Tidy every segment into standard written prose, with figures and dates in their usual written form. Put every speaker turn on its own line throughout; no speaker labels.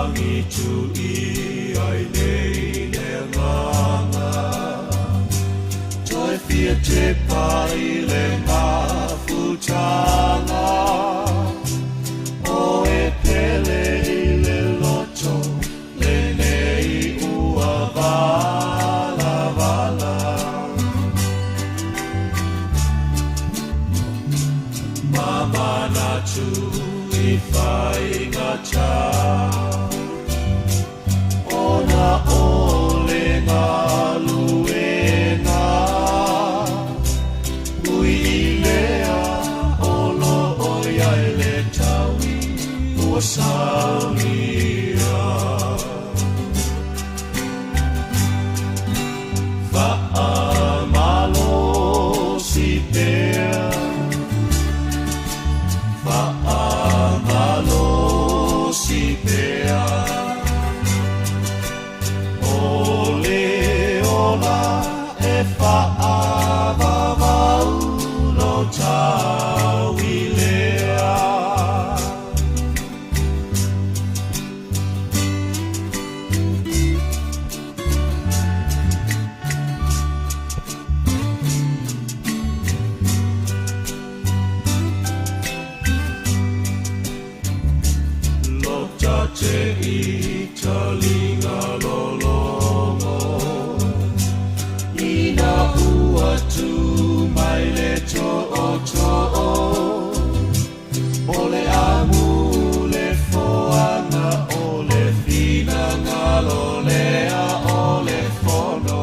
angitu i ai nei le agaga. Toe fia tepa i le mafutaga, o e pele i le loto lenei ua valavala. Ma manatu i faigata, ona o le galuega ui i lea o lo o i ai le taui ua saunia. Faamalosi pea, faamalosi pea, o le ola e faavavau lo taui lea. Lota te i taliga lologo, ina ua tu mai le tootoo, o le amu le foaga o le finagalo lea o le fono.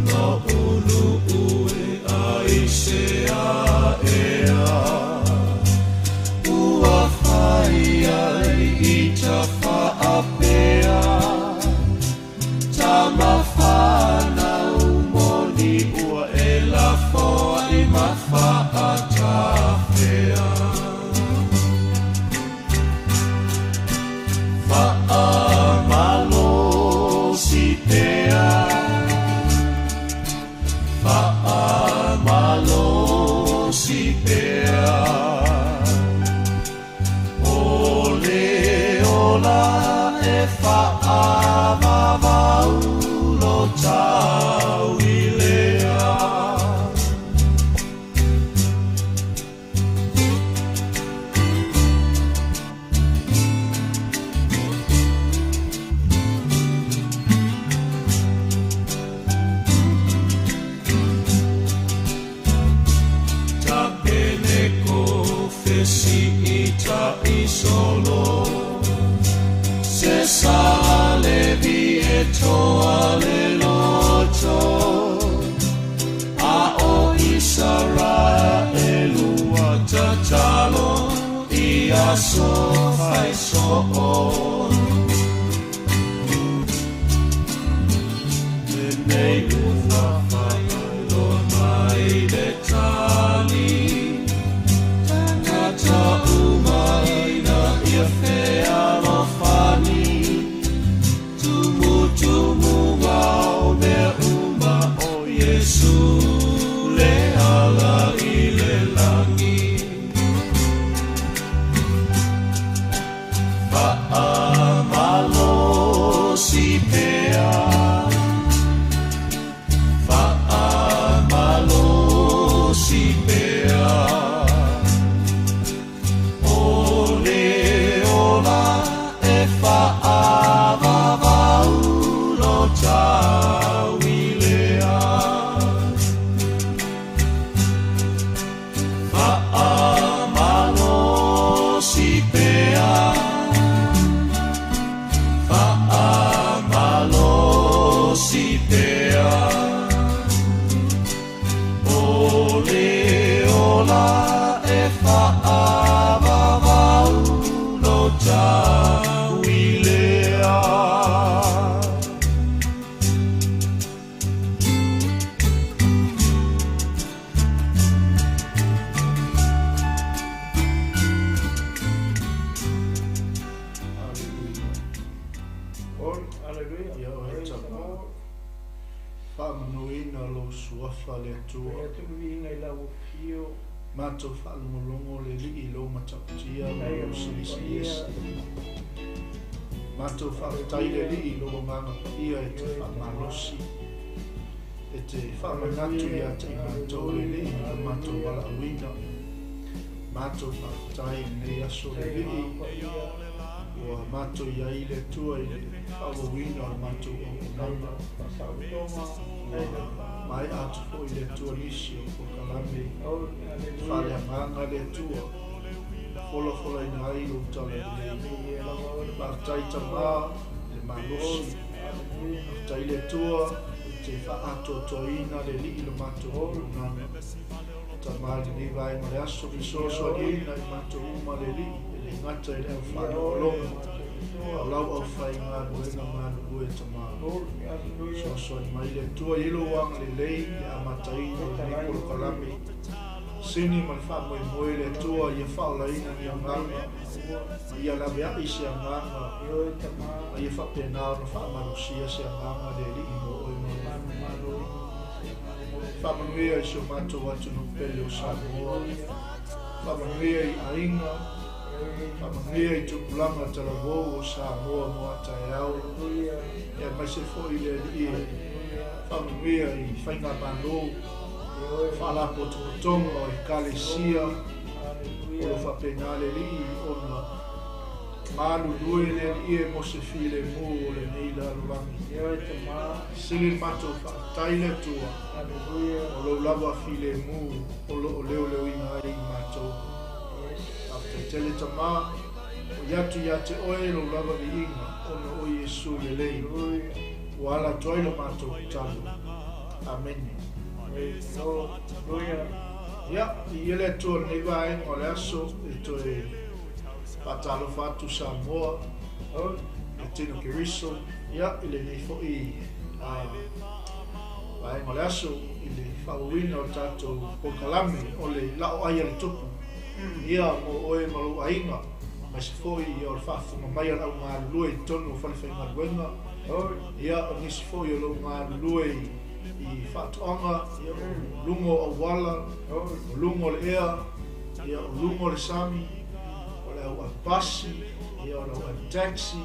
Lo ulu e ai se aea, ua fai ai i tafaapea, tama whanau moni ua e lafoa i mafaatafea. Faamalosi pea, faamalosi pea, o le ola e faavavau lo taui lea. Tapene ko fesi i ta isolo, se sale vi e toa le loto, a o Israelu tatalo i aso fai soo. Lenei ua faailoa mai le tali, tagata uma ina ia fealofani, tumutumuga o mea uma o Iesu le ala i le lagi. Faamalosi pea, faamalosi pea, o le ola e faavavau lo taui lea. Faamalosi pea, faamalosi pea, o le ola e faavavau lo taui lea.
Hallelujah. All, hallelujah.
Ia oe
Praise the
tama.
Lord.
Faamanuina lou suafa le
Fai
Atua.
atu le viiga i lau afio. Matou faalogologo le Alii i lou matautia ma lou silisiliese. Matou faafetai le Alii i lou Agaga Paia e te faamalosi, e te faamanatu ia te i matou le Alii i lo matou valaauina. Matou faafetai i lenei aso le Alii, ua matou i ai le Atua i le faaauauina o le matou auaunaga. Ua maea atu foi le Atua nisi o polokalame faaleagaga le Atua, folafolaina ai lou tala lelei. Faafetai Tama i le malosi, faafetai le Atua e te faaatoatoaina le Alii i le matou auaunaga. Tama i lenei vaega o le aso, fesoasoaniina i matou uma le Alii, e le gata i le au faalogologo, a o lau aufaigaluega galulue Tama. Fesoasoani mai le Atua i lou agalelei i le amataina o lenei polokalame. Sini ma le faamoemoe le Atua ia faaolaina ni agaga, ma ia laveai se agaga, ma ia faapena ona faamalosia se agaga le Alii mo oe ma lou Faamanuia i si o matou atunuu pele o Samoa. Faamanuia i aiga, faamanuia i tupulaga talavou o Samoa mo a taeao, aemaise foi le Alii e faamanuia i faigamalo, faalapotopotoga o Ekalesia, o lo o faapena le Alii ona galulue le Alii e mo se filemu o lenei lalolagi. Sili le matou faafetai le Atua o lou lava filemu o lo o leoleoina ai i matou. Faafetai tele Tama, foi atu ia te oe lou lava viiga ona o Iesu lelei ua ala atu ai la matou tatalo. Amene. Ia, viia le Atua i lenei vaega o le aso e toe faatalofa atu Samoa, le tino Keriso, ia, i lenei foi vaega o le aso i le faaauauina o le tatou polokalame o le Laoai a le Tupu, ia, mo oe ma lou aiga, aemaise foi ia o le faafofoga mai a le au galulue i totonu o falefaigaluega, ia, o nisi foi o lou galulue i faatoaga, ia, o luga o auala, o luga o le ea, ia, o luga o le sami, o le au ave pasi, ia, o le au ave taxi,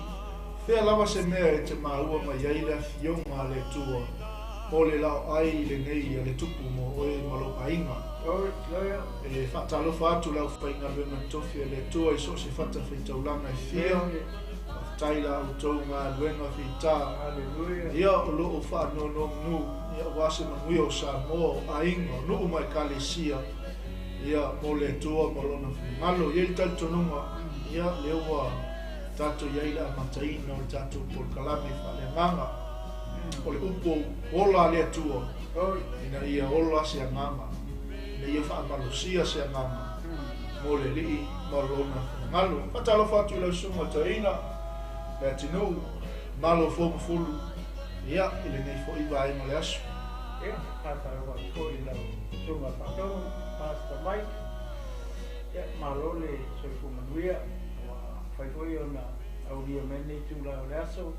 fea lava se mea e te maua mai ai le afioga a le Atua o le laoai lenei a le Tupu mo oe ma lou aiga. E faatalofa atu le aufaigaluega totofi a le Atua i so o se fatafaitaulaga e fia. Faafetai la outou galuega fita. Ia, o lo o faanonomanu, ia, aua se manuia o Samoa, o aiga, o nuu ma ekalesia, ia, mo le Atua ma lona finagalo. E i ai le talitonuga, ia, lea ua tatou i ai i le amataina o le tatou polokalame faaleagaga o le upu ola a le Atua, ina ia ola se agaga, ina ia faamalosia se agaga mo le Alii ma lona finagalo. Faatalofa atu i lau susuga toeaina le atunuu, malo fomafulu, ia, i lenei foi vaega o le aso.
Ia, faatalofa atu foi i lau susuga faatonu, Pastor Mike. Ia, malo le soifua manuia, ua mafai foi ona aulia mai lenei itula o le aso.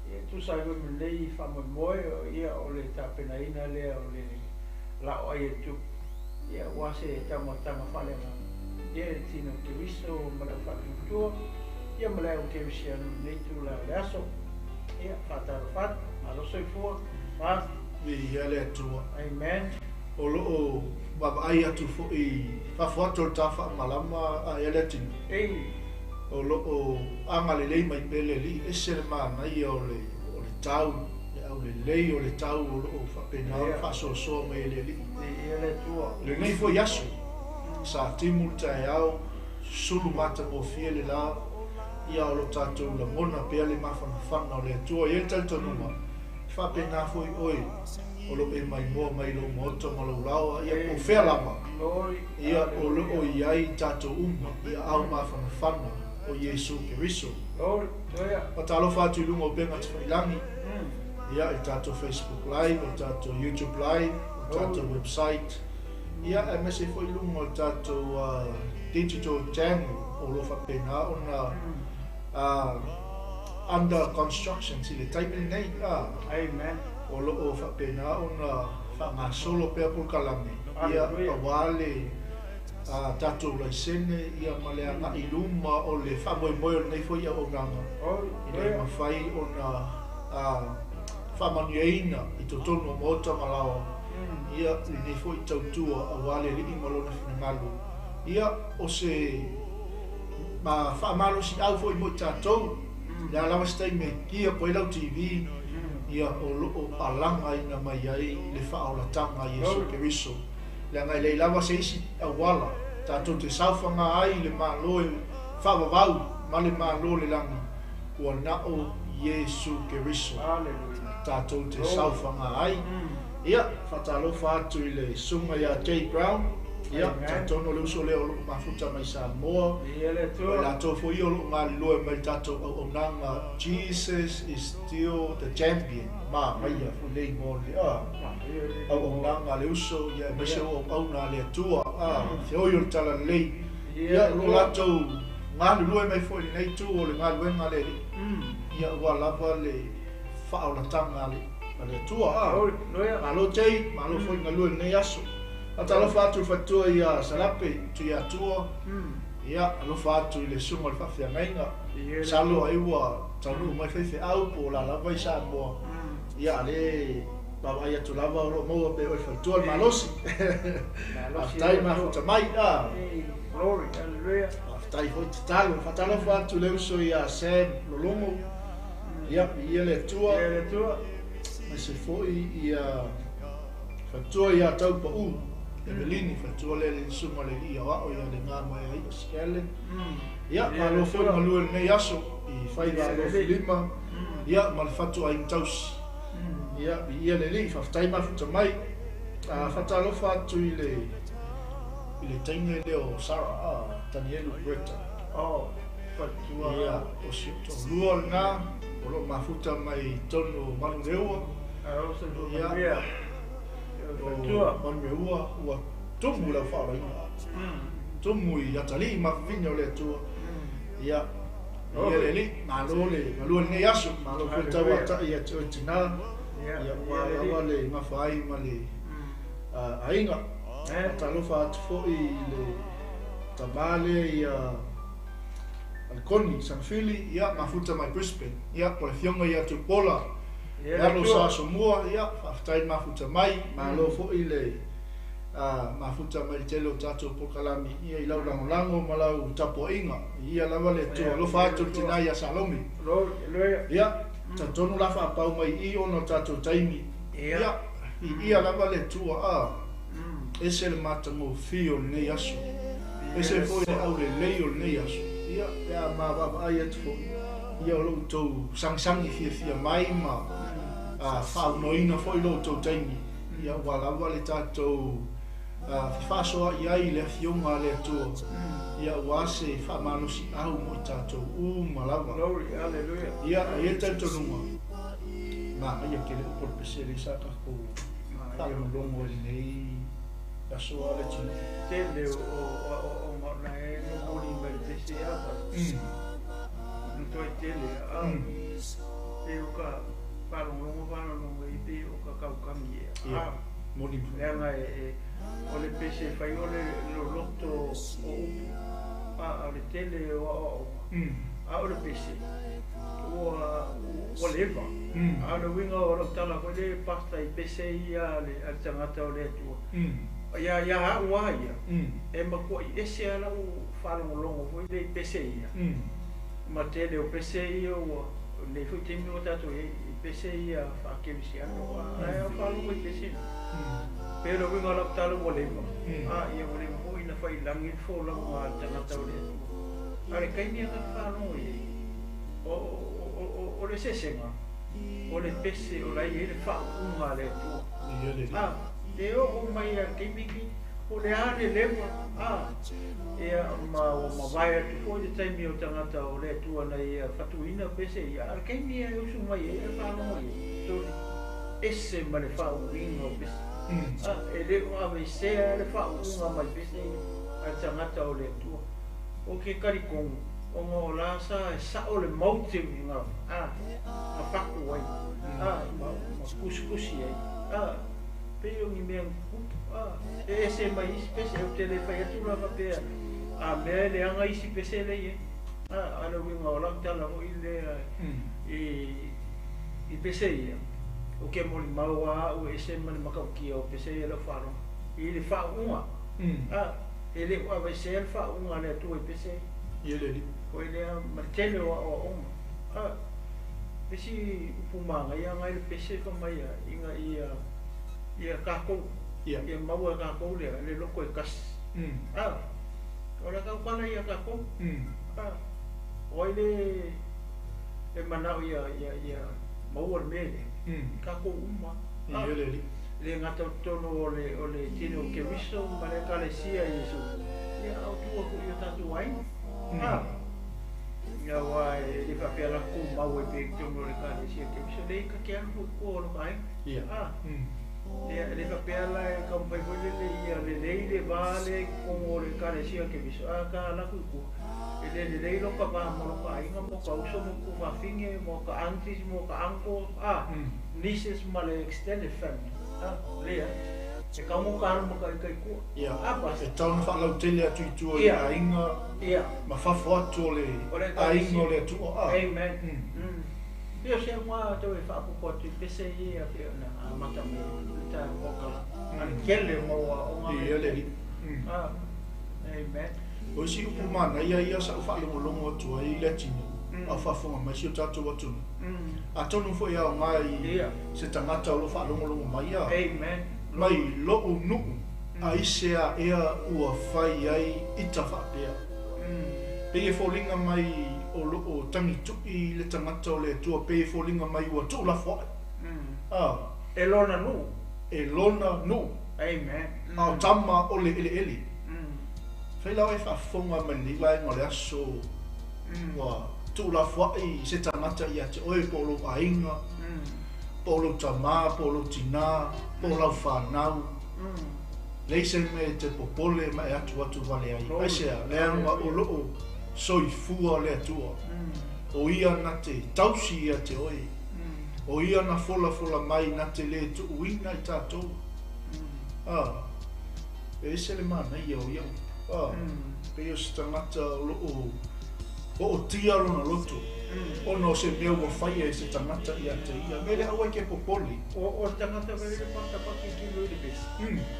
Ia, e tusa ai foi ma lenei faamoemoe, ia, o le tapenaina lea o le laoai a le Tupu, ia, aua se taumafataga faaleagaga, ia, i le tino Keriso ma le aufaatuatua, ia, ma le au kerisiano i lenei itula o le aso. Ia, faatalofa atu, malo soifua, Pastor.
Viia le Atua.
Amen.
O lo o vaavaai atu foi i fafo atu o le ta faamalama a ea le atunuu. O lo o agalelei mai pea le Alii, ese le manaia o le tau, le aulelei o le tau o lo o faapena ona faasoasoa mai e le Alii.
Viia le Atua.
I lenei foi aso, sa timu le taeao, sulu matagofie le la, ia o lo o tatou lagona pea le mafanafana o le Atua. E i ai le talitonuga, e faapena foi oe o lo o e maimoa mai lou maota ma lou laoa, ia po o fea lava, ia o lo o i ai tatou uma i aao mafanafana o Iesu Keriso. Faatalofa atu i luga o upega tafailagi, ia, i le tatou Facebook Live, o le tatou YouTube Live, o le tatou website, ia, aemaise foi i luga o le tatou digital channel o lo o faapena ona under construction i le taimi lenei.
Amen.
O lo o faapena ona faagasolo pea polokalame, ia, aua le Tatou laisene ia ma le agai i luma o le faamoemoe o lenei foi auaunaga ina ia mafai ona faamanuiaina i totonu o maota ma laoa ia lenei foi tautua aua le Alii ma Lona finagalo. Ia o se faamalosiau foi mo i tatou, le a lava se taimi e ki atu ai lau TV, ia o lo o alagaina mai ai le faaolataga a Iesu Keriso. Leaga e leai lava se isi auala tatou te saofaga ai i le Malo e faavavau ma le Malo o le lagi, ua na o Iesu Keriso tatou te saofaga ai. Ia, faatalofa atu i le Susuga ia Jay Brown, ia, talitonu o le uso lea o lo o mafuta mai Samoa, o i latou foi ia o lo o galulue mai i le tatou auaunaga Jesus is still the champion, manaia foi le igoa o le auaunaga a le uso, ia aemaise o auauna a le Atua, feoi o le Talalelei. Ia, o lo o latou galulue mai foi i lenei itu o le galuega a le Alii, ia ua lava le faaolataga a le Atua. Malo Jay, malo foi galue i lenei aso. Faatalofa atu i le faletua ia Salape, Tuiatua, ia, alofa atu i le susuga o le faafeagaiga, masalo ai ua taunuu mai faifeau po o la lava i Samoa, ia, a le vaavaai atu lava o lo o maua pea oe le faletua le malosi. Faafetai mafuta mai. Faafetai foi tatalo. Faatalofa atu i le uso ia Sam Lologo, ia, viia le Atua, aemaise foi ia faletua ia Taupau Evelini, faletua lea le susuga le alii aoao ia Lega Moeai o Sikele. Ia, malo foi galue i lenei aso i faiva alofilima, ia, ma le fatuaiga tausi. Ia, viia le Alii, faafetai mafuta mai. Faatalofa atu i le i le teine lea o Sarah, Tanielu Greta.
Faletua.
Ia, o si ou toalua lena, o lo o mafuta mai i totonu o Manureua. Ia, o Manureua ua tumu lau faaolaina. Tumu i atalii ma vavine o le Atua. Ia, ia le Alii, malo le galue i lenei aso, malo foi le tauatai ia te oe tina. Ia, ua lava le gafa ai ma le aiga. Faatalofa atu foi i le tama lea ia Alikoni Sanafili, ia, mafuta mai Brisbane. Ia, po o le afioga ia Tupuola, le alo o Sa Asomua, ia, faafetai le mafuta mai, malo foi le mafuta mai i le tele o tatou polokalame, ia, i lau lagolago ma lau tapuaiga. Ia lava le Atua, alofa atu i le tina ia Salome. Ia, talitonu la faapau mai i i ona o tatou taimi. Ia, viia lava le Atua, ese le matagofie o lenei aso, ese foi le aulelei o lenei aso. Ia, pe a ma vaavaai atu foi, ia o lo outou sagisagi fiafia mai ma faaunoaina foi lo outou taimi, ia ua lava le tatou fefaasoaai ai i le Afioga a le Atua, ia aua se faamalosiau mo i tatou uma lava. Ia, e i ai le talitonuga, manaia tele upu o le pese lea sa tatou faalogologo ai i lenei aso a le atunuu.
Tele o aoaoga o la e momoli mai le pese a matuai tele a pei o ka faalogologo faalogologo i pei o ka kaukani
Ia, moni.
Leaga e o le pese e fai o le loloto o upu a o le tele o aoaoga a o le pese ua leva. A o le uiga o lau tala foi le pasta i pese ia a le tagata o le Atua. Ia ia au a ia e matuai ese a lau faalogologo foi le i pese ia. Ma tele o pese ia ua nei foi taimi ua tatou i ai i pese ia faakerisiano ae o faalogo i pese. Pe o le uiga o lau tala ua leva. A ia ua leva foi na fai i lagi le folauga a le tagata o le Atua. A o le taimi a ka faalogo i ai o le sesega o le pese o la e i ai le faauuga a le Atua.
Ia le
A e oo mai a le taimi nei o le a le leva a ia ma ua mavae atu foi le taimi o tagata o le Atua na ia fatuina pese ia. A o le taimi e usu mai ai e faalogo i ai toli ese ma le faauuina o pese. A e le o aveesea le faauuga mai pese ia a le tagata o le Atua. O ke talitonu ona o la sa e sao le motive na a na faku ai a ma kusikusi ai a Pei o ni mea na tutupu, a, e ese mai isi pese, ou te le fai atu la faapea a mea e leaga isi pese lea e i ai, a, a o le uiga o lau tala foi lea i, i pese ia, ou te molimau lava au e ese ma le matautia o pese ia i lau faalogo, i le faauuga, a, e le o aveesea le faauuga a le Atua i pese ia.
Ia le alii.
Foi lea ma le tele o aoaoga, a, le isi upu manaia na i le pese fai mai ina ia ia tatou ia maua e tatou le le loto e tasi, a, o le tautala ia tatou, a, o ai le e manao ia ia ia maua le mea lea, tatou uma, a,
Ia le alii.
le gata o totonu o le o le tino o Keriso ma le Ekalesia i Iesu, ia a o tua foi i o tatou aiga, a. Aua e le faapea la tumau ai pea i totonu o le Ekalesia Keriso, leai ta te alu foi i tua o lota aiga, a. Ia, e le faapea la e taumafai foi lele ia lelei le va lea i totonu o le Ekalesia Keriso, a ta alu atu i tua, e le lelei lota va ma lota aiga ma ota uso ma ota tuafafine ma ota aunties ma ota uncles, a. Nieces ma le extended family, a, leai, e tatau ona ota alu ma ita i tua.
Ia,
A,
e tatau ona faalautele atu i tua i aiga ma fafo atu o le aiga o le Atua. A.
Amen. Pei o se auga tau e faaopoopo atu i pese ia pei ona amata mai le ta pokala. A le tele o mau aoaoga.
Ia le alii.
Amen.
O isi upu manaia ia sa ou faalogologo atu ai i le atinuu a o faafofoga mai si o tatou atunuu. Atonu foi e aoga i se tagata o lo o faalogologo mai a mai lou nuu aisea ea ua fai ai ita faapea. Pei e foliga mai o lo o tagituʻi le tagata o le Atua pei e foliga mai ua tuulafoaʻi. A.
E lona nuu.
E lona nuu. A o tama o le eleele. Fai la oe faafofoga mai lenei vaega o le aso ua tuulafoaʻi se tagata ia te oe po o lou aiga, po o lou tama, po o lou tinā, po o lau fanau. Leai se mea e te popole ma e atuatu vale ai. Aisea? Leaga o lo o soifua le Atua. O Ia na te tausi ia te oe. O Ia na folafola mai na te lē tuuina i tatou. A, e ese le manaia o ia upu. A, pei o se tagata o lo o ootia lona loto ona o se mea ua faia e se tagata ia te ia. Mea lea aua e ke popole.
O le tagata foi lele pata pakikilu i le pese.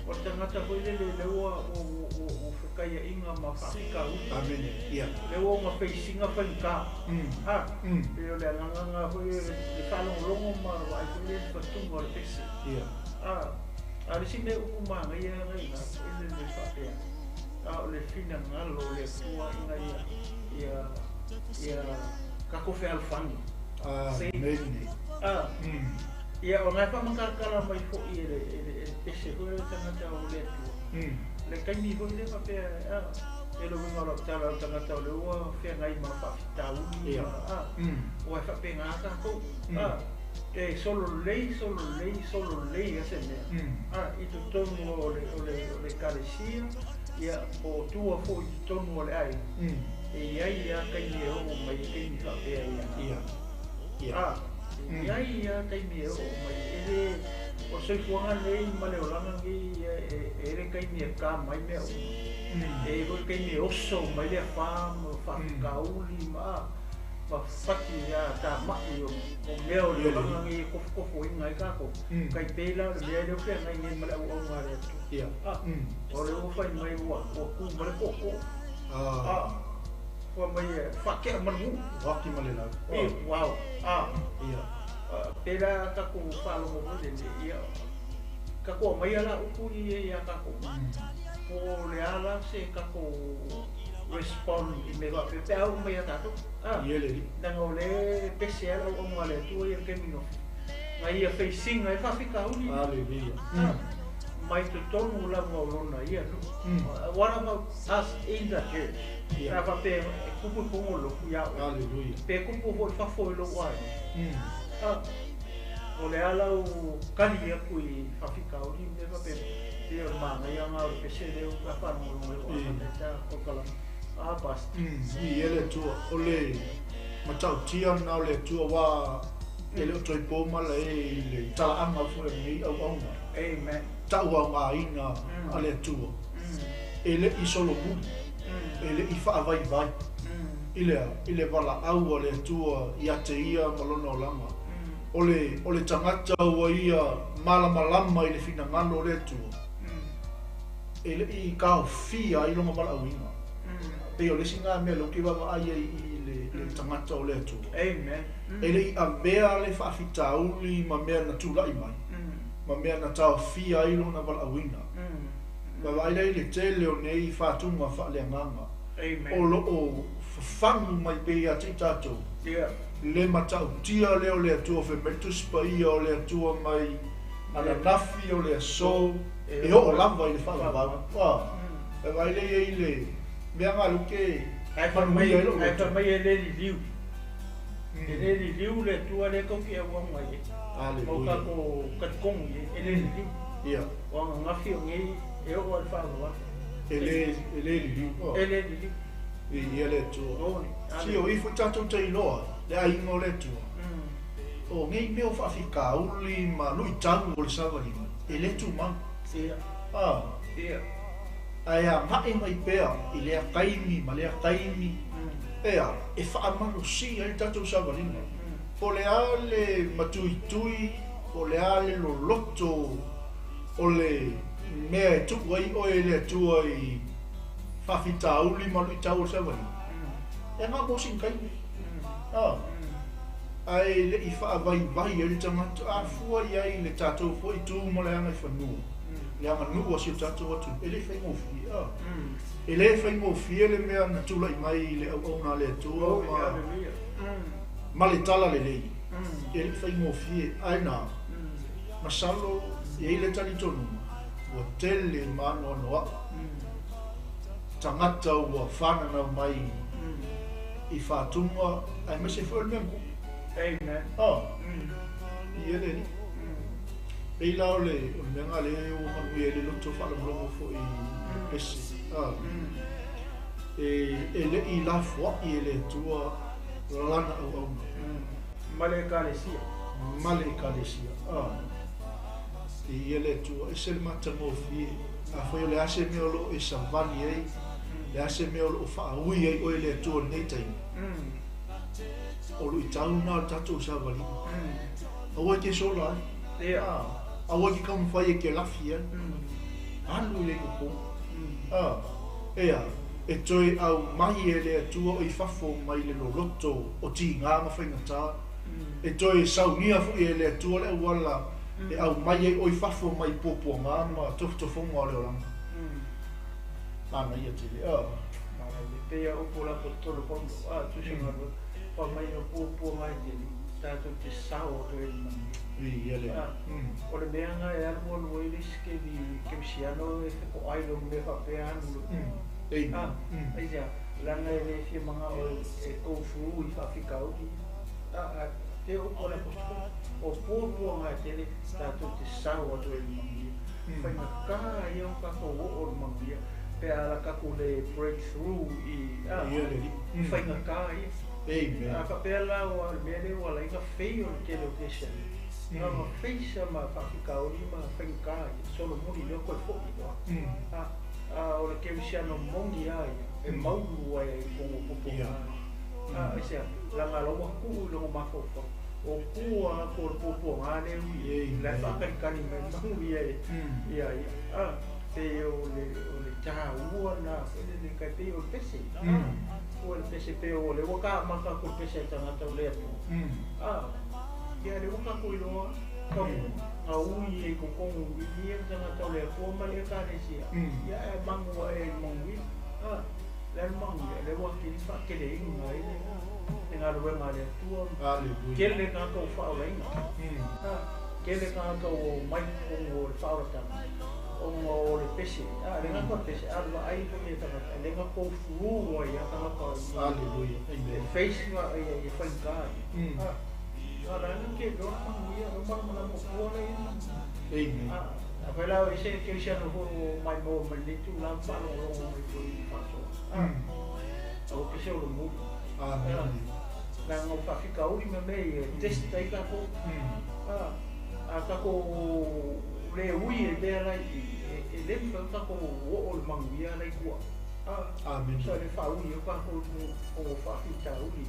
O le tagata foi lele lea ua ua fekaiaiga ma faafitauli.
Amene. Ia.
Lea ua ona feisiga faigata. A, pei o le agaga lena foi le faalogologo ma vaai foi lele i le fatuga o le pese.
Ia.
A, a o le isi mea upu manaia na i ina, foi lele faapea, a o le finagalo o le Atua ina ia, ia, ia tatou fealofani.
Amene.
A, ia, o na e faamatalatala mai foi e le, e le, e le pese foi lea o le tagata o le Atua. Le taimi foi lea faapea, a, e le uiga o lau tala o le tagata o lea ua feagai ma faafitauli, ma, a, aua e faapena tatou. A, E solo lelei, solo lelei, solo lelei lava se mea, a, i totonu o le, o le, o le Ekalesia, ia, po o tua foi i totonu o le aiga, e i ai lava taimi e oo mai ai taimi faapea ia
Ia.
A, e i ai lava taimi e oo mai, e le, o le soifuaga lenei ma le olaga lenei, ia, e, e i ai le taimi e ka mai mea uma. E i ai foi le taimi e oso mai le afa ma faafitauli ma, a, ma fati a tamai o mea o le olaga nei e kofokofoina ai tatou, tai pei la o le mea lea ua feagai nei ma le auauna a le Atua. A, o lea ua fai mai ua tu ma le tootoo. A, fai mai e faatea ma le nuu.
Waki ma le lau.
E, wow. A, pei la tatou faalogo foi lele, ia, tatou aumaia la upu ia ia tatou, po o le a la se tatou respond i mea faapea pe a oo mai ia tatou. A,
Ia le alii.
leaga o lea e pese lava le auauna a le Atua ia i le taimi nofi, na ia feisiga ai le faafitauli.
Aleluia.
A, mai totonu lava o lona ia nuu. What about us in the church?
Ia.
Pe a faapea e kupu i totonu o le lotu ia oe.
Aleluia.
Pe kupu foi i fafo i lou aiga. A, o le a lau kali atu i faafitauli ma mea faapena. Pei o le manaia lena o le pese lea ua faalogologo ai ua amata ai ta kokalama. A, Pastor.
I e le Atua, o le matautia lena o le Atua aua e le o toe po mala e i le talaaga foi o lenei auauna.
Amen.
Tauaogaina a le Atua. E le'i solomuli, e le'i faavaivai i le a? I le valaau a le Atua ia te ia ma lona olaga. O le, o le tagata ua ia malamalama i le finagalo o le Atua, e le'i taofia ai lona valaauina. Pei o le isi na mea lea ou te vaavaai ai i le, le tagata o le Atua.
Amen.
E le'i avea le faafitauli ma mea na tula'i mai, ma mea na taofia ai lona valaauina. Vaavaai la i le tele o nei fatuga faaleagaga
Amen.
o lo o fafagu mai pea ia te i tatou. Le matautia lea o le Atua fai mai le Tusi Paia o le Atua mai ananafi o le aso e oo lava i le faavavau. Vaavaai la i ai le mea na lea ou te
Ae fai mai,
manuia ai lou
ae
loto.
fai mai e le liliu. E le liliu le Atua lea tou te auauna i ai. Ma o
Aleluia.
tatou talitonu i ai, e le liliu. O ananafi o nei e oo lava i le faavavau.
E le liliu.
E le liliu.
Viia le Atua.
Glory.
Si o ifo tatou tailoa le aiga o le Atua. O nei mea o faafitauli ma luitau o le savaliga, e le tumau. Ae aga'i mai pea i lea taimi ma lea taimi, ea, e faamalosia ai le tatou savaliga. Po o le a le matuitui, po o le a le loloto o le mea e tuu ai oe e le Atua i faafitauli ma luitau o le savaliga, e aga'a mo sina taimi. Ae le'i faavaivai ai le tagata, a fua i ai le tatou foi tu ma le agaifanua, le aganuu a si o tatou atunuu, e le faigofie. E le faigofie le mea na tula'i mai i le auauna a le Atua ma le talalelei, e le'i faigofie, ae na masalo e i ai le talitonuga ua tele ma anoanoa'i tagata ua fananau mai i fatuga aemaise foi o le mea na tupu.
Amen.
Ia le Alii. Pei la o le o le mea na lea ua manuia ai le loto faalogologo foi i le pese. E le'i lafoa'i e le Atua lana auauna.
Ma le Ekalesia.
Ma le Ekalesia. Ia le Atua, ese le matagofie. Afai o le a se mea o lo o e savali ai, le a se mea o lo o faaui ai oe e le Atua i lenei taimi, o luitau na o le tatou savaliga. Aua e te sola ai. Aua e te taumafai e te lafi ai. Alu i le ikokogo. Ea, e toe aumai e le Atua oe i fafo mai le loloto o tiga ma faigata. E toe saunia foi e le Atua le auala e aumai ai oe i fafo mai puapuaga ma tofotofoga o le olaga. Manaia tele.
Manaia. Pei a upu o le Aposetolo Paulo, tusi galuega, fai mai o puapuaga e tele, tatou te sao atu ai i le manuia.
Viia le
O le mea lena e alu alu ai le isi kerisiano e fekoai lona mea faapea alu
Amen.
Aisea, leaga e le fia manao e go through i faafitauli. Te upu a le Aposetolo, o puapuaga e tele, tatou te sao atu ai i le manuia. Faigata ia o tatou oo i le manuia pe a la tatou le breakthrough i
Ia le Alii.
faigata ia.
Amen.
A faapea la ua le mea lea ua ala ai ona fail le tele o kerisiano. Na ona face ma faafitauli ma faigata ia, solomuli lea toe foi loa. O le kerisiano moni lava ia, e maulu ai i totonu o puapuaga. Aisea, leaga la ua tuu i lona mafaufau. O tua atu o le puapuaga lea ui ai, la e faakalikali mai le manuia ia ia. Pei o le o le taua lena foi lele tai pei o le pese. O le pese pei o le ua kaamata atu le pese a le tagata o le Atua. Ia lea ua tatou iloa gaui ai i totonu i i le tagata o le Atua ma le Ekalesia. Ia ae manu ae i le manuia. Le a le manuia? Lea ua atili faateleina ai le galuega a le Atua.
Aleluia.
Tele tagata ua faaolaina. Tele tagata ua omai i totonu o le faaolataga ona o le pese. Le gata o le pese, a o le vaai foi e tagata, e le na go through ai a tagata i
Aleluia.
e
Amen.
face ia faigata ia. A la na ke loa le manuia, o malamalama o fua lea i le manuia.
Amen.
Afai la o ese kerisiano foi ua maimoa mai lenei tulaga ma faalogologo mai foi i le faasoa. Aua ke se o le muli.
Amen.
Leaga o faafitauli ma mea ia e test ai tatou. A tatou Le ui e lea lai e le mafai ona tatou oo i le manuia la i tua.
Amene.
So le faaui ai tatou i luga o faafitauli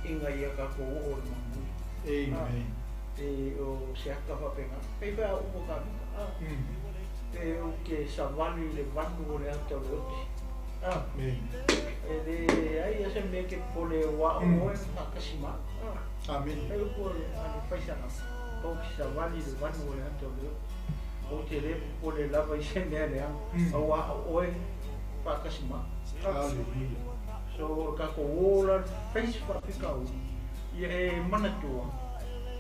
ina ia tatou oo i le manuia.
Amen.
E o se ata faapena. Pei foi a upu a Tavita, pe ou te savali i le vanu o le ata o le oti.
Amen.
E leai se mea e te popole ua o oe faatasi ma au.
Amen.
Pei upu a le faisana, ou te savali i le vanu o le ata o le oti. Ou te le popole lava i se mea leaga, auā o oe faatasi ma au.
Hallelujah.
So o le tatou o la fai se faafitauli, ia e manatua,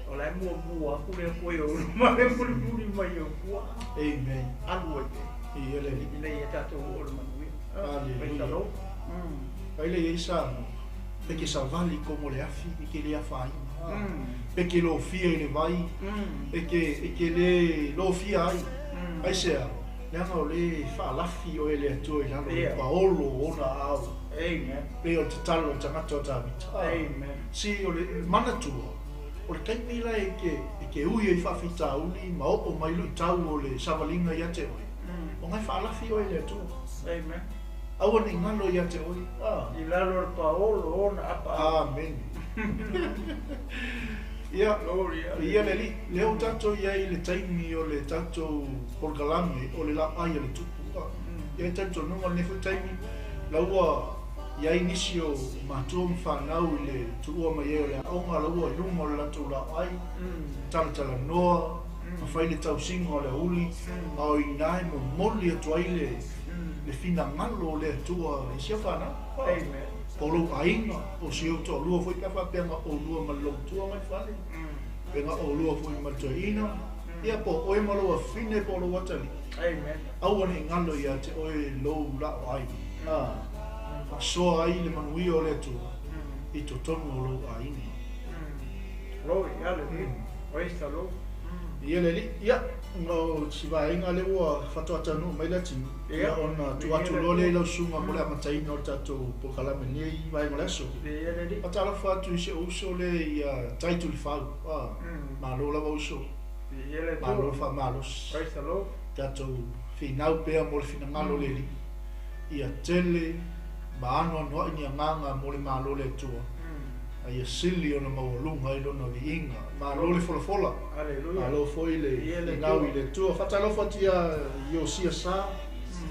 o la e muamua atu le Atua i ou luma e mulimuli mai ou tua.
Amen.
Alu ai pea.
Ia le Alii.
Ina ia tatou oo i le manuia.
Hallelujah.
Praise the Lord.
Ai le iai Samoa, pe ke savali komo le afi, e ke le afaina. Pe ke lofia i le vai, e ke le lofia ai. Aisea, leaga o le faalafi oe le Atua i lalo o le paolo o ona aao.
Amen.
Pei o le tatalo a le tagata o Tavita.
Amen.
Si o le manatua, o le taimi la e ke ui ai faafitauli ma oo mai luitau o le savaliga ia te oe, o ngai faalafi oe le Atua.
Amen.
Aua ne i galo ia te oe.
I lalo o le paolo ona apaapa.
Amen. Ia, ia le Alii, lea ua tatou i ai i le taimi o le tatou polokalame o le laau ai a le Tupu. Ia, e talitonuga lenei foi taimi, la ua i ai nisi o matua ma fanau i le tuua mai ai o le aoga, la ua i luga o le latou laau ai, talatalanoa, ma fai le tausiga o le aoauli, a o i ina e momoli atu ai le finagalo o le Atua i sia fanau.
Amen.
Po o lou aiga, po o si ou toalua foi pe a faapea na oulua ma le lou matua mai fale, pe na oulua foi ma le toeaina, ia po o oe ma lou afine po o lou atalii.
Amen.
Aua ne i galo ia te oe lou laau ai. Faasoa ai le manuia o le Atua i totonu o lou aiga.
Glory, hallelujah. Praise the Lord.
Ia le Alii, ia, o si vaega lea ua faatoatanuu mai le atunuu, ia ona tuu atu loa lea i lau susuga mo le amataina o le tatou polokalame i lenei vaega o le aso. Faatalofa atu i si ou uso lea ia Tai Tulifau. Malo lava uso, malo le faamalosi. Tatou finau pea mo le finagalo o le Alii, ia tele ma anoanoai ni agaga mo le malo o le Atua, a ia sili ona maualuga ai lona viiga. Malo le folafola, malo foi le finau i le Atua. Faatalofa atu ia Iosia Sa,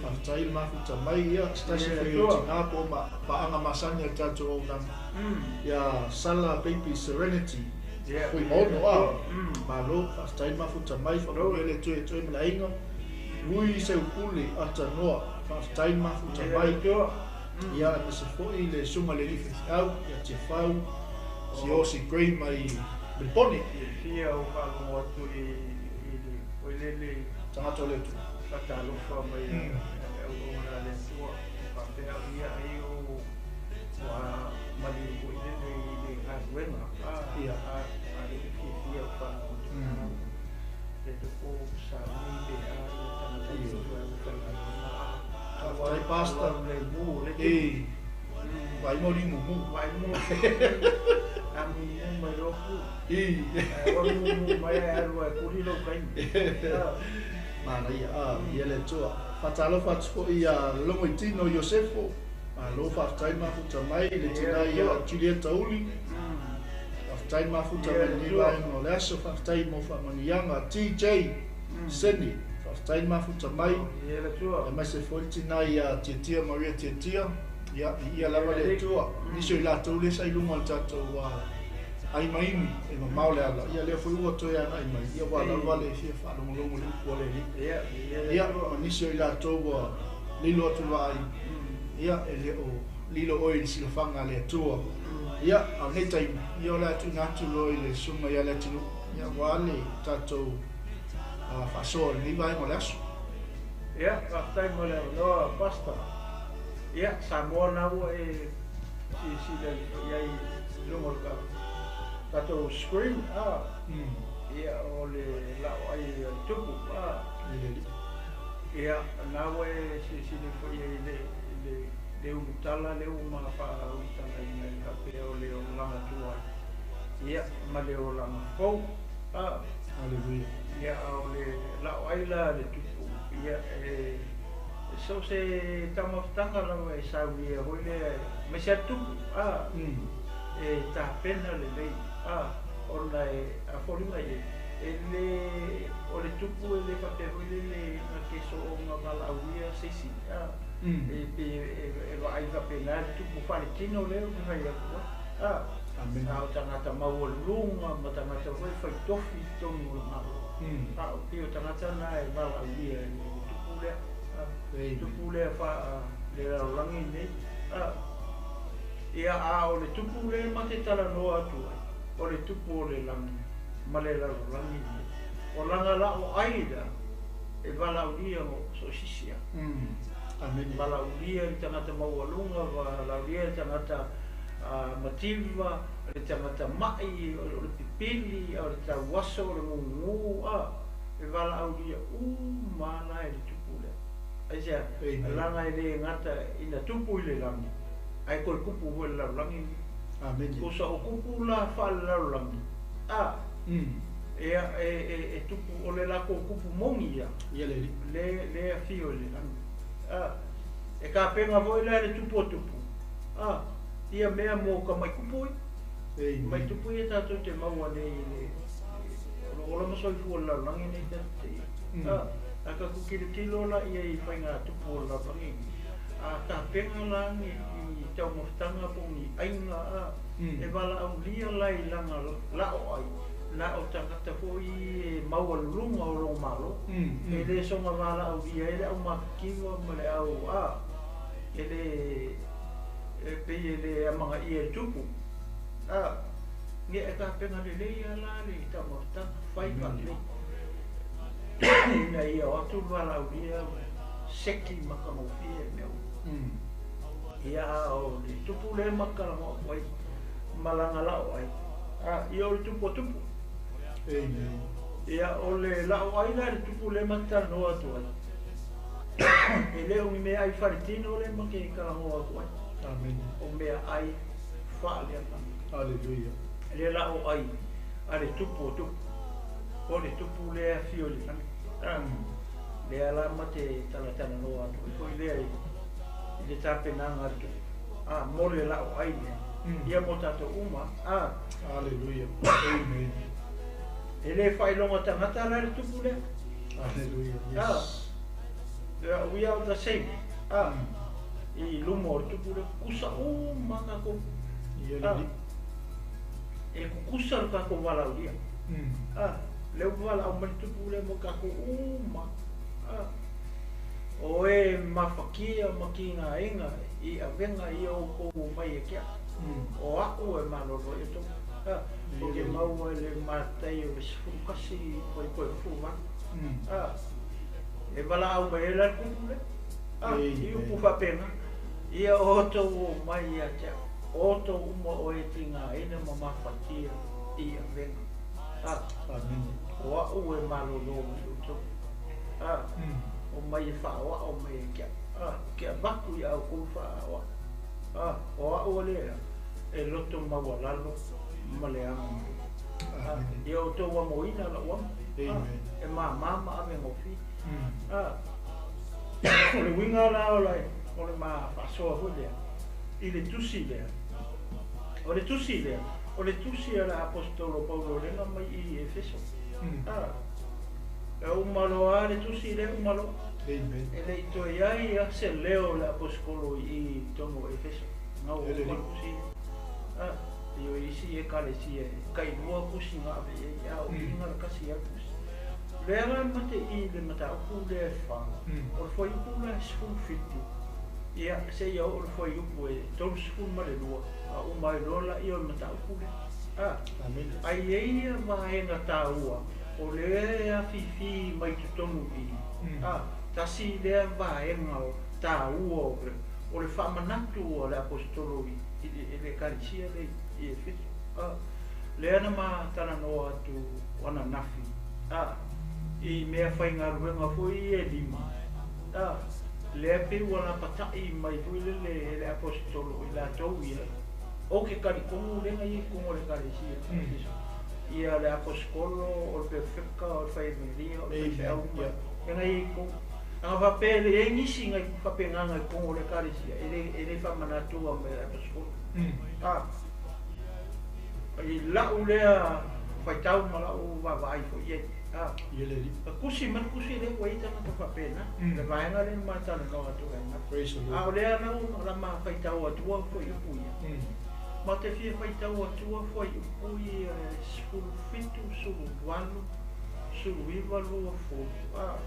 faafetai le mafuta mai, ia se tasi foi o tina po o paaga masani a le tatou auaunaga, ia Sala Baby Serenity, foi maono a. Malo, faafetai le mafuta mai, faamanuia le Atua ia te oe ma le aiga. Ui Seupule Atanoa, faafetai le mafuta mai. Ia, aemaise foi le susuga i le alii faifeau ia Tiafau, si Osi Grey mai Melipone.
Fiafia ou faalogo atu i le oilele
tagata o le Atua.
Faatalofa mai a le auauna a le Atua. Faapea au ia ai o ua maliu foi lele i le galuega. A le fiafia ou faalogo atu. Le loko sauni pe a ia tagata i le faigaluega.
Faafetai Pastor.
Le mu le
E vai mo li mumu.
Vai mu. A mumu mai loku.
E.
Wa mumu mai alu ai kuli lo kai.
Manaia a ia le Atua. Faatalofa atu foi ia Logoitino Iosefo. Malo faafetai mafuta mai le tina ia Julieta Uli. Faafetai mafuta mai lenei vaega o le aso. Faafetai mo faamanuiaga TJ Sydney. Faafetai mafuta mai. Aemaise foi le tina ia Tiatia Maria Tiatia. Ia, viia lava le Atua. Nisi o i latou lea sa i luga o le tatou ai maimi e mamao le ala. Ia lea foi ua toe agai mai. Ia ua lava le fia faalogologo i le upu a le Alii. Ia, ma nisi o i latou ua lilo atu vaai. Ia, e le o lilo oe i le silafaga a le Atua. Ia, a o lenei taimi, ia o le a tuuina atu loa i le susuga ia Leatinuu, ia aua le tatou faasoa i lenei vaega o le aso.
Ia, faafetai mo le avanoa, Pastor. Ia, Samoa na ua e silasila i ai i luga o le tatou screen, ia, o le laau ai a le Tupu, ia, na ua e silasila foi i ai i le ulutala lea ua ma faaulutalaina i faapea o le olaga tuai, ia, ma le olaga fou.
Haleluia.
Ia a o le laoai la a le tupu, ia e so o se taumafataga lava e saunia foi lea aemaise lava le tupu, a, e tapena lelei, a, ona e a foliga i ai, e le, o le tupu e le faapea foi lele na te soona valaaulia se isi, a, e pei e vaai faapena le tupu faaletino lea ou te fai atu ai, a.
Amene.
A o tagata maualuluga ma tagata foi fai tofi i totonu o le Malo. A o pei o tagata na e valaaulia e le tupu lea. A, tupu lea faa le lalolagi nei. A, ia a o le tupu lea ma te talanoa atu ai, o le tupu o le lagi ma le lalolagi nei. O lana laoai la e valaaulia so o se isi a.
Amene.
Valaaulia le tagata maualuga, valaaulia le tagata mativa, le tagata ma'i, o le pipili, o le tauaso, o le gugu, a, e valaaulia uma la e le tupu lea. Aisea?
Amen.
Laga e le gata ina tupu i le lagi, ae toe tupu foi i le lalolagi lenei.
Amene.
Tusa o kupu la faalelalolagi, a, ia e tupu, o le latou kupu moni ia,
Ia le alii.
le le afio i le lagi. A, e tapena foi la le tupu o tupu, a, ia mea mo ka mai kupu i.
Amen.
Mai tupu ia tatou te maua nei i le, o lo ola ma soifua i le lalolagi nei tatou te i. A, a tatou tilotilo la ia i faiga tupu o le lalolagi, a tapena la ni i taumafataga po o ni aiga, a, e valaaulia la i lana laoai, na o tagata foi e maualuluga o lona Malo. E le soona valaaulia ai le aumatutua ma le au, a, e le, e pei e le amagaia e tupu. A, ia e tapena lelei lava la le taumafataga, fai faalelei. Ina ia o atu le valaaulia seki matagofie e mea uma. Ia a o le tupu lea ma talanoa atu ai ma lana laoai, a, ia o le tupu o tupu.
Amen.
Ia o le laoai la le tupu lea ma talanoa atu ai, e le o ni meaai faaletino lea ma te talanoa atu ai.
Amene.
O meaai faaleagaga.
Haleluia.
Le laoai a le tupu o tupu. O le tupu lea afio i le lagi. A, lea la ma te talatalanoa atu ai foi lea i le tapenaga a le tupu. A, mo le laoai lea. Ia mo tatou uma. A.
Haleluia. Amen.
E le faailoga tagata la le tupu lea.
Haleluia.
A,
Yes.
we are the same. A, i luma o le tupu lea, kukusa uma tatou.
Ia le
A,
alii.
e kukusa le tatou valaaulia. A, lea ua valaau mai le tupu lea mo tatou uma. A, o e mafakia ma kigaina i avega ia outou mai e ke au. O a'u e malolo ai outou. A, o ke maua i le Mataio o le 11 poepoe 18. A, e valaau mai ai la le tupu lea. A, i upu faapena. Ia outou o mai ia te a'u. Outou uma o e tigaina ma mafatia i avega. A,
Amene.
o a'u e malolo mai outou. A, o mai e faaoao mai e ke au. A, ke avatu ia outou faaoao. A, o a'u o lea e loto maualalo ma le agalelei. A,
Amene.
ia outou amoina la'u amo. A,
Amen.
e māmā ma ave gofie. A, o le uiga la o le o le ma faasoa foi lea i le tusi lea. O le tusi lea, o le tusi a le aposetolo Paulo lena mai i Efeso. A, e uma loa le tusi lea, uma loa.
Amen.
E le'i toe ai a se leo o le aposetolo i totonu o Efeso. Na ua
E lelei.
uma le tusi lea. A, i o isi ekalesia e kailua tusi na ave i ai, a o iga le kasi a tusi. Lea la ma te i le mataupu lea e 4. O le fuaiupu la e 17. Ia, seia oo le fuaiupu e 32, a uma ai loa laia o le mataupu lea. A,
Amene.
ai e ia vaega tāua, o lea e afifi mai totonu i. A, tasi lea vaega o tāua o le, o le faamanatu o le aposetolo i, i, i le ekalesia lea i Efeso. A, lea na ma talanoa atu ananafi. A, i mea faigaluega foi e lima. A, lea pei ua lapata'i mai foi lele e le aposetolo i latou ia. O ke talitonu lea na i totonu o le ekalesia. Ia le aposikolo o le pefeka o le faiemelia o le faifeau ma mea na i ai i totonu. A na faapea e leai nisi nai faapenaga i totonu o le Ekalesia, e le faamanatua mai e le aposikolo. A, i lau lea faitau ma lau vaavaai foi i ai, a, na tusi mai le tusi lea ua i ai tagata faapena, le vaega lea na ma talanoa atu ai ananafi. A o lea la ua la ma faitau atua fuaiupu ia. Ma te fia faitau atua fuaiupu ia 17, 18, 19, 20, a.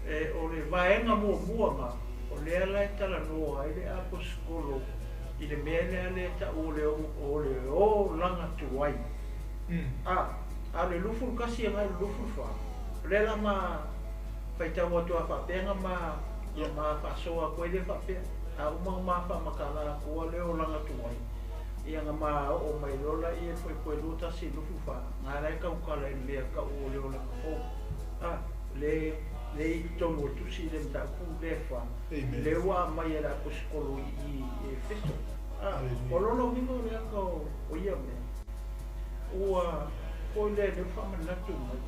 E, o le vaega muamua na, o lea la e talanoa ai le aposikolo i le mea lea lea e tau o le o le olaga tuai. A, a o le 21 agai i le 24, o lea la ma faitau atu a faapea na ma ma faasoa atu ai lea faapea, a uma ona ma faamatala atua le olaga tuai, ia na ma oo mai loa laia i le fuaipua e 21 24, na la e tautala i le mea tau o le olaga fou. A, le le i totonu o le tusi le mataupu lea fa, lea ua aumai e le aposikolo i i i Efeso. A, o lona uiga o le aka o ia mea, ua foi lea lea ua faamanatu mai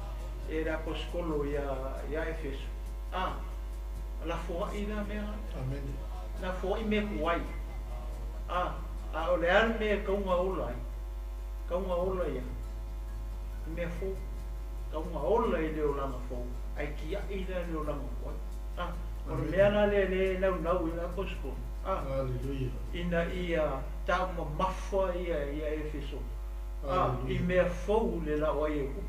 e le aposikolo ia ia Efeso. A, lafoai la mea na. Lafoai mea tuai. A, a o le a le mea e tatau ona ola ai? Tatau ona ola ia i mea fou. Tatau ona ola i le olaga fou, ae tiai la le olaga tuai. A, o le mea la lea lea e naunau i ai le aposikolo. A, ina ia taumamafa ia ia Efeso, a, i mea fou le laoai e tupu.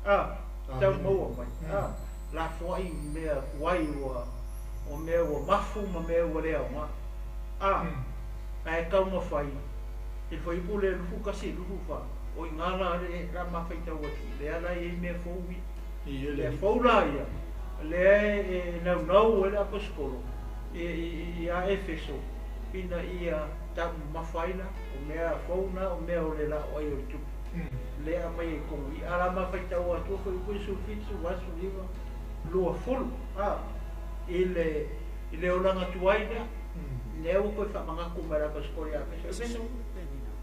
A, tau maua mai. A, lafoai i mea tuai ua, o mea ua mafu ma mea ua le aoga. A, ae taumafai i le fuaiupu lea 21 i le 24, o i ina la le la mafaitau atu, lea la e i ai mea fou ia. Mea fou la ia, lea e naunau ai le aposikolo ia Efeso ina ia taumamafa ai la, o mea fou na o mea o le laoai o le tupu, lea e aumai ai i totonu i i. A la mafaitau atu fuaiupu 17, 18, 19, 20, a, i le i le olaga tuai lea, lea ua toe faamanatu mai e le aposikolo ia Efeso, Efeso,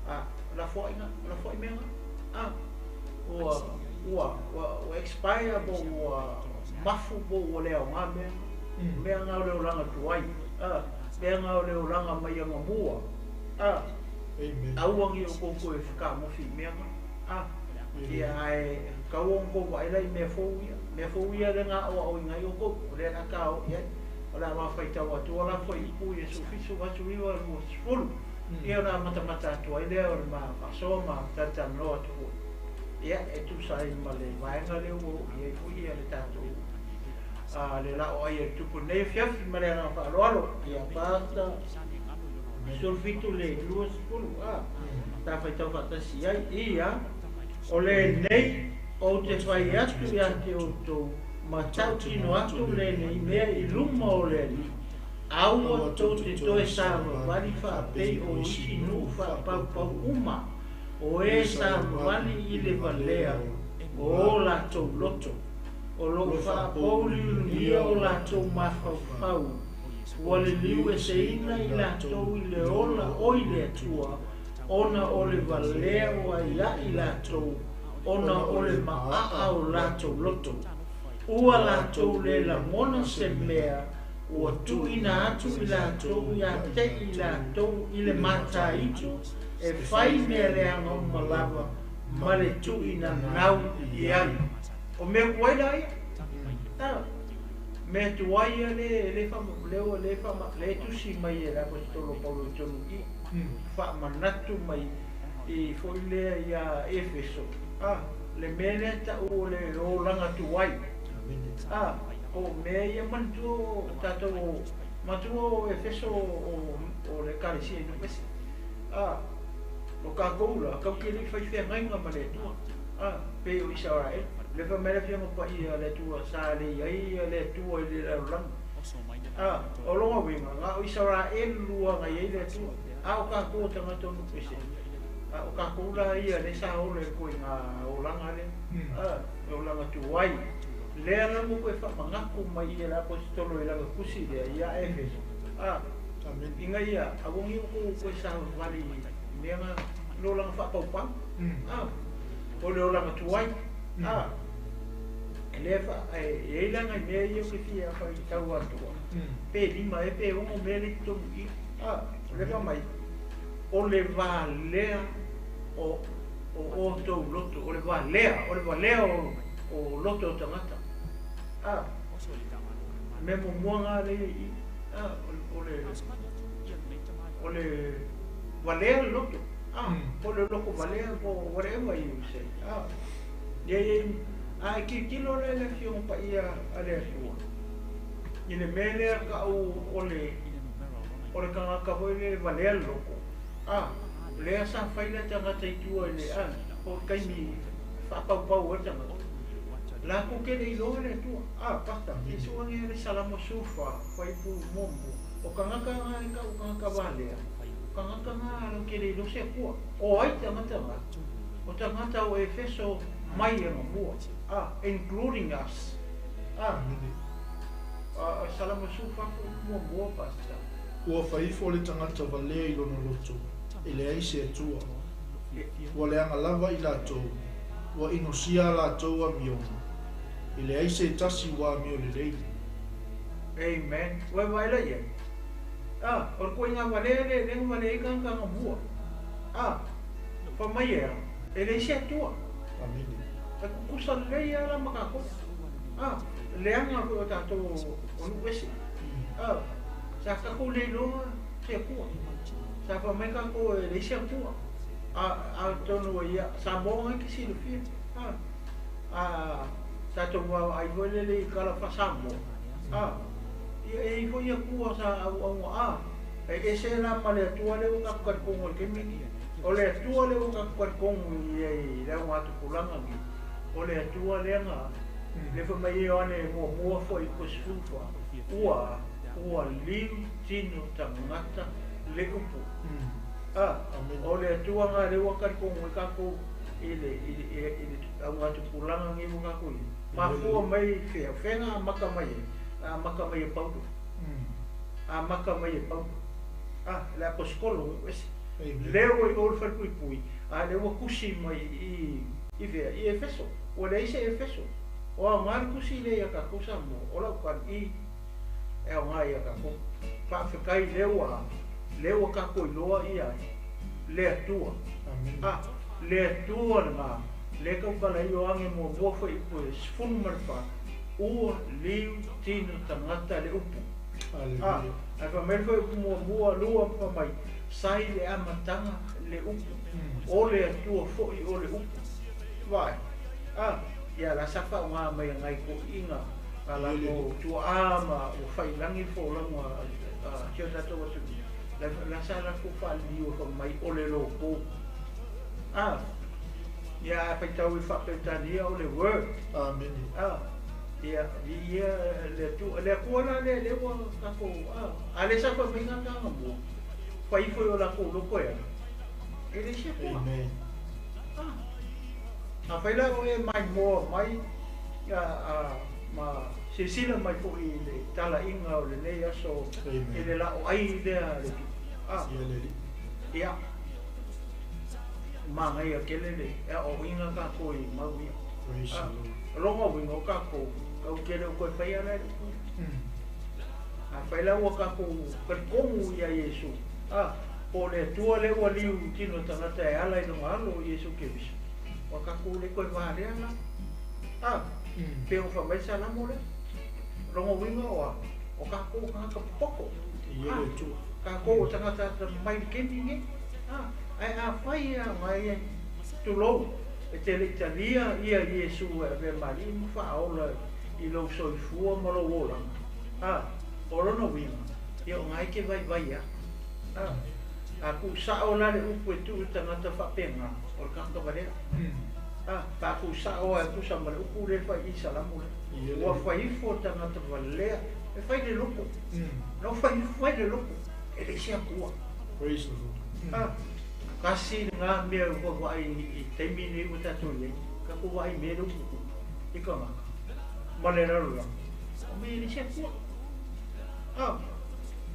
a, lafoaiga, lafoai mea na, a, ua, ua, ua, ua expire po ua mafu po ua le aoga mea na. Mea na o le olaga tuai, a, mea na o le olaga mai agamua, a, aua ne i outou toe fetagofi i mea na, a, ia ae tatau ona outou vaai la i mea fou ia, mea fou ia lea na aoaoina ai outou, o lea o le a ta oo i ai. O le a mafaitau atu la fuaiupu ia 17, 19, 20, ia ona amatamata atu ai lea o le ma faasoa ma talatalanoa atu foi, ia e tusa ai ma le vaega lea ua oo i ai foi ia le tatou le laoai a le tupu i lenei afiafi ma le agaga faaaloalo. Ia Pasta 17 le 20 a ta faitau faatasi ai, ia o lenei ou te fai atu ia te outou ma tautino atu lenei mea i luma o le Alii, aua tou te toe savavali faapei o isi nuu faapaupau uma, o e savavali i le valea o o latou loto, o loo faapouliulia o latou mafaufau, ua liliu eseina i latou i le ola o i le Atua, ona o le valea ua aiaʻi latou, ona o le maʻaʻa o latou loto. Ua latou le lagona se mea ua tuuina atu i latou ia te i latou i le mataitu e fai mea leaga uma lava ma le tuuina nau i ai. O mea tuai la ia. A, mea tuai ia le le fa le le fa le tusi mai e le aposetolo Paulo i totonu i i, faamanatu mai i foi lea ia Efeso, a, le mea lea tau o le olaga tuai, a, o mea ia manatua o tatou o, manatua o Efeso o, o le Ekalesia i Nu'u-ese, a, o tatou la, tatou te le i fai feagaiga ma le Atua, a, pei o Isaraelu, lea fai mai le Afioga Paia a le Atua sa le i ai le Atua i le lalolagi, a, o lona uiga, na o Isaraelu lava na i ai le Atua. A o tatou o tagata o Nu'u-ese, a o tatou la ia lea sa ola i le ituaiga olaga lea, a, le olaga tuai, lea la ua toe faamanatu mai e le Aposetolo i lana tusi lea ia Efeso, a, ina ia aua ne i outou toe savavali i mea na, le olaga faapaupau, a. O le olaga tuai. E lea e i ai la nai mea ia ou te fia faitau atua. Pe 5 ea pe 6 mea lea i totonu i i. O lea fai mai, o le valea o outou loto, o le valea, o le valea o loto o tagata. Mea muamua na lea i i. O le valea le loto. Po le loko valea, po whatever you say. Ia ia a e tilotilo la i le Afioga Paia a le Atua i le mea lea ta'u o le o le tagata foi lele valea le loko. Lea sa fai le tagata i tua i le po o le taimi e faapaupau ai le tagata. Latou te le iloa le Atua. Pasta, Iesu age le Salamo 14, fuaiupu muamua. O tagata na e ta'u tagata valea, o tagata na latou te le iloa se Atua. O ai tagata na? O tagata o Efeso mai anamua, including us. Salamo 14 fuaiupu muamua, Pasta.
Ua fai ifo le tagata valea i lona loto, e leai se Atua. Ua leaga lava i latou, ua inosia a latou amioga, e leai se tasi ua amio lelei.
Amen. Ua e vaai la i ai? O le ituaiga valea lea lea na valea ai tagata anamua. Fai mai e a? E leai se Atua.
Amene.
E tutusa lelei lava la ma tatou. Leaga foi o tatou o nuu ese. Sa tatou le iloa se Atua. Sa fai mai tatou e leai se Atua. Atonu e ia Samoa na e te silafia. A tatou vaavaai foi lele i tala faa-Samoa. Ia e i ai foi Atua sa auauga. E ese la ma le Atua lea ua tatou talitonu ai i le taimi lenei. O le Atua lea ua tatou talitonu i ai i le augatupulaga lenei, o le Atua lea na lea fai mai Ioane muamua fuaiupu 14, ua ua liu tino tagata le upu. O le Atua na lea ua talitonu ai tatou i le i le i le augatupulaga lenei ua tatou i ai. Mafua mai fea? O fea na amata mai ai? Na amata mai e Paulo. Amata mai e Paulo. Le aposetolo nuu ese. Lea ua i o le falepuipui, a lea ua tusi mai i i fea? I Efeso. Ua leai se Efeso. O aoga le tusi lea ia tatou Samoa, o lau tali, i, e aoga ia tatou. Faafetai lea ua, lea ua tatou iloa ia le Atua. Le Atua lena, lea tautala ai Ioane muamua fuaiupu e 14, ua liu tino tagata le upu. Ae fai mai le fuaiupu muamua lua ma fai mai, Sa i le amataga le upu, o le Atua foi o le upu. Vaai, ia la sa faaaoga mai e nai toeaiina a latou tuaa ma ua fai i lagi le folauga a si o tatou atunuu, la sa latou faaliliu e fai mai o le logo. Ia a faitau i faa-Peretania o le Word.
Amene.
Ia, viia le Atua. Le Atua la lea lea ua tatou, a lea sa fai mai gata anamua, fai ifo i o latou loko e ala, e leai se Atua.
Amen.
Afai la o e maimoa mai, ma silasila mai foi i le talaiga o lenei aso i le laoai lea a le Tupu.
Ia le Alii.
Ia, manaia tele le aoaoina tatou i mau ia.
Praise the Lord.
O lona uiga o tatou, tatou te le o toe faia la le upu ia. Afai la ua tatou talitonu ia Iesu, po o le Atua lea ua liu i tino tagata e ala i lona Alo o Iesu Keriso, ua tatou le toe valea la. Pei ona fai mai le Salamo lea, o lona uiga o a? O tatou o tagata popoto.
Ia le Atua.
Tatou o tagata mai le taimi lenei. Ae afai e aoga ia, tulou, e te le i talia ia Iesu e avea ma Alii ma Faaola i lou soifua ma lou olaga, a, o lona uiga, ia o na e te vaivai a. A, a tuu sao la le upu e tuu i tagata faapena, o le tagata valea. A, pe a tuu sao lava e tusa ma le upu lea e fai i Salamo lea, ua fai ifo le tagata valea e fai le loto. Na fai fai le loto, e leai se Atua.
Praise the Lord.
Tasi lena mea ua vaai i taimi nei ua tatou i ai, tatou vaai i mea lea ua tutupu i tagata ma le lalolagi, o mea e leai se Atua.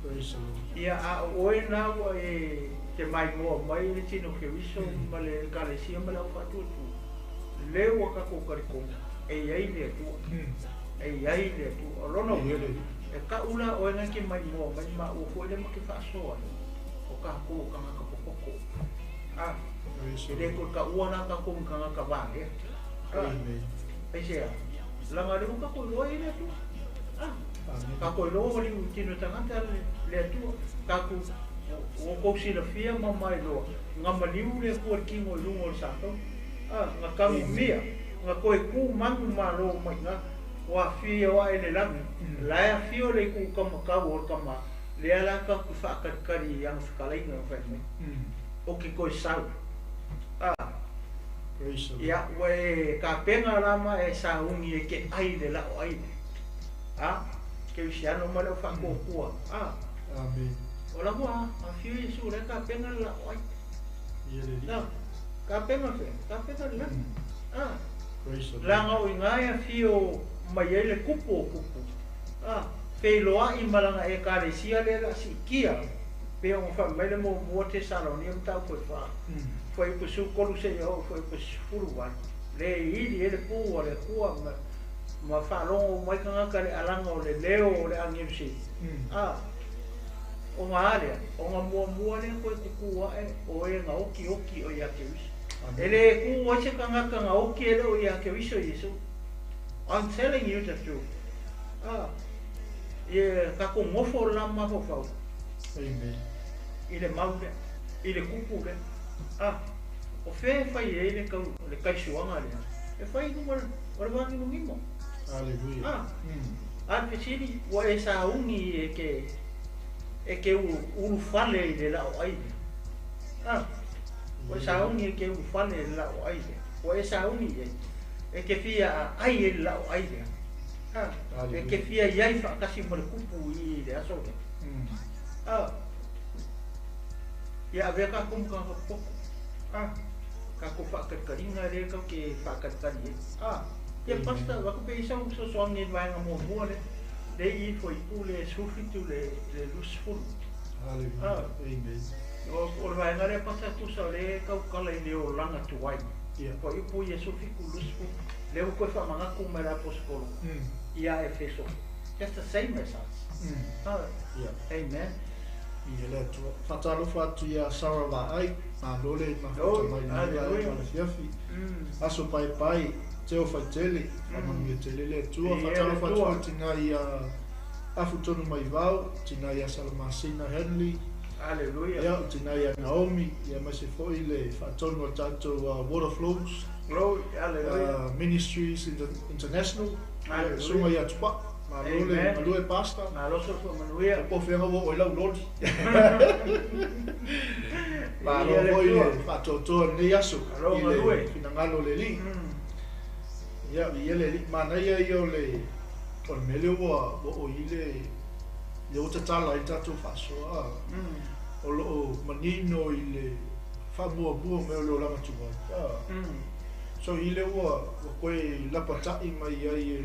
Praise the Lord.
Ia, a o oe lena ua e te maimoa mai i le tino Keriso ma le Ekalesia ma le au faatuatua, Le ua tatou talitonu e i ai le Atua. E i ai le Atua. O lona uiga, e tau la oe na e te maimoa mai maua foi lea ma te faasoa ai, o tatou o tagata popoto. A, e le toe taua la tatou ni tagata valea. A, aisea? Leaga o lea ua tatou iloa e i ai le Atua. A, tatou iloa ua liu i tino tagata le Atua. Tatou, ua outou silafia ma mailoa, na maliu le Atua i le tino i luga o le satau. A, na tanumia, na toe tu manu malo mai ina, ua afio ae le lagi, la e afio le itu taumatau o le tama, lea la tatou te faatalitali i ana fetalaiga na fai mai, ou te toe sau. A, ia, ua e tapena la ma e sauni e te ai le la'o ai lea. A, kerisiano ma le au faatuatua. A, o la ua afio Iesu la e tapena le la'o ai. Na, tapena fea? Tapena le lagi. A, leaga o i ina e afio mai ai le Tupu o tupu. A, feiloai ma lana Ekalesia lea o le a siitia, pei ona fai mai le muamua Tesalonia mataupu e fa, fuaiupu 13 seia oo i fuaiupu 18, le ili ai le pū a le Atua ma, ma faalogo uma ai tagata i le alaga o le leo o le agelu sili. A, ona a lea? Ona muamua lea toe tutū ae o e na okioki o ia Keriso. E le kū ai se tagata na oki e le o ia Keriso Iesu. I'm telling you the truth. A, ia tatou nofo la mafaufau.
Amen.
I le mau lea, i le kupu lea. A, o fea e fai ai le kau, le kaisuaga lea? E fai i luga o le vāgimogimo.
Hallelujah.
A, a le fesili, ua e sauni e ke, e ke ulufale i le la'o ai lea? A, ua e sauni e ke ulufale i le la'o ai lea? Ua e sauni i ai e te fia ai i le la'o ai lea? A, e te fia i ai faatasi ma le Tupu i le aso lea? A, ia avea tatou ma tagata popoto. A, tatou faatalitaliga lea tatou te faatalitali ai. A, ia Pastor, avatu pea i ai sau fesoasoani i le vaega muamua lea, lea i i fuaiupu le 17 i le 20.
Hallelujah. Amen.
O le vaega lea Pastor tusa o lea e tautala i le olaga tuai.
Ia.
Fuaiupu ia 17 20, lea ua toe faamanatu mai le Aposetolo ia Efeso. Just the same as us.
Ia.
Amen.
Ia le Atua. Faatalofa atu ia Sarah Vaai, malo le mafuta mai lenei
Hallelujah.
vaega o le afiafi. Aso paepae, Teo Faitele, faamanuia tele le Atua.
Ia le
Faatalofa atu
Atua.
foi tina ia Afu Tonu Maivao, tina ia Salamasina Henley,
Hallelujah.
ia tina ia Naomi, ia aemaise foi le faatonu o tatou Water Flows
Glory. Hallelujah.
Ministries International, ia
Hallelujah.
susuga ia Tupa. Malo le
Amen.
galue Pastor.
Malo soifua manuia.
Po feaga ua oo i lau loli. Malo
Ia le
foi
Atua.
le faatoatoa lenei aso
Malo
i
galue.
le finagalo o le Alii. Ia, ia le Alii, manaia ia o le o le mea lea ua ua oo i le le ua tatala ai le tatou faasoa. O lo o manino i le faamuamua mai o le olaga tuai. So i le ua ua koe lapata'i mai ai e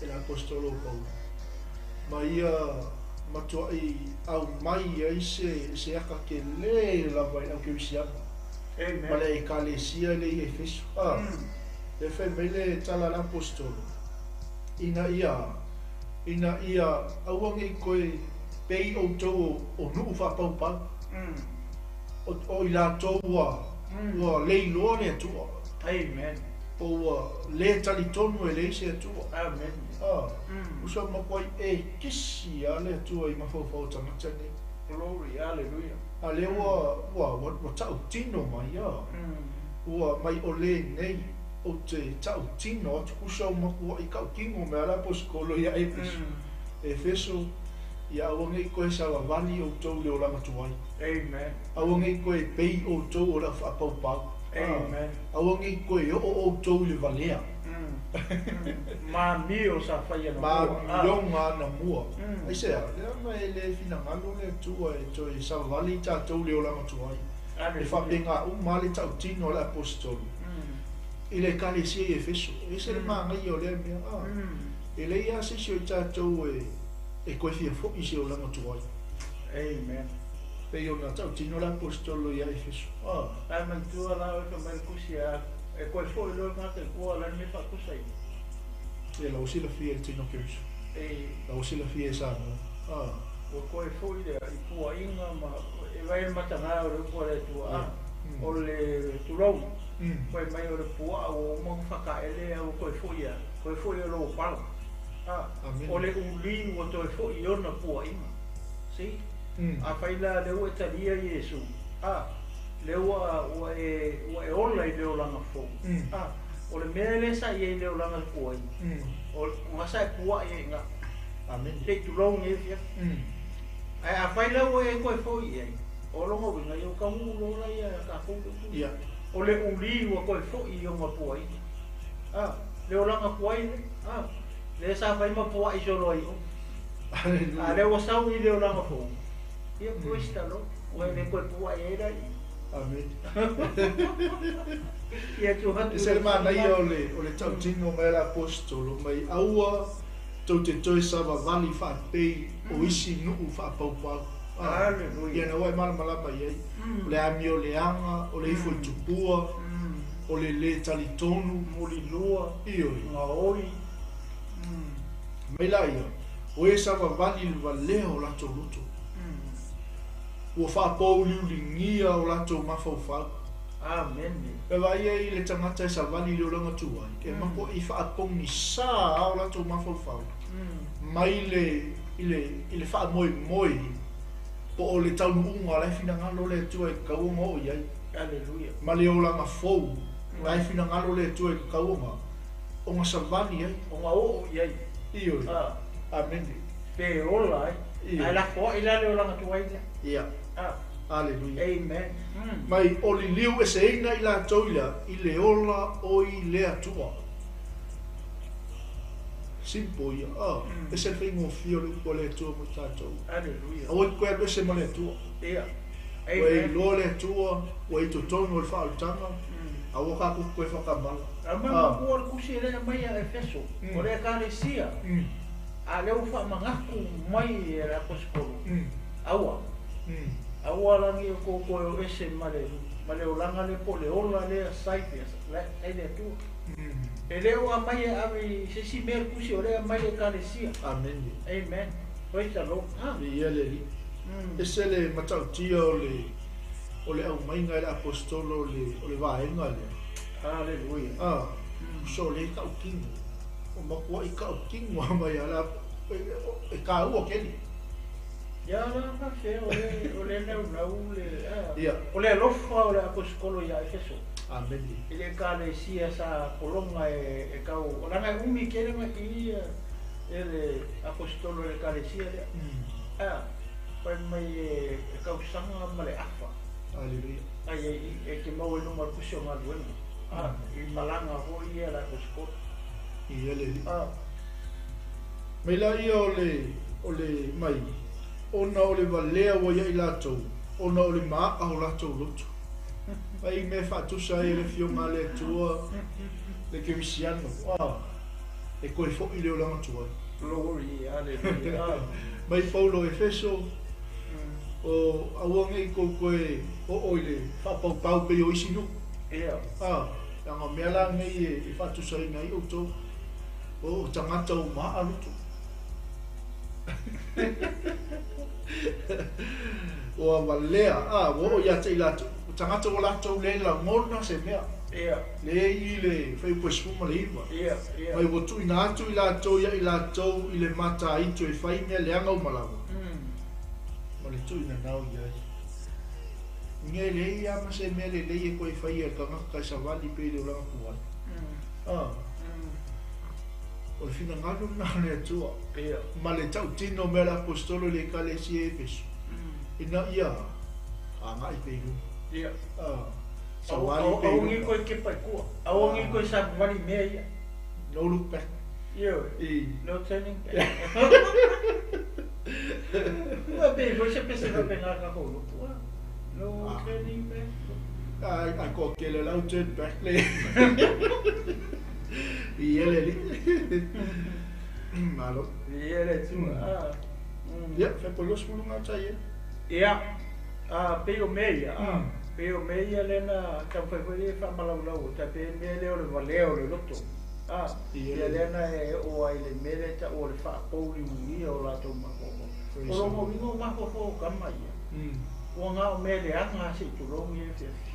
e le Aposetolo o Paulo. Ma ia matua'i aumai ai se se aka kelē lava i le aukerisiana. Ma
Amen.
le Ekalesia le i Efeso. Le fai mai le tala a le Aposetolo. Ina ia ina ia aua nei koe pei outou o nuu faapaupau. O o i latou ua ua leiloa le Atua.
Amen.
Po ua le talitonu e leai se Atua.
Amen.
Uso makuai e kisi a le Atua i mafaufau o tagata nei.
Glory. Hallelujah.
A lea ua ua ua tautino mai a. Ua mai o le nei o te tautino atu kusa o makuai kautino me ala aposetolo ia Efeso. Efeso, ia aua nei koe savavali outou le olaga tuai.
Amen.
Aua nei koe pei outou o le au faapaupau.
Amen.
Aua nei koe oo outou i le valea.
Ma mio sa fai ana
Ma
mua.
mioga ana mua. Aisea, leaga e le finagalo le Atua e toe savavali i tatou le olaga tuai. E faapegaʻu uma le tautino a le aposetolo i le Ekalesia i Efeso. E ese le magaia o lea mea. E leai lava se isi o i tatou e e koe fiafoʻi i se olaga tuai.
Amen.
Pei ona tautino le aposetolo ia Efeso.
Ai manatua la oe fai mai le tusi a E koe fo'i loa le tagata i tua o le a le mea e faatusa i ai.
Ia, la ua silafia e le tino Keriso.
E.
La ua silafia e Samoa. A.
Ua toe foi lea i puaʻiga ma e vaai i le mataga o le upu a le Atua, a, o le tulou, fai mai o le puaa ua uma ona fataele a ua toe foi a, toe foi o lou pala. A, o le uli ua toe foi i ona puaʻiga. See? Afai la lea ua e talia Iesu, a, lea ua, ua e, ua e ola i le olaga fou, a, o le mea lea sa i ai i le olaga tuai, o, o sa e puaʻi ai i ina.
Amene.
Se i tulou lenei afiafi. Ae afai la ua e toe foi i ai, o lona uiga, ia ua taunuu loa la ia tatou le upu lea. O le uli ua toe foi i ona puaiga. A, le olaga tuai lea, a, lea sa fai ma puai solo ai i o. A lea ua sau i le olaga fou, ia praise the Lord, ua e le toe puai ai la i i.
Amene.
Ia tuu atu
E se le manaia o le, o le tautino mai a le Aposetolo mai aua tou te toe savavali faapei o isi nuu faapaupau. A, ia na ua e malamalama i ai, o le amio leaga, o le ifo i tupua, o le lē talitonu,
Mulilua,
ioe.
Gaoi.
Mai laia, o e savavali i le valea o latou loto. Ua faapouliuligia o latou mafaufau.
Amene.
E vaai ai i le tagata e savali i le olaga tuai, e makuaʻi faapogisa o latou mafaufau mai le, i le, i le faamoemoe po o le taunuuga o la e finagalo le Atua e tatau ona oo i ai.
Aleluia.
Ma le olaga fou la e finagalo le Atua e tatau ona, ona savali ai.
Ona oo i ai.
Ioe. Amene.
Pe ola ai.
Ioe.
Ae lafoai la le olaga tuai lea.
Ia. Aleluia.
Amen.
Mai o liliu eseina i latou ia i le ola o i le Atua. Simple ia. Ah, ese le faigofie o le upu a le Atua mo i tatou.
Aleluia.
Aua e te toe alu ese ma le Atua.
Ia.
Ua e
Amen.
iloa le Atua, ua i totonu o le faaolataga, aua tatou te toe faatamala.
Aumai matua o le tusi e le aumai ia Efeso, o le Ekalesia, a lea ua faamanatu mai e le Aposetolo, aua, aua la ne i outou toe o ese ma le, ma le olaga lea po o le ola lea sa i le, le Atua. E le o aumai e ave i se isi mea le tusi, o lea e aumai i Ekalesia.
Amene.
Amen. Praise the Lord. Ha.
Viia le Alii. Ese le matautia o le o le aumaiga e le Aposetolo o le o le vaega lea.
Aleluia.
A, so le tautino. O matuaʻi tautino lava mai a le e taua tele.
Ia la faafefea o le o le naunau le a
Ia.
o le alofa o le Aposetolo ia Efeso.
Amene.
I le Ekalesia sa pologa e e tau o leaga e umi tele ona i e le Aposetolo i le Ekalesia lea. A fai mai e e tausaga ma le afa.
Aleluia.
Ai ai e te maua i luga o le tusi o galuega. A i malaga foi ia le Aposetolo.
Ia le Alii.
A.
Mai laia o le, o le mai, ona o le valea ua ia i latou, ona o le maaa o latou loto. Mai mea e faatusa ai e le Afioga a le Atua le kerisiano, a, e toe foi le olaga tuai.
Glory, hallelujah.
Mai Paulo Efeso, o aua nei kou toe oo i le faapaupau pei o isi nuu.
Ia.
A, leaga o mea la nei e faatusaina ai outou, o tagata ua maaa loto. Ua valea, a, ua oo ia te i latou, o tagata ua latou le lagona se mea.
Ia.
Le i le fuaiupu e 19.
Ia, ia.
Mai ua tuuina atu i latou ia i latou i le mataito e fai mea leaga uma lava. Ma le tuuina nao i ai. Nge leai lava ma se mea lelei e toe faia e le tagata e savali pei i le olaga tuai. A. O le finagalo lena o le Atua.
Ia.
Ma le tautino mea le Aposetolo i le Ekalesia i Efeso, ina ia agai pea i luma.
Ia.
A. Savali pea i
Aua ne i
luma.
koe kepa i tua. Aua ne i koe savali i mea ia.
No look back.
Ioe.
I.
No turning back. Ua pei foi se pese faapena a tatou lotu, a. No turning back.
Ai, ai ko kele lau turn back le. Ia le Alii. Malo.
Ia le Atua. A.
Ia, fai po 20 ngā tai e.
Ia, a, pei o mea ia, a. Pei o mea ia lea na taumafai foi e faamalaulau e tai pei o le mea lea o le valea o le loto. Ia lea na e oo ai i le mea lea e taua o le faapouliugia o latou mafaufau. O lona uiga o mafaufau o tama ia, ua na o mea leaga lava se i tulou ia afiafi.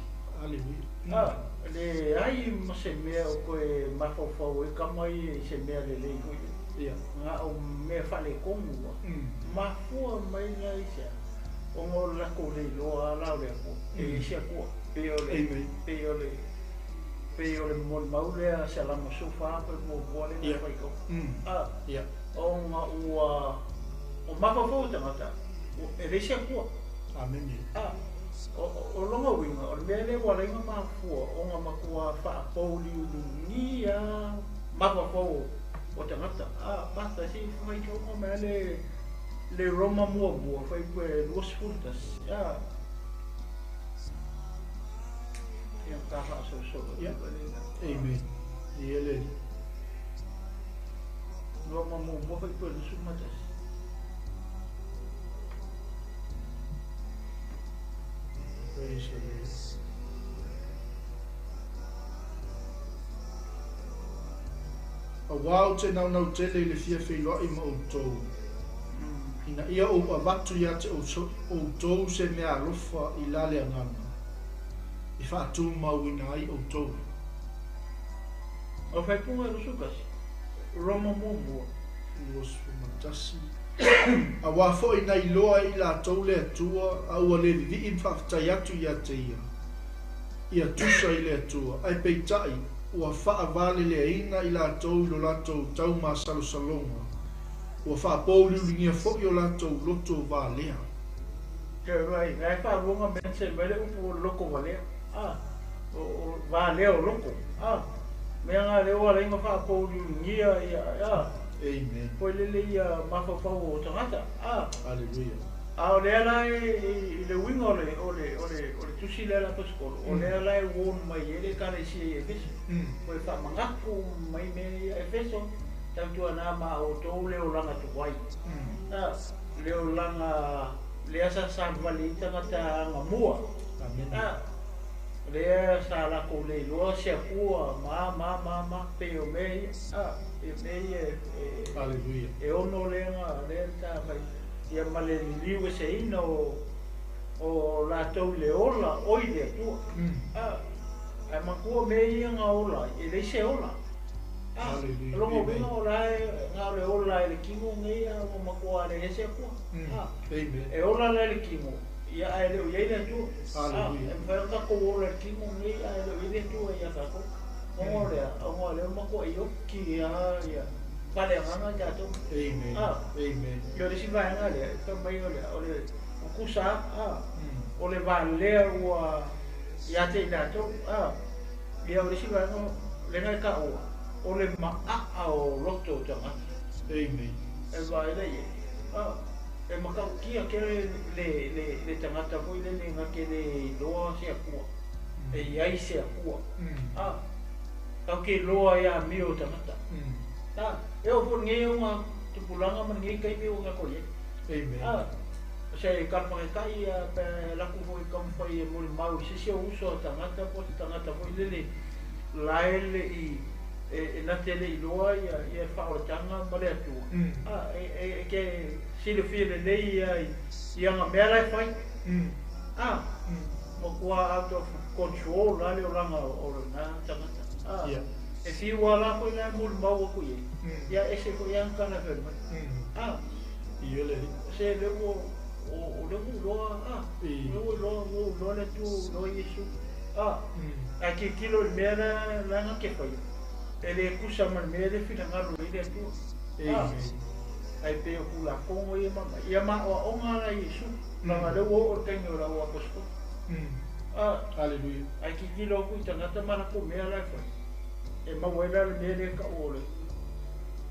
Leai ma se mea o toe mafaufau ai tama ia i se mea lelei foi lea. Na o mea faaletonu lava. Mafua mai la i se a? Ona o le latou le iloa lava la o le Atua, e i ai se Atua. Pei o le, pei o le, pei o le molimau lea a Salamo 14 pe muamua lea na faitau. Ona ua, o mafaufau o tagata, e leai se Atua.
Amene.
O lona uiga, o le mea lea ua ala ai ona mafua ona matua faapouliuliugia mafaufau o tagata. Basta se i faitauga mai lava le Roma muamua fuaiupu 21. Ia ta faasolosolo atu ai lea.
Amen. Ia le Alii.
Roma muamua fuaiupu 21.
Praise the Lord. Auā ou te naunau tele i le fia feiloai ma outou, ina ia ou avatu ia te outou se mea alofa i la le agaga, e faatumauina ai outou.
O le faaipuga e 21, Roma muamua.
21, Auā foi na iloa e i latou le Atua, a ua le vivii ma faafetai atu ia te ia, ia tusa i le Atua, ae peitai, ua faavaleleaina i latou i lo latou taumasalosaloga, ua faapouliuligia foi o latou loto valea.
Vaai, na e faaluaga mention mai le upu o le loto valea, a, o valea o loto, a, mea na lea ua ala ai ona faapouliuligia ia, a,
Amen.
Foi lele ia mafaufau o tagata, a.
Hallelujah.
A o lea la i le uiga o le, o le, o le, o le tusi lea a le Aposetolo, o lea la e warn mai ai le Ekalesia i Efeso, toe faamanatu mai mea ia, Efeso, tautuana ma outou le olaga tuai, a, le olaga lea sa savavali ai tagata agamua, a, lea sa latou le iloa se Atua ma, ma, ma, ma, pei o mea ia, a, pei o mea ia
Hallelujah.
e ono lea na, lea sa fai, ia ma le liliu eseina o latou i le ola o i le Atua. A, ae manatua mea ia na ola ai, e leai se ola. A,
Hallelujah.
o lona
Amen.
uiga o la e na o le ola i le tino nei, a ua matua leai se Atua. A,
Amen.
e ola la i le tino, ia ae le o i ai le Atua.
Hallelujah.
A, e mafai ona tatou ola i le tino nei, ae le o i ai le Atua ia tatou. Ona o lea, ona o lea ua matua ioki lava ia faaleagaga i tatou.
Amen.
A,
Amen.
ia o le isi vaega lea, e fai mai o lea, o le tutusa, a, o le valea ua ia te i latou, a, ia o le isi vaega lea e taua, o le maaa o loto o tagata.
Amen.
E vaai lea i ai, a, e matautia tele le tagata foi lele na te le iloa se Atua, e i ai se Atua. A, tatou te iloa i amio o tagata. A, e oo foi i lenei ona tupulaga ma lenei taimi ua tatou i ai.
Amen.
A, se kalafaletai pe laku foi taumafai e molimau i se isi o uso a tagata po o se tagata foi lele la e le i e na te le iloa ia le faaolataga ma le Atua. A, e te silafia lelei ia i ana mea la e fai. A, matua out of control la le olaga o lena tagata. A, e fiu lava la foi la e molimau atu i ai. Ia ese foi lava tala fai mai. A,
Ia le Alii.
se lea ua o lea ua iloa, a, lea ua iloa, ua iloa le Atua, ua iloa Iesu. A, ae tilotilo i le mea la la na te faia, e le tusa ma le mea lea e finagalo ai le Atua. A, ae pei o Tulafono ia ma aumai, ia maoaoga la Iesu, leaga lea ua oo i le taimi o lau Aposetolo. A,
Hallelujah.
ae tilotilo atu i tagata ma latou mea la e fai, e maua ai la le mea lea e tau o le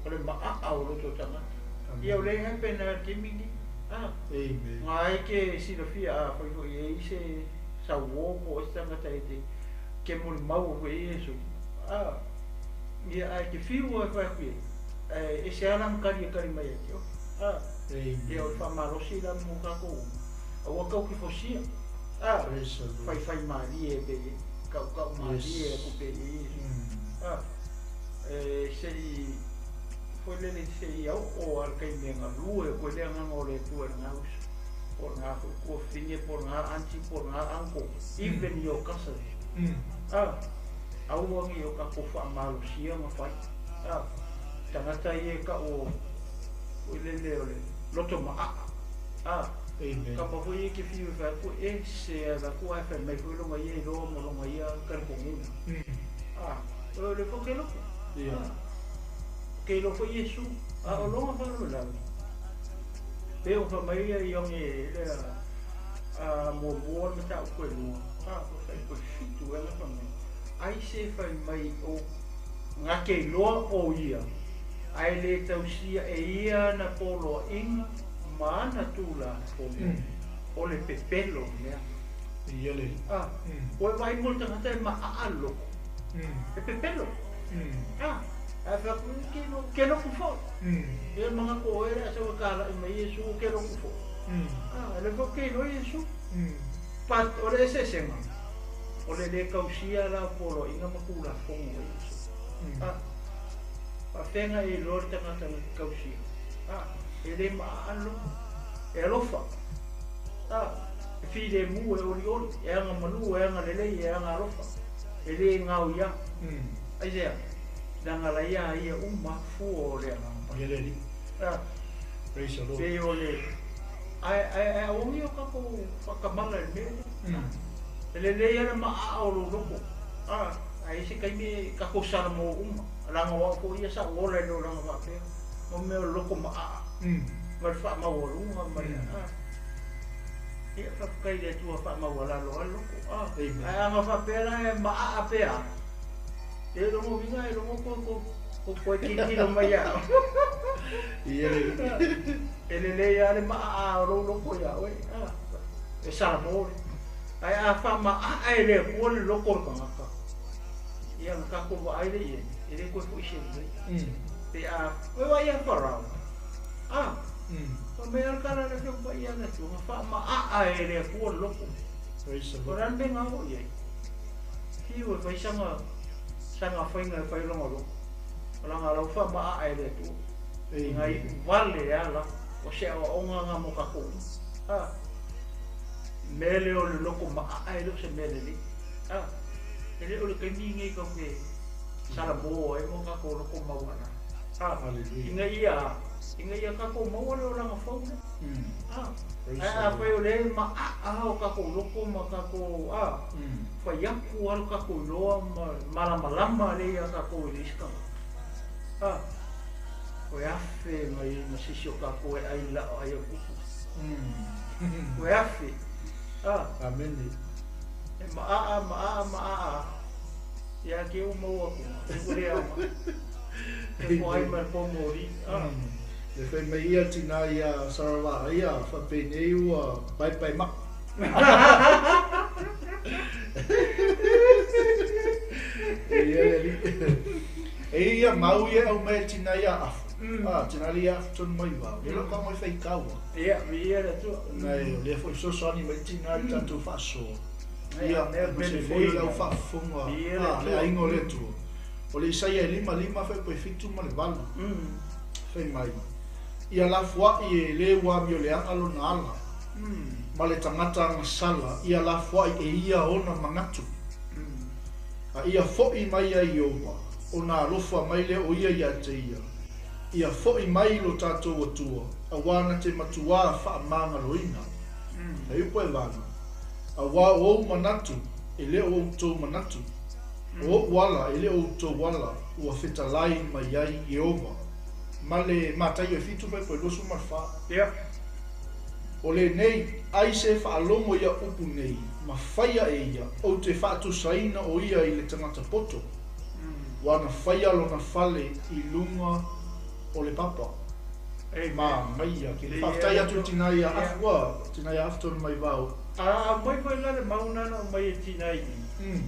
o le maaa o loto tagata. Ia o lea e happen lava i le taimi lenei. A,
Amen.
nga e ke silafia a fai foi e i ai se sauō po o ai se tagata e te ke molimau atu i ai Iesu. A, ia ae te fiu e fai atu i ai, ae ese lava lana tali e tali mai ia te oe. A,
Amen.
ia o le faamalosi la mo tatou uma, aua tau te fosia. A,
Praise the Lord.
Faifaimalie pe kaukaumalie
Yes.
aku pe i ai Iesu. E seʻi foi lele seʻi aoʻo a le taimi e galue koe le agaga o le Atua i lagā uso po o lagā foi tuafafine po o lagā aunty po o lagā uncle even your cousins aua nei o tatou faamalosia na fai tagata ia e taʻu o foi lele o le loto maʻaʻa
Amen.
Kapa foi ia e te fiu e fai atu ese a le Atua ae fai mai foi lona ia iloa ma lona ia talitonuga. O le foi ke loko. Ke iloa foi Iesu, a o lona faalavelave. Pe o fai mai ia i oge lea a muamua le mataupu e lua, o fai koe 7 ea na fai mai. Ai se fai mai o na te iloa o ia, ae le tausia e ia ana poloaiga ma ana tulafono, o le pepelo lea.
Ia le.
Ua e vaai mo le tagata e maʻaʻa le loko, e pepelo. Ae fai atu, ke loku foi. Ia manatu o oe le a sau e kalai mai Iesu, ke loku foi. E le foi ke iloa Iesu. But o le eseesega, o le lē tausia la o poloaiga ma tulafono o Iesu. Faafeaga e iloa le tagata na te tausia. E lē maʻaʻa le loko, e alofa. E filemu, e olioli, e agamalu, e agalelei, e agaalofa, e lē gaoiā. Aisea? Leaga la ia a ia uma fua o le Agaga Paia.
Ia le Alii. Praise the Lord.
Pei o le ae ae ae aogi o tatou faatamala i le mea lea. E lelei lava le maʻaʻa o lou loko. Ae i ai se taimi e tatou salamo uma, leaga o au foi ia sa ou ola i le olaga faapea, mo mea o le loko maʻaʻa ma le faamaualuga ma le Ia, faafetai i le Atua faamaualalo ai le loko. Ae a na faapea la e maʻaʻa pea, e lona uiga e logo koe ko koe tilotilo mai ia au. E lelei lava le maʻaʻa o lou loko iā oe, e salamo le. Ae a faamaʻaʻa e le Atua le loko o le tagata, ia na tatou vaai lea i ai, e le toe foʻi se lelei. Pe a, koe vaai ia Farao, fai mai lava le tala a le Afioga Paia a le Atua, na faamaʻaʻa e le Atua le loko. O le a le mea na oo i ai? Fiu e fai sana sana faiga e fai lona loko, leaga la ua faamaʻaʻa e le Atua. Ina iu vale ala o se aoaoga na mo tatou uma. Mea lea o le loko maʻaʻa e le o se mea lelei. E le o le taimi lenei tatou te salamo ai ma tatou loko maualalo. Ina ia ina ia tatou maua le olaga fou lea. Ae afai o lea e maʻaʻa o tatou loko ma tatou fai atu lava lo tatou iloa ma malamalama lea ia tatou e leai se tagata. Koe afe mai ai ma se isi o tatou e ʻai laa ai a le tupu. Koe afe.
Amene.
E maʻaʻa, maʻaʻa, maʻaʻa. Ia ke ua maua atu, e ua le aoga. E ko ai ma le pōmoli.
Le fai mai ia tinā iā Saravaia faapenei ua paepae maʻu. E ia le alii. E ia mau ia e aumai e le tinā iā Afu. Tinā le ia Afu tonu mai vao. Le loko anga i faitaua.
Ia, viia le Atua.
Nai, o lea foi fesoasoani mai le tinā i le tatou faasoa. Ia, aemaise foi o le au faafofoga a le aiga o le Atua. O le Isaia e 55 fai pe 7 ma le 8. Fai mai, Ia lafoaʻi e le ua amioleaga lona ala, ma le tagata agasala, ia lafoaʻi e ia ona manatu. A ia foʻi mai iā Ieova, ona alofa mai lea o ia iā te ia. Ia foʻi mai lo tatou Atua, auā na te matuā faamagaloina. Fai upu e 8, Auā o ou manatu, e le o outou manatu, O oʻu ala, e le o outou ala, ua fetalai mai ai Ieova. Ma le Mataio e 7 fai po e 24.
Ia.
O lenei, ai se faalogo ia upu nei, ma faia e ia, ou te faatusaina o ia i le tagata poto, ua na faia lona fale i luga o le papa. Manaia ke faafetai atu i tinā ia Afu, ua tinā ia Afu tonu mai vao.
A aumai foi la le mau na na aumai e tinā i i.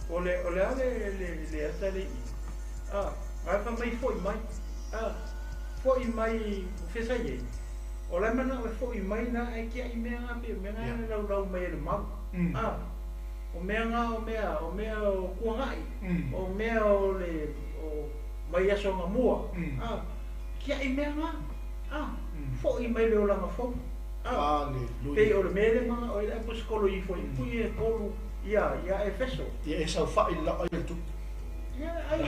O le, o le a le, le, le ata le i i? A, ae fai mai foʻi mai. A, foʻi mai o fea sa i ai? O la e manaʻo e foʻi mai la ae tiaʻi mea nga pei o mea nga e laulau mai e le mau. A, o mea na o mea, o mea o kuanai, o mea o le o mai aso mua. A, tiai mea na. A, fo'i mai le olaga fou. A, pei
Aleluia.
O le mea le mana o le aposetolo i foi pui e tolu ia ia Efeso.
Ia e saofa'i i le la'o ai o le tupu.
Ia ai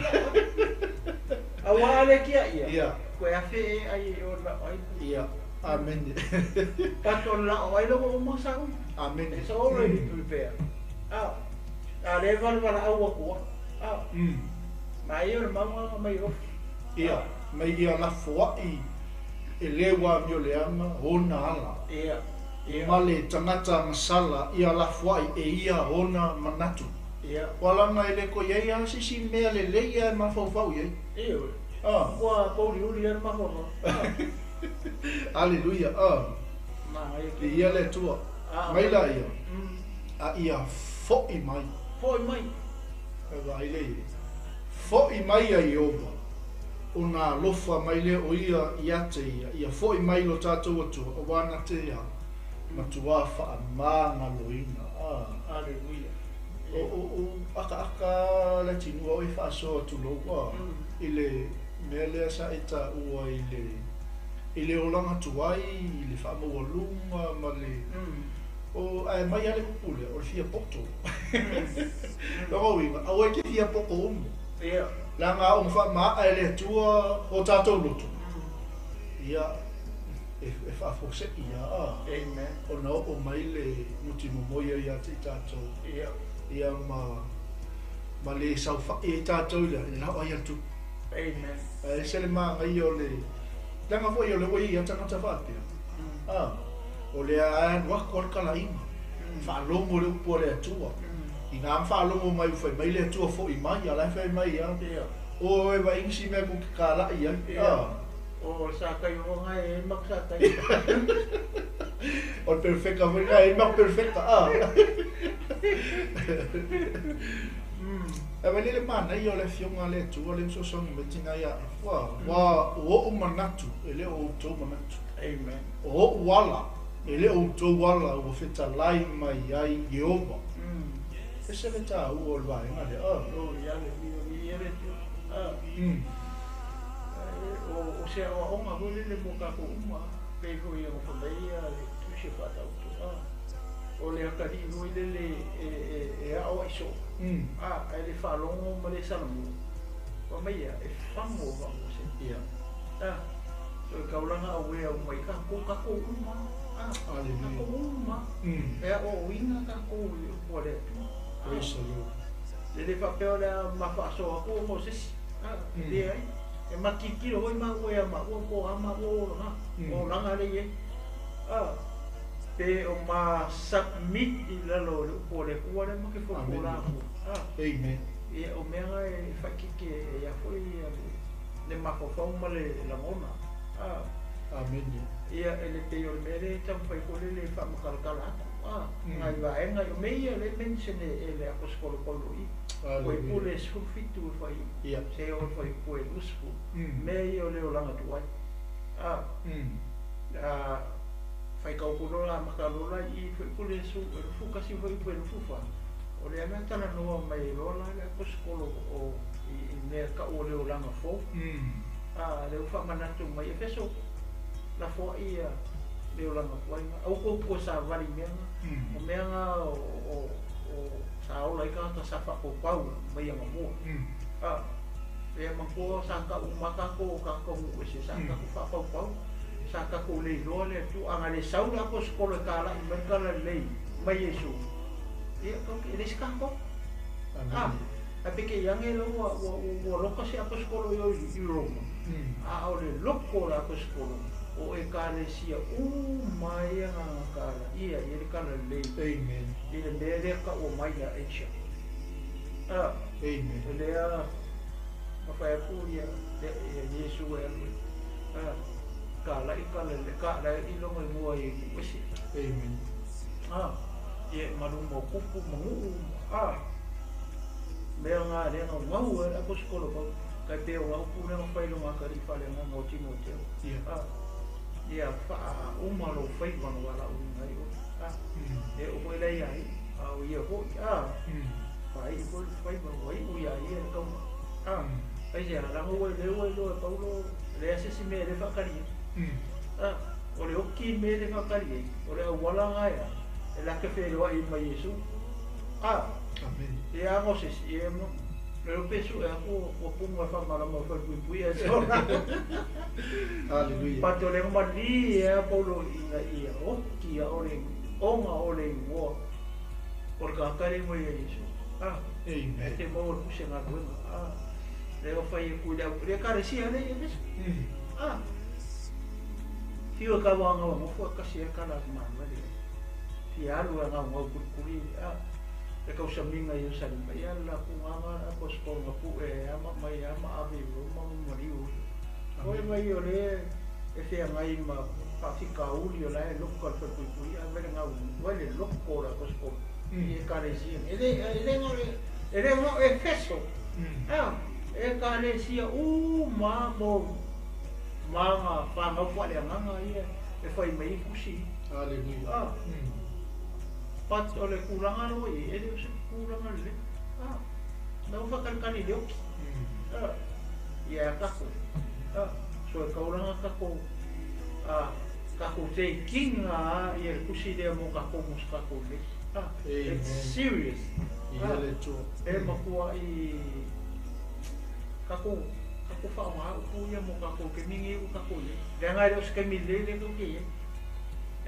aua le kia ia. Koe afe e ai e o la'o ai.
Ia. Amene.
Tato la'o ai lo o masa u.
Amene.
It's already prepared. A, a le vala vala au akua. A, mai o le maunga mai o.
Ia, mai ia lafoa'i e lē ua amio leaga ona ala.
Ia. Ia.
Ma le tagata gasala ia lafoa'i e ia ona manatu. Ua laga e lē koe ai a se isi mea lelei a e mafaufau i ai.
Ia.
Ah.
Ua pauli uli ana mafaufau.
Aleluia. Ah.
Ma ai
Ia le Atua.
Ah,
Mai la ia. A ia fo'i mai.
Fo'i mai.
E vaai le ia. Fo'i mai ai Ieova. Ona alofa mai lea o ia ia te ia. Ia fo'i mai lo tātou Atua. Auā na te ia. Matuā faamagaloina. Ah.
Aleluia.
O akaaka le tinua o e faasoa tulou ua. I le mea lea sa e tāua i le olaga tuai, i le faamaualuga ma le o ae mai ale upu lea o le fia poto. Logo uiga, aua e te fia poto umu. Laga o faamaa e le Atua o tātou loto. Ia, e faafose'i ia a.
Amen.
Ona oo mai le muti momoia ia te i tātou. Ia ma le saufa'i ai tātou i le la'o ai atu.
Amen.
Ae se le magaia o le laga foi o le ua ia tagata faapea. Ah, o le alu aku a le kalaiga. Faalogo le upu a le Atua. I ngā faalogo mai ua fai mai le Atua fo'i mai, a la e fai mai ia. O e vaai si mea ku ke kala'i ai. Ah,
O sa kai o ngai e mak sa kai.
O le perfecta foi nga e mak perfecta. Ah. E vai le mana ia o le afioga le Atua le fesoasoani mai tina ia e fua. Ua o o'u manatu, e le o outou manatu.
Amen.
O o'u ala, e le o outou ala ua fetalai mai ai Ieova. E se le tāua o le vaega lea. Ah.
O ia le ia le tu. Ah. O se o onga ho le mo ka ko uma. Pe ho ia mo fa ia le tu se fa ta tu. Ah. O le akali ho le le e e e a o iso. A e le fa longo ma le salamu. O mai ia e fango va mo se. Ah. So kaulanga o wea o mai ka ko uma. Ah. Ka ko
Aleluia.
uma. E o uinga ka ko o le tu.
Praise the Lord.
Le le faapea le ma faasoa ko mo sesi. Ah, le ai. E makikilo hoi ma ua ma ua ko ama o langa. O langa le ye. Ah. Pe o ma submit i lalo le upo le kua le ma ke fo
Amen.
la ko. Ah.
Amen.
E o mea e whaikike e ia foi ia le mafaufau ma le lagona. Ah.
Amen.
Ia e le pei o le mea le taumafai foi le le faamakalakala atu. Ah, ngai vaega o mea ia le mention e le aposetolo Paulo i. O e
Aleluia.
pule 17 e fai se o fai pue 20. Mea ia o le olaga tuai. Ah, a fai kaukulo la makalola i foi pule su e lufu kasi foi pue lufu fa. O le ana tala noa mai lola le aposetolo o i mea ka o le olaga fou. A le ufa manatu mai Efeso la fo ia le olaga tuai. Au ko ko sa vali mea nga. O mea nga o sa ola i ka sa fa ko pau mai anga mua. A e manko sa ka u maka ko ka ko u se sa ka ku fa pau pau. Sa ka ku le loa le tu anga le saula ko skolo ka la i merka la le mai Yesu. Ia ko ke le ska ko.
Amen.
A pe ke yange lo wa wa wa loka se aposkolo yo i Roma. A o le loko la aposkolo o e ka le sia u mai anga ka la ia ia le ka la le
Amen.
i le mea lea ka o mai ia Asia. A
Amen.
o lea ma whai aku ia le ia Yesu e alu. A ka la i ka le ka la i longo i mua i wesi.
Amen.
A ia malu mo kupu mangu a mea ngā le ngā ngau e aposkolo pau. Kai peo ngā upu le ngā whai longa ka ri whale ngā ngā timo teo. A ia wha uma lo whai wanga wala u ngai o. A e o koe lei ai. A o ia fo'i a faai'u foi le faiva ua i'u iā ia le tauma a aisea laga ua lea ua iloa e Paulo e leai se isi mea e le faatali ai a o le oki le mea le faatali ai o le auala lena e a e latou te feloai ma Iesu a ia ana o se isi ia le iloa pe sue atu ua puna le faamalama o le falepuipui ae se ola.
Hallelujah.
But o le malie a Paulo ina ia oki a o le ona o le igoa o le tagata le igoa ia Iesu. A
Amen.
E te maua le puse galuega. A lea ua fai atu i le au le ekalesia lea i Efeso. A fiu e kauagaua nofo e kasi ai kala malo le fia alu e gaugau kulikuli a le kausamiga i Ierusalema ia le latou gaga le aposetolo na pu'e a ma aumai a ma ave i Roma ma maliu ai. Oi mai o lea e feagai ma faafitauli o la e loko le falepuipui a vai le gau vai le loko o le aposetolo i ekalesia e le e le gao e le gao Efeso a ekalesia uma mo ma fanau faaleagaga ia e fai mai ai tusi.
Hallelujah.
A but o le tulaga lea ua i ai e le o se tulaga lelei a na ua faatalikali i le oki a ia tatou a so e taulaga tatou a tatou teikiga a ia le tusi lea mo tatou mo se tatou lelei a
Amen.
it's serious.
Ia le Atua.
E matua'i tatou tatou faaaoga upu ia mo tatou taimi nei ua tatou i ai leaga e le o se taimi lelei lea tatou te i ai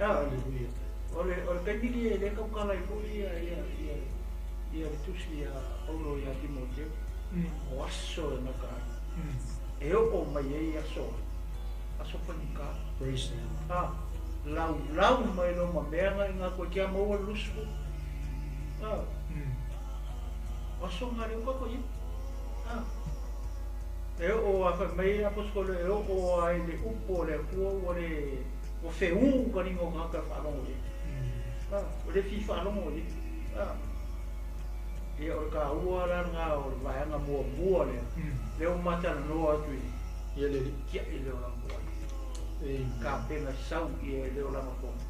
a
Hallelujah.
o le taimi lenei e lē tautala ai foi ia ia ia ia le tusi a Paulo iā Timoteo o aso e gata ai e oo mai ai aso aso faigata.
Praise the Lord.
A laulau mai lo ma mea ga inga koe kia maua le 20 a o aso ga lea ua tatou i ai a e oo a fai mai aposetolo e oo ai le upu o le Atua ua le ua feū ka liga o tagata e faalogo i ai a ua le fia faalogo i ai a ia o le taua la lena o le vaega muamua lea lea ua matalanoa atu i
Ia le Alii.
tia'i le olaga tuai.
Amen.
Kapena sau ia e le olaga tonu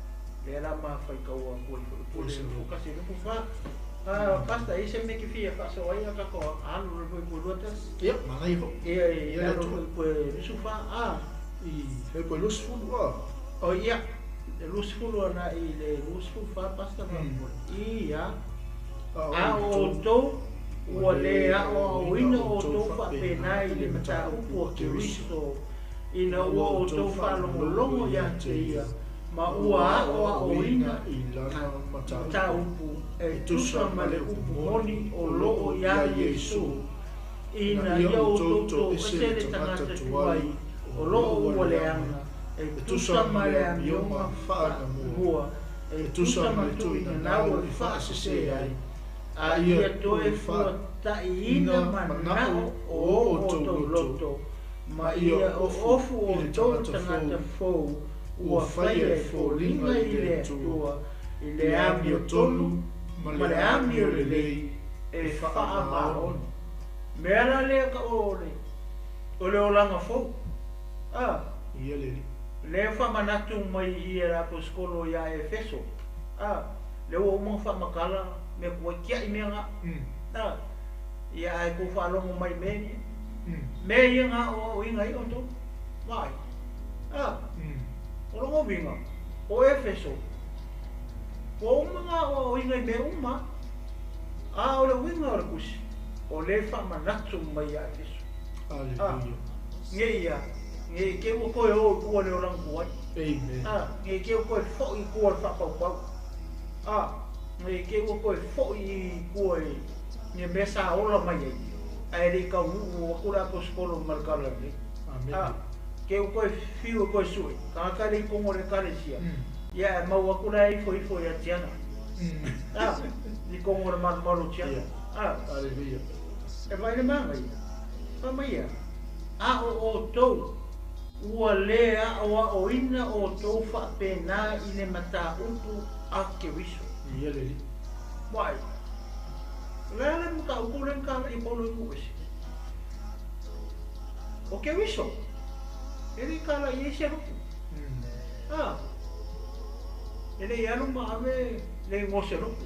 lea la mafaitaua atu ai foi pule kasi le fa a pasta i se me ke fia faasoa ai a tatou alu le foi po 21.
Ia, manaia foi.
Ia
Ia
e
le
alu
Atua.
foi po 24 a
I he po 20 a.
O ia le 20 ana i le 24 pasta ma ia
A
a
o
outou ua lē aʻoaʻoina outou faapena i le mataupu a Keriso ina ua outou faalogologo iā te ia ma ua aʻoaʻoina
i lana mataupu
mataupu e tusa ma le upu moni o loo iā Iesu ina ia outou toʻese le tagata tuai o loo ua leaga e tusa ma le amioga faanamua e tusa ma le tuuina e faasese ai a ia toe fuataʻiina manao o outou loto ma ia oofu outou tagata fou ua faia e foliga i le Atua i le amiotonu
ma
ma
le
le
amio
amio
lelei
lelei e faamaoni mea la lea ka o le o le olaga fou a
Ia le Alii.
lea faamanatu mai ia le aposetolo iā Efeso a lea ua uma ona faamatala mea kuai tiaʻi mea ga a ia ae kou faalogo mai mea ia mea ia ga aʻoaʻoina ai outou vaai a o logo uiga o Efeso ua uma ga aʻoaʻoina i mea uma a o le uiga o le tusi o lē faamanatu mai iā Efeso
Hallelujah.
ge ia ge ke ua toe o i tua le olaga tuai.
Amen.
A ge ke ua toe foʻi i tua le faapaupau a ge ke ua toe foʻi i tua i ni mea sa ola mai ai ae le i taunuu atu le aposetolo ma le tala lelei
Amen.
a ke ua toe fiu e toe sue tagata le i togo o le ekalesia ia e mau atu la e ifo ifo ia Tiana a i togo o le malumalu o Tiana a
Hallelujah.
e vai le maga ia fa mai ia a o outou ua lē aʻoaʻoina outou faapena i le mataupu a Keriso.
Ia le Alii.
Vaai lea le mataupu le na i Paulo i nuʻu ese o Keriso e le i kala i ai se lotu a e le i alu ma ave le igoa se lotu.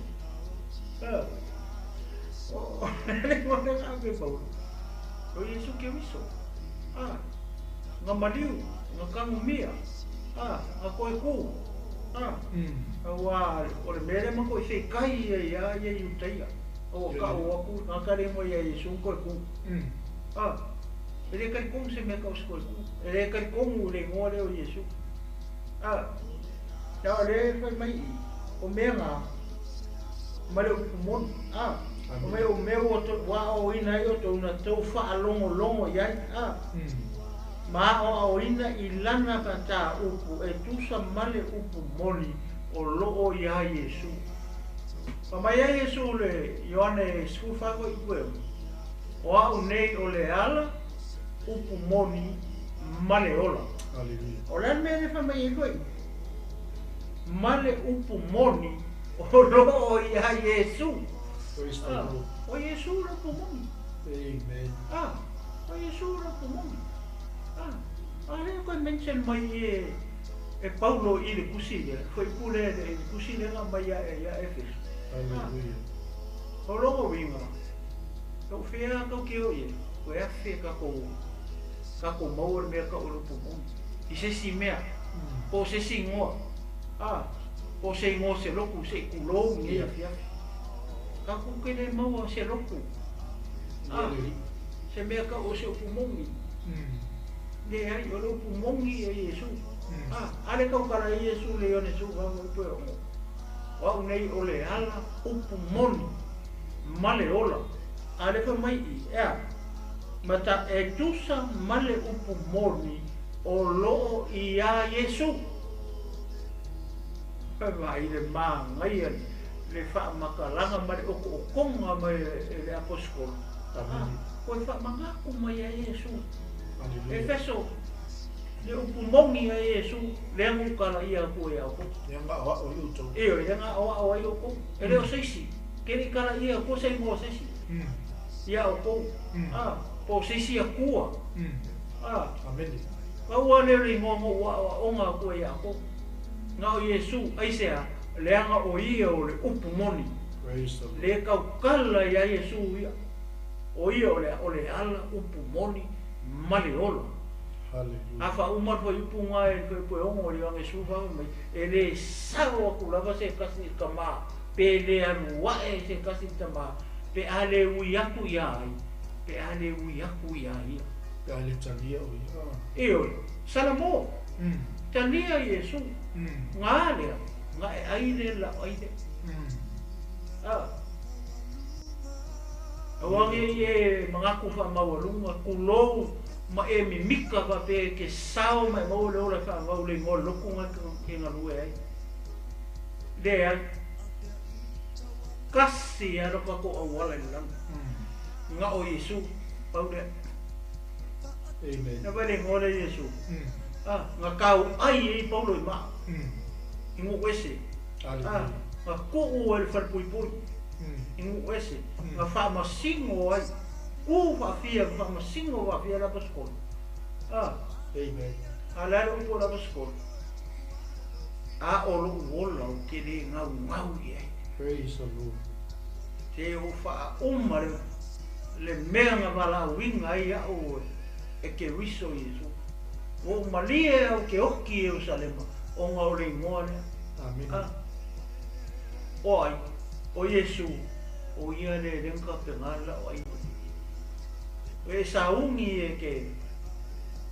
O le igoa lea na ave e Paulo, o Iesu Keriso, a, nga maliu, nga tagumia, a, nga toe ku, a, auā o le mea lea matou feikai ai lava ia Iutaia, a ua ka'u atu le tagata lea mai ia Iesu ma toe ku. A, e le talitonu se mea tau se toe ku, e le talitonu i le igoa lea o Iesu. A, a o lea e fai mai i i, o mea na, ma le upu moni, a, o mea o mea ua ua aoaoina ai outou na tou faalogologo i ai, a, ma aoaoina i lana mataupu e tusa ma le upu moni o loo iā Iesu. Fai mai ai Iesu le Ioane 14 fuaiupu e 6, O au nei o le ala, upu moni, ma le ola. O le a le mea lea e fai mai ai fuaiupu? Ma le upu moni o loo iā Iesu. O Iesu le upu moni. O Iesu le upu moni. A lea e toe mention mai e e Paulo i le tusi lea, fuaiupu lea i le tusi lea na aumai ia Efeso. O lona uiga, lou fea tou te o i ai, toe afe tatou tatou maua le mea tau o le upu moni i se isi mea, po o se isi igoa, a, po o se igoa o se lotu se i tulou i lenei afiafi. Tatou te le maua se lotu, a, se mea tau o se upu moni. Leai, o le upu moni e Iesu. A, a le tautala ai Iesu i le Ioane 14 toe 6, O au nei o le ala upu moni ma le ola. A le fai mai i, e a? Ma ta e tusa ma le upu moni o loo iā Iesu. Fai mai le māgaia le faamatalaga ma le okookoga mai e le aposetolo. A, koe faamanatu mai ia Iesu. Efeso, le upu moni a Iesu, lea na ukala ia atu ai ia outou.
Lea na aoao ai outou.
Ioe, lea na aoao ai outou. E le o se isi, ke le i kala ia atua se igoa o se isi. Ia outou. A, po o se isi Atua. A.
Amene.
Pau lava lea o le igoa na ou aoaoga atu ai ia outou. Na o Iesu, aisea, leaga o ia o le upu moni.
Praise the Lord.
Le tautala ia Iesu ia. O ia o le o le ala upu moni ma le ola.
Hallelujah.
A faauma le fuaiupu lena e le fuaiupu e 6 o le Ioane 14 fai mai, E le sao atu lava se tasi i le tama, pe le alu ae se tasi i le tama, pe a le ui atu iā ai, pe a le ui atu iā ia.
Pe a le talia o ia.
Ioe, Salamo, talia Iesu, nga lea, nga e ai le lau ai lea. A. Aua ne i e manatu faamaualuga, tulou ma e mimika faapea e te sao ma e maua le ola e faagau le igoa lotu na e galue ai. Leai. Tasi lava lo tatou auala i le lagi. Na o Iesu, pau lea.
Amen.
Na vai le igoa lea Iesu. A, na tauai ai Paulo i maa, i Nuuese. A, na tuu ai le falepuipui i Nuuese, na faamasino ai, ku faafia, na faamasino faafia le aposetolo. A,
Amen.
a o le a le upu o le aposetolo? A o lou ola ou te le gaugau i ai.
Praise the Lord.
Se o faauma le, le mea na valaauina ai a'u e Keriso Iesu. Ua ou malie au ke oki i Ierusalema ona o le igoa lea.
Amene.
A, o ai? O Iesu, o ia le le na tapena le la'o aiga. O e sauni e ke,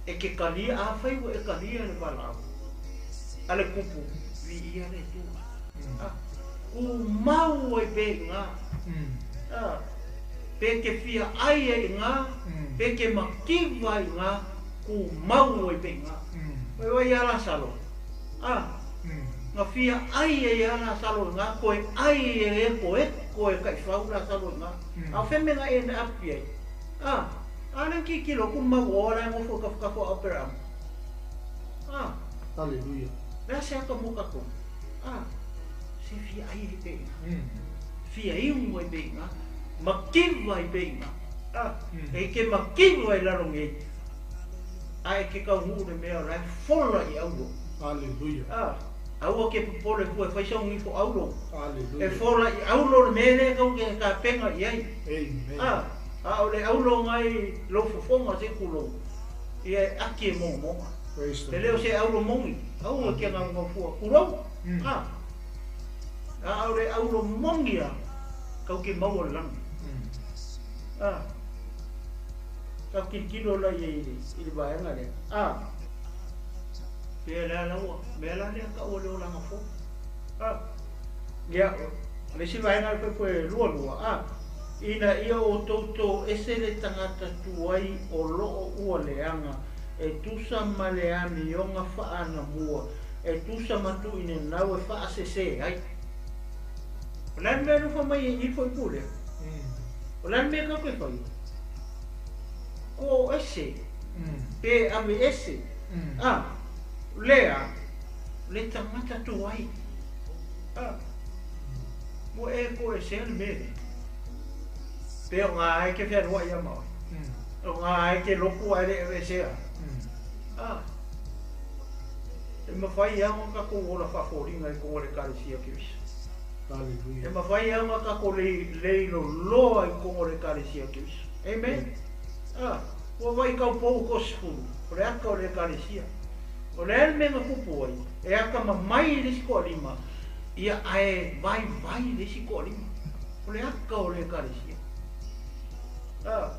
e ke kalia, afai ua e kalia le valaau a le kupu, viia le Atua. A, kumau ai pea i ina. A, pe te fia ai ai i ina, pe te mativa ai i ina, kumau ai pea i ina. Oi wai ia Lasalo, a, na fia ai ai ia Lasalo i ina, koe ai e eko eko e taifau Lasalo i ina. A o fea mea na e na api ai? A, a le tilotilo atu mau oa la e nofo i tafatafa o Aperahama. A.
Hallelujah.
Le a se ata mo tatou? A, se fia ai ai pea i ina. Fia iu ai pea i ina, mativa ai pea i ina. A, e ke mativa i lalo nei, a e ke taunuu le mea o la e fola i auro.
Hallelujah.
A, Aua ke popole fua e fai sau gifo aulo. E
Hallelujah.
fola i aulo le mea lea kau ke tapega i ai.
Amen.
A, a o le aulo ngai lou fofoga se kulou. Ia e aki e mogomoga.
Praise
E
the
le o
Lord.
se aulo mogi. Aua ke gaugau fua kulou.
Mm.
A, a o le aulo mogi a kau ke maua le lagi. A, tau tilotilo la i ai i le vaega lea. A, pe le ala ua, mea la lea taua o le olaga fou. A, ia, o le isi vaega le foefoe lua lua. A, ina ia outou toese le tagata tuai o loo ua leaga e tusa ma le amioga faanamua e tusa ma tuuinenau e faasese ai. O le a le mea nufa mai e i foipu lea? O le a le mea kau ke fai? Ko ese, pe ave ese. A, lea, le tagata tuai. A, ua e ko ese le mea lea. Pe o ngā ai ke whenua ia maoi. O ngā ai ke loku ai le ave esea. A, e mawhai au ngā kako ola whawhoringa i kongo le ekalesia Keriso. E
Hallelujah.
mawhai au ngā kako leilo loa i kongo le ekalesia Keriso. Amen. A, ua vai kau pou ko sifuru, o le aka o le ekalesia. O le ale menga kupu ai, e aka mamai i le isi koalima, ia ae vai vai i le isi koalima. O le aka o le ekalesia. A,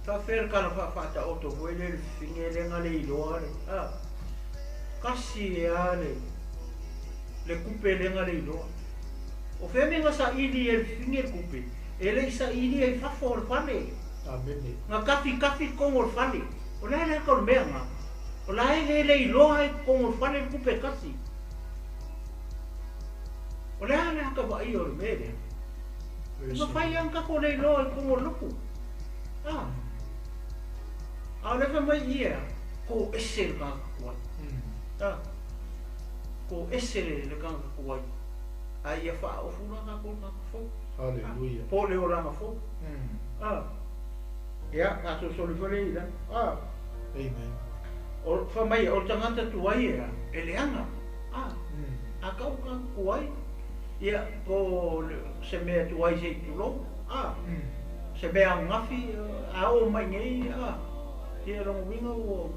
whawhera kala whawhata o tō hoi le whinge le ngā le iloa le. A, kasi e a le, le kupe le ngā le iloa. O whea me ngā sa ili e whinge le kupe, e le sa ili e whawha o le whale.
Amen.
Ngā kafi kafi kongo o le whale. O le hele ka o le mea ngā. O la hele le iloa e kongo o le whale le kupe kasi. O le hele ka vai o le mea lea.
Praise
Ma
the
whai
Lord.
ang kako le iloa i kongo luku. Ah. A o le whai mai ia, ko ese le kanga kuai. Ah. Ko ese le kanga kuai. A ia wha o fura ngā ko ngā fo.
Hallelujah.
Po le o langa fo. Ah. Ia, ngā so soli whare ira. Ah.
Amen.
O whai mai, o tangata tuai ea, e leanga. Ah. A kau ka kuai. Ia, po se mea tuai se i tulou. Ah. Se mea ngafi, a o mai nei, ah. Ia longo winga o,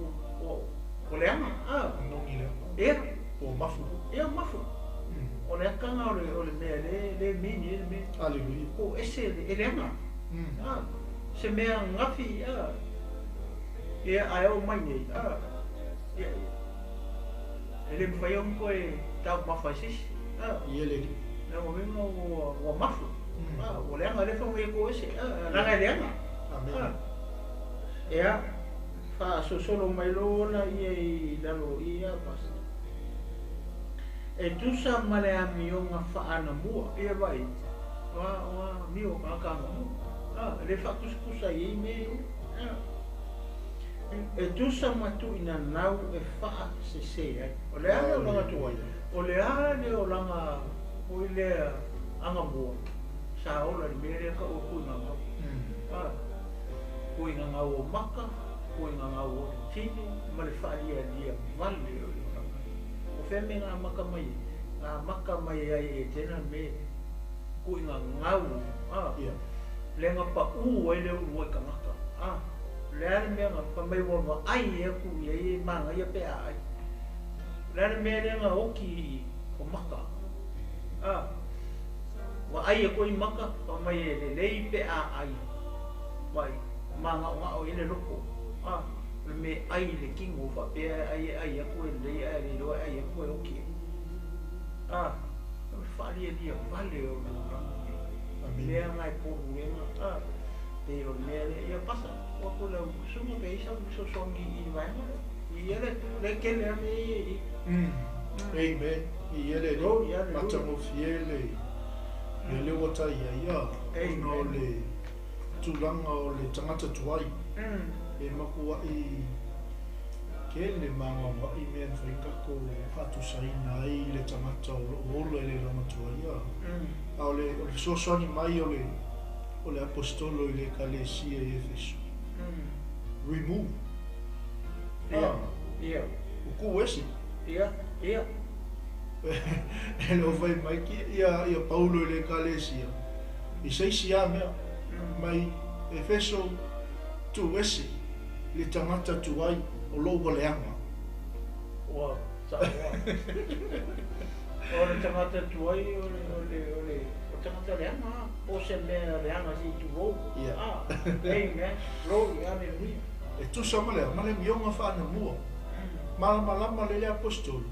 o, o leanga. Ah.
Nongi lea.
Ia,
O mafu.
ia mafu. O le akanga o le mea le, le mini, le mea.
Hallelujah.
Ko ese e leanga. Ah. Se mea ngafi, ah. Ia, a o mai nei, ah. Ia, e le mwhai ong koe tau mawhai sisi. Ah.
Ia le li.
Longo winga o mafu. Ah, o leanga le whangai ko ese. Ah, langa e leanga.
Amen.
Ah. Ia, wha sosolo mai lola ia i lalo ia pas. E tusa ma le amioga faanamua, ia vai. Wa wa mio ka ka mo. Ah, le whakusakusa i me. Ah. E tusa ma tu ina nau e wha se se ai. O le ale o langa tuai. O le ale o langa o i lea anga mua. Sa ola le mea lea ka o kui ngā ngau. Ah, kui ngā ngau o maka, kui ngā ngau o le tino, ma le whaalia lia vale o le oranga. O whea me ngā maka mai, ngā maka mai ai e tēnā me kui ngā ngau. Ah,
Ia.
le ngā pa u ai le uru ai kangaka. Ah, le ale mea ngā pa mai wawa ai e aku ia i manga ia pe ai. Le ale mea le ngā oki i o maka. Ah, wa ai e koe i maka, pa mai e le lei pe a ai. Vai, manga o ngā o i le loko. Ah, le me ai le kingo wha pe ai ai aku e lei ai le loa ai aku e oki. Ah, o whaali e lia vale o le oranga.
Amen.
Mea ngai poru lenga. Ah, te o le mea le, ia pasa, o aku lau sunga pe isa so songi i vaenga le. Ia le, le kele ame i.
Amen. Ia le li.
Glory, hallelujah.
Matagofie le. Ia le ua tai ia ia.
Amen.
Ona o le tulaga o le tagata tuai. E makuaʻi kele magoagoaʻi mea na fai takou faatusaina ai le tagata o loo ola i le laga tuai a. A o le fesoasoani mai o le apostolo i le ekalesia i Efeso. Remove.
Ia,
Ah,
ia,
o kuu ese.
Ia, ia.
E le o fai mai ki ia ia Paulo i le ekalesia i se isi lava mea mai Efeso tuu ese le tagata tuai o lou ua leaga.
Ua sao lava. O le tagata tuai o le o le o le o le tagata leaga a, po o se mea leaga se i tulou.
Ia.
A, amen, glory, hallelujah.
E tusa ma le a? Ma le amioga faanamua. Malamalama lelei le Aposetolo,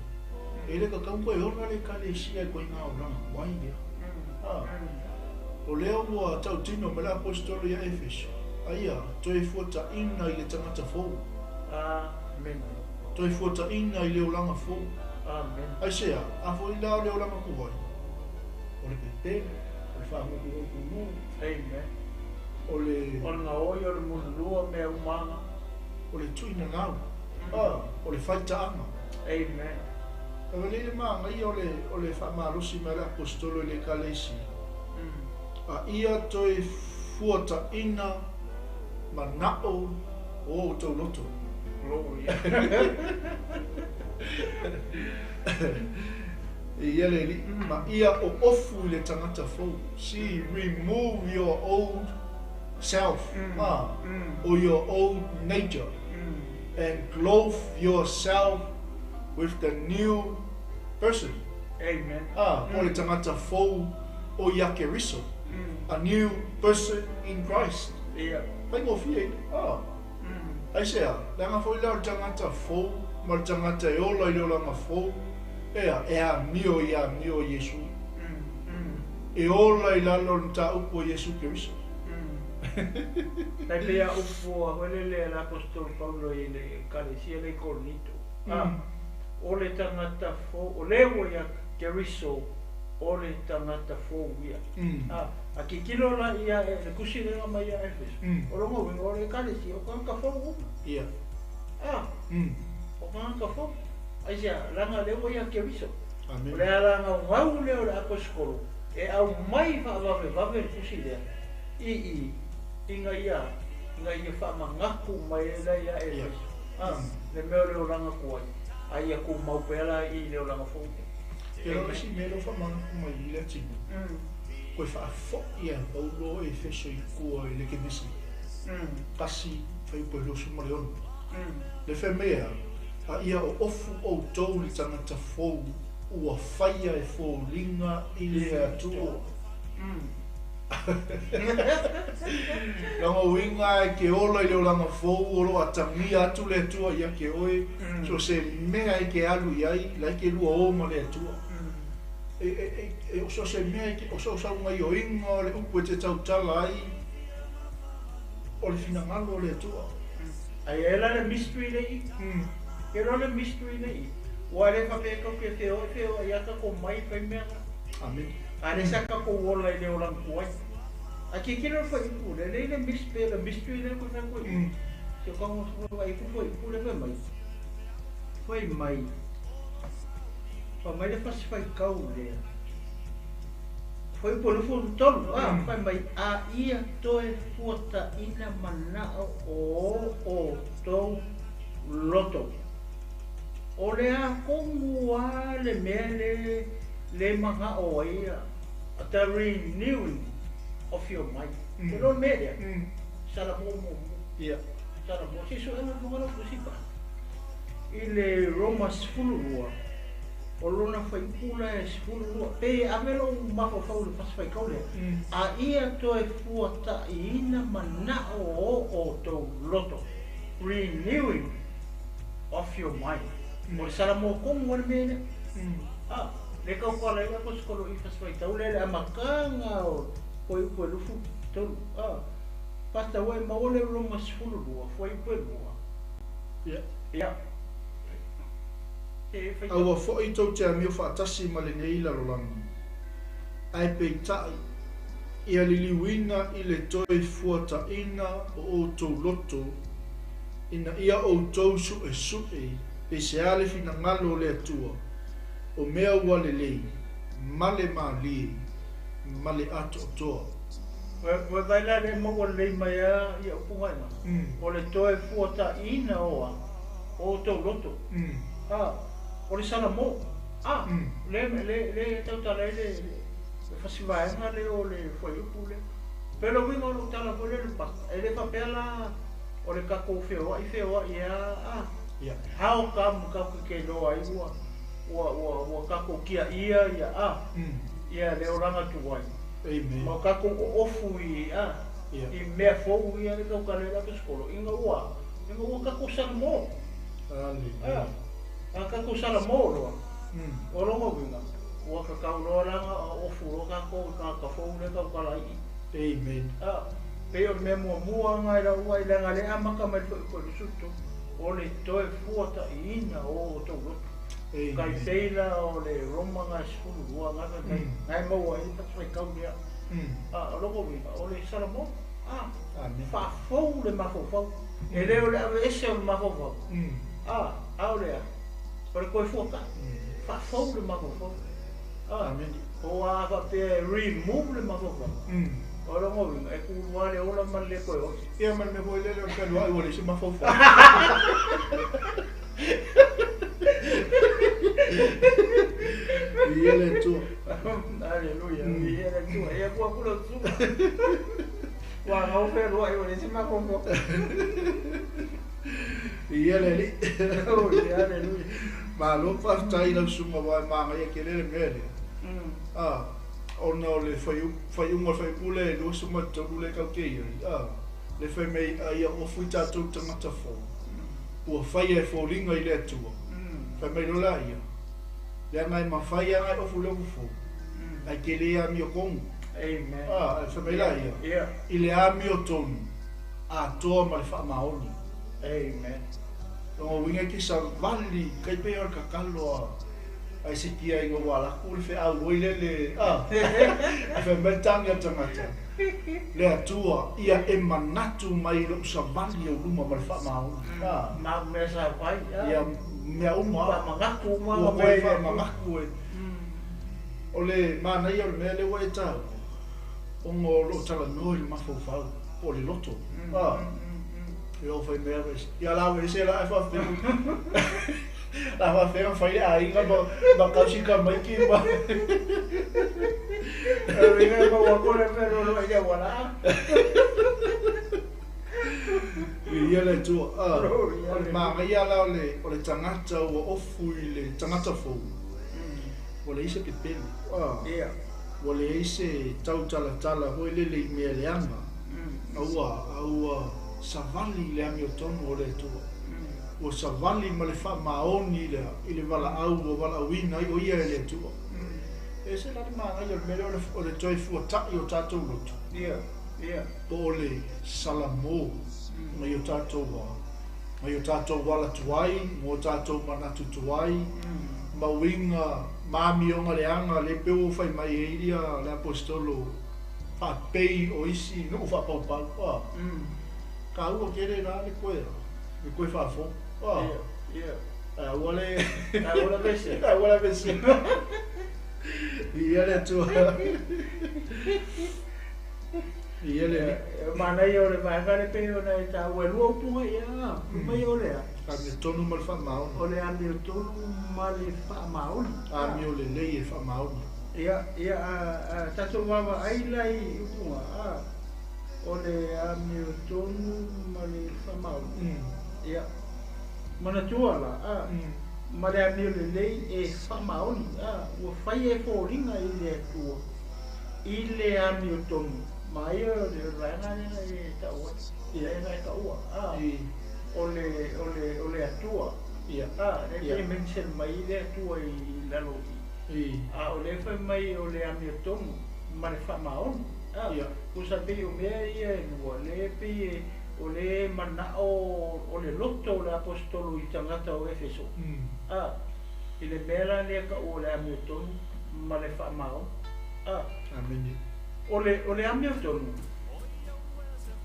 e le tatau toe ola le Ekalesia i koina olaga tuai lea. A, o lea ua tautino mai le Aposetolo ia Efeso, aia, toe fuataina i le tagata fou.
Amen.
Toe fuataina i le olaga fou.
Amen.
Aisea, a foi la o le olaga tuai, o le pepelo, o le faagutugutu,
Amen.
o le.
O le gaoi, o le mululua, mea uma aga.
O le tuinanau, a, o le faitaaga.
Amen.
E lelei le manaia o le, o le faamalosi mai a le Aposetolo i le Ekalesia, a ia toe fuataina manao o outou loto.
Glory.
E ia le Alii, ma ia oofu i le tagata fou. See, remove your old self, a, or your old nature, and clothe yourself with the new person.
Amen.
A, po o le tagata fou o ia Keriso. A new person in Christ.
Ia.
Faigofie ia. A. Aisea, leaga foi lea o le tagata fou ma le tagata e ola i le olaga fou, ea, e amio i amio o Iesu. E ola i lalo o le mataupu o Iesu Keriso.
Tai pei a upu a foi lele a le Aposetolo Paulo i le Ekalesia lea i Korinito, a, o le tagata fou, o le ua ia Keriso, o le tagata fou ia. A, a tilotilo la ia e le tusi lea na aumai ia Efeso, o lona uiga o le Ekalesia, o tagata fou uma. A, o tagata fou. Aisea, leaga o lea ua ia Keriso. O le ala gaugau lea o le Aposetolo e aumai faavavevave le tusi lea i i, ina ia, ina ia faamanatu mai ai la ia Efeso, a, le mea o le olaga tuai, a ia tumau pea la i le olaga fou.
Te rau isi mea lea ua faamanatu mai i le atunuu, koe faafoi e Paulo o Efeso i tua i le Kenese, 1, fuaiupu e 26. Le fai mai e a, A ia oofu outou i le tagata fou ua faia e foliga i le Atua. Lona uiga e ke ola i le olaga fou o lo o atagia atu le Atua ia te oe, so o se mea e te alu i ai, la e te lua o ma le Atua. E, e, e, e, so o se mea e te, o so o saugaioiga o le upu e te tautala ai, o le finagalo o le Atua.
Ae i ai la le mystery le i. Ke loa le mystery le i. Ua le faapea e tatou te feoai feoai a tatou mai fai mea na.
Amen.
A le sa tatou ola i le olaga tuai. A tilotilo le fuaiupu lea, lea i le mystery, le mystery lea koe fai atu ai. Se o ka ai ku fuaiupu lea fai mai. Fai mai. Fai mai le fasi faitau lea. Fuaiupu e 23, a, fai mai, a ia toe fuataina manao o outou loto. O le a tonu a le mea le le manao ai ia, the renewing of your mind. Te loa le mea lea, Salamo muamua. Salamo, se i suega le fofoga lau tusi pa. I le Roma 12, o lona fuaiupu la e 12, pe e ave lou mafaufau i le fasi faitau lea, a ia toe fuataiina manao o outou loto, renewing of your mind. O le Salamo tonu lava le mea lea. A, le tau ala ai le aposetolo i fasi faitau lea i le amataga o fuaiupu e 23. A, Pastor ua e maua le Roma 12, fuaiupu e 2. Ia. E
A ua foi tou te amio faatasi ma lenei lalolagi, ae peitai, ia liliuina i le toe fuataina o outou loto, ina ia outou suesue pe se a le finagalo o le Atua, o mea ua lelei, ma le malie, ma le atoatoa.
Ua vaai la le maua lelei mai a ia upu gaina, o le toe fuataina o a outou loto. A, O le salamo. A, le le le tautala ai le fasivaega lea o le fuaiupu lea. Pei o le uiga o lou tala foi lea i le pasta, e le faapea la o le tatou feoai feoai lava a. How come tatou te iloa ai ua ua ua ua tatou tiaia ia a ia le olaga tuai ma o tatou oofu i a i mea fou ia le tautala ai le aposetolo ina ua ina ua tatou salamo. A a tatou salamo loa o lona uiga ua tatau loa la ona oofu loa tatou i tagata fou lea e tautala ai i i. A pei o le mea muamua lena i lau vaai leaga lea e amata mai le fuaiupu e 23 o le toe fuataiina o outou loto. Tai pei la o le Roma na e 12 na fai mai na e maua ai le fatafaitau lea. A o lona uiga o le Salamo a faafou le mafaufau. E le o le aveese o le mafaufau a a o le a? O le toe fuatai faafou le mafaufau. A o a faapea e remove le mafaufau o lona uiga e tulua le ola ma le le toe ola.
Ia ma le mea foi lele o le fealuai ua leai se mafaufau. Viia le Atua.
Aleluia. Viia le Atua. Ia kua kula usuga. Ua gau fealuai ua leai se mafaufau.
Viia le Alii.
Aleluia.
Malo faafetai i lau susuga aua e manaia tele le mea lea. Ona o le faaiuga o le faaiupu lea e 23 lea tatou te i ai, le fai mai a ia ofu i tatou tagata fou, ua faia e foliga i le Atua. Fai mai loa laia, leaga e mafai lava ona e ofu i le ofu fou, ae te le amiotonu. Ae fai mai laia, i le amiotonu atoa ma le faamaoni. Lona uiga e te savali, tai pei o le tatalo a a Esekia ina ua alu atu le feau oi lele, a, ae fai mai le tagi a le tagata, Le Atua, ia e manatu mai i lou savali i ou luma ma le faamaoni, a.
Ma au mea sa fai, a.
Ia mea uma, a.
Faamanatu uma
Ua
mea
koe
i le Atua.
faamanatu e. O le manaia o le mea lea ua e taua, ona o lo o talanoa i le mafaufau po o le loto, a. E oo fai mea ia la ese la e faafefea la faafefea ona fai le aiga ma ma tausi tamaiti ma
Uiga e maua atu le mea loa i le auala.
Viia le Atua. O le manaia la o le o le tagata ua ofu i le tagata fou, ua leai se pepelo, ua leai se tautalatala foi lele i mea leaga, a ua a ua savali i le amiotonu o le Atua. Ua savali ma le faamaoni i le i le valaau ua valaauina ai o ia e le Atua. E ese la le manaia o le mea lea o le toe fuata'i o tatou loto, po o le salamo mai o tatou mai o tatou ala tuai, ma o tatou manatu tuai, ma uiga ma amioga leaga lea pei ua fai mai ai ia le aposetolo faapei o isi nuu faapaupau. Taua tele la le koe le koe faafou. Ae aua le
Aua le vese.
Aua le vese. Viia le Atua. Viia le Alii.
E manaia o le vaega le pei ona e taua e lua upu ia, mai o le a?
Amiotonu ma le faamaoni.
O le amiotonu ma le faamaoni.
Amio lelei e faamaoni.
Ia, ia a tatou vaavaai la i upuga, a, o le amiotonu ma le faamaoni. Ia, manatua la, a, ma le amio lelei e faamaoni, a, ua faia e foliga i le Atua i le amiotonu. Ma ia o le vaega lea e taua ai, lea e taua, a, o le, o le, o le Atua. A, lea e mention mai le Atua i lalo i. A o lea fai mai o le amiotonu ma le faamaoni. A, tusa pei o mea ia e lua, lea pei o le manao o le loto o le aposetolo i tagata o Efeso. A, i le mea la lea taua o le amiotonu ma le faamaoni. A,
Amene.
o le, o le amiotonu,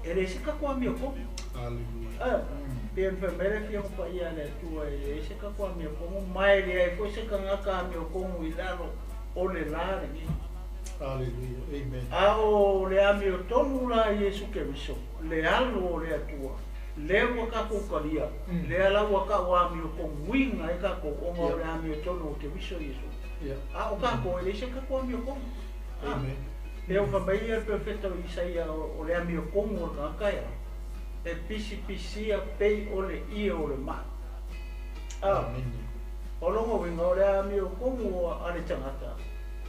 e le se tatou amiotonu.
Aleluia.
A, pei ona fai mai le Afioga Paia a le Atua, e leai se tatou amiotonu, ma e leai foi se tagata amiotonu i lalo o le la lenei.
Aleluia. Amen.
A o le amiotonu la Iesu Keriso, le alo o le Atua, Lea ua tatou talia, lea la ua tau amiotonuina ai tatou ona o le amiotonu o Keriso Iesu. A o tatou e leai se tatou amiotonu.
Amen.
Lea ua fai mai le perofeta o Isaia o le amiotonu o le tagata e a? E pisipisia pei o le ie o le mai.
Amen.
O lona uiga o le amiotonu a le tagata,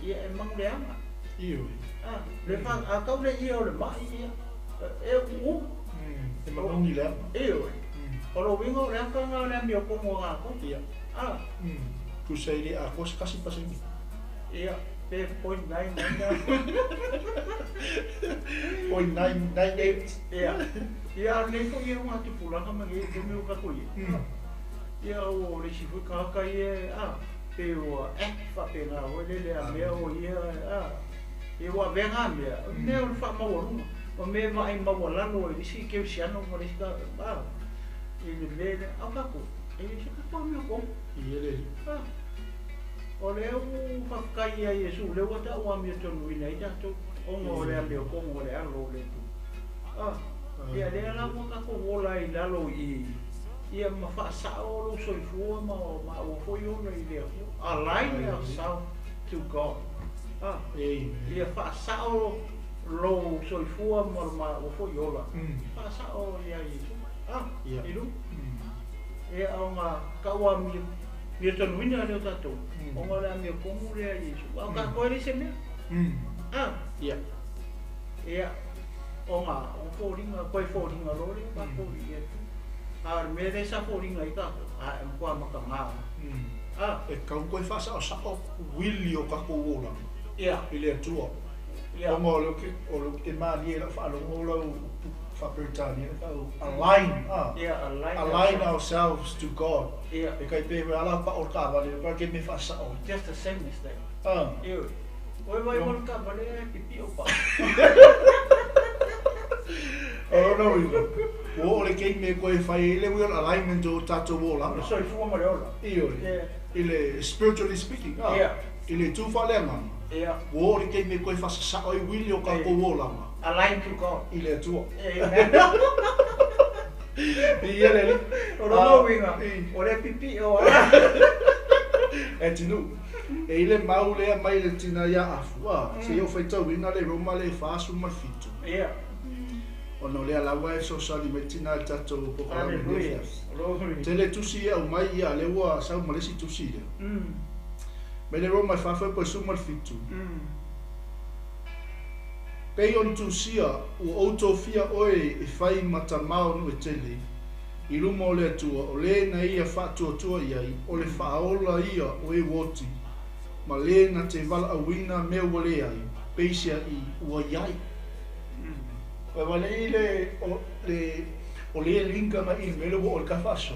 ia e manuleaga.
Ioe.
Le fa, a tau le ie o le mai, ia, e u'u.
E manogi leaga.
Ioe. O lona uiga o le aka lena o le amiotonu a tatou.
Ia. Tusa i le atoa se 1%.
Ia, pe 0.99.
0.998.
Ia. Ia, a o lenei foi ia o gatupulaga ma lenei taimi ua tatou i ai. Ia, o le isi foi tagata ia, pe ua faapena foi lele a mea o ia, ia ua avea na mea, o mea o le faamaualuga, o mea e vaai maualalo e le isi kerisiano ma le isi i le mea lea, a o tatou, e le se tatou amiotonu.
Ia le.
O lea ua faafetai ia Iesu, lea ua tau amiotonuina ai tatou, ona o le amiotonu o le alo o le Atua. Ia lea la ua tatou ola ai i lalo i i, ia ma faasao lou soifua ma maua foi ola i le Atua. Align ourselves to God.
Amen.
Ia faasao lou soifua ma maua foi ola. Faasao ia Iesu.
Ia.
I luga. Ia ona tau amiotonuina lea o tatou, ona o le amiotonu lea i Iesu. A o tatou e leai se mea.
Ia.
Ia, ona o foliga, koe foliga loa lea tatou i le Atua. A o le mea lea sa foliga ai tatou, a e matua mataga.
E kau koe faasaosao uili o tatou olaga.
Ia.
I le Atua.
Ia.
Ona o le o le e malie lau faalogo lau faaperetania tau align.
Ia, align.
Align ourselves to God.
Ia.
E kai pe ala pa o le taavale, pa ke me faasao.
Just the same mistake. Ia. Oi vai mo le taavale e pipio pa.
O lona uiga, ua oo le keimi e koe fai ai le ui o le alignment o tatou olaga.
O le soifua ma le ola.
Ioe.
Ia.
I le spiritually speaking,
Ia.
I le tu faaleagaga.
Ia.
Ua oo le keimi e koe faasasao ai uili o tatou olaga.
Align to God.
I le Atua.
Amen.
Ia le Alii.
O lona uiga, o le pipio ala.
E tinu. E i le mau lea mai le tina ia afu. Se i o faitauina le Roma le 47.
Ia.
Ona o lea lava e fesoasoani mai tina i le tatou polokalame i lenei
Hallelujah.
afiafi.
Glory.
Tele tusi e aumai ia lea ua sau ma le isi tusi lea. Mai le Roma e 47. Pei ona tusia ua ou tofia oe e fai ma tamā o nuu e tele i luma o le Atua, o le na ia faatuatua i ai, o le faaola ia o e ua oti, ma le na te valaauina mea ua leai, peiseai ua iai. Ua wale i le, o le, o le linka na i le mele ua o le ka faaso.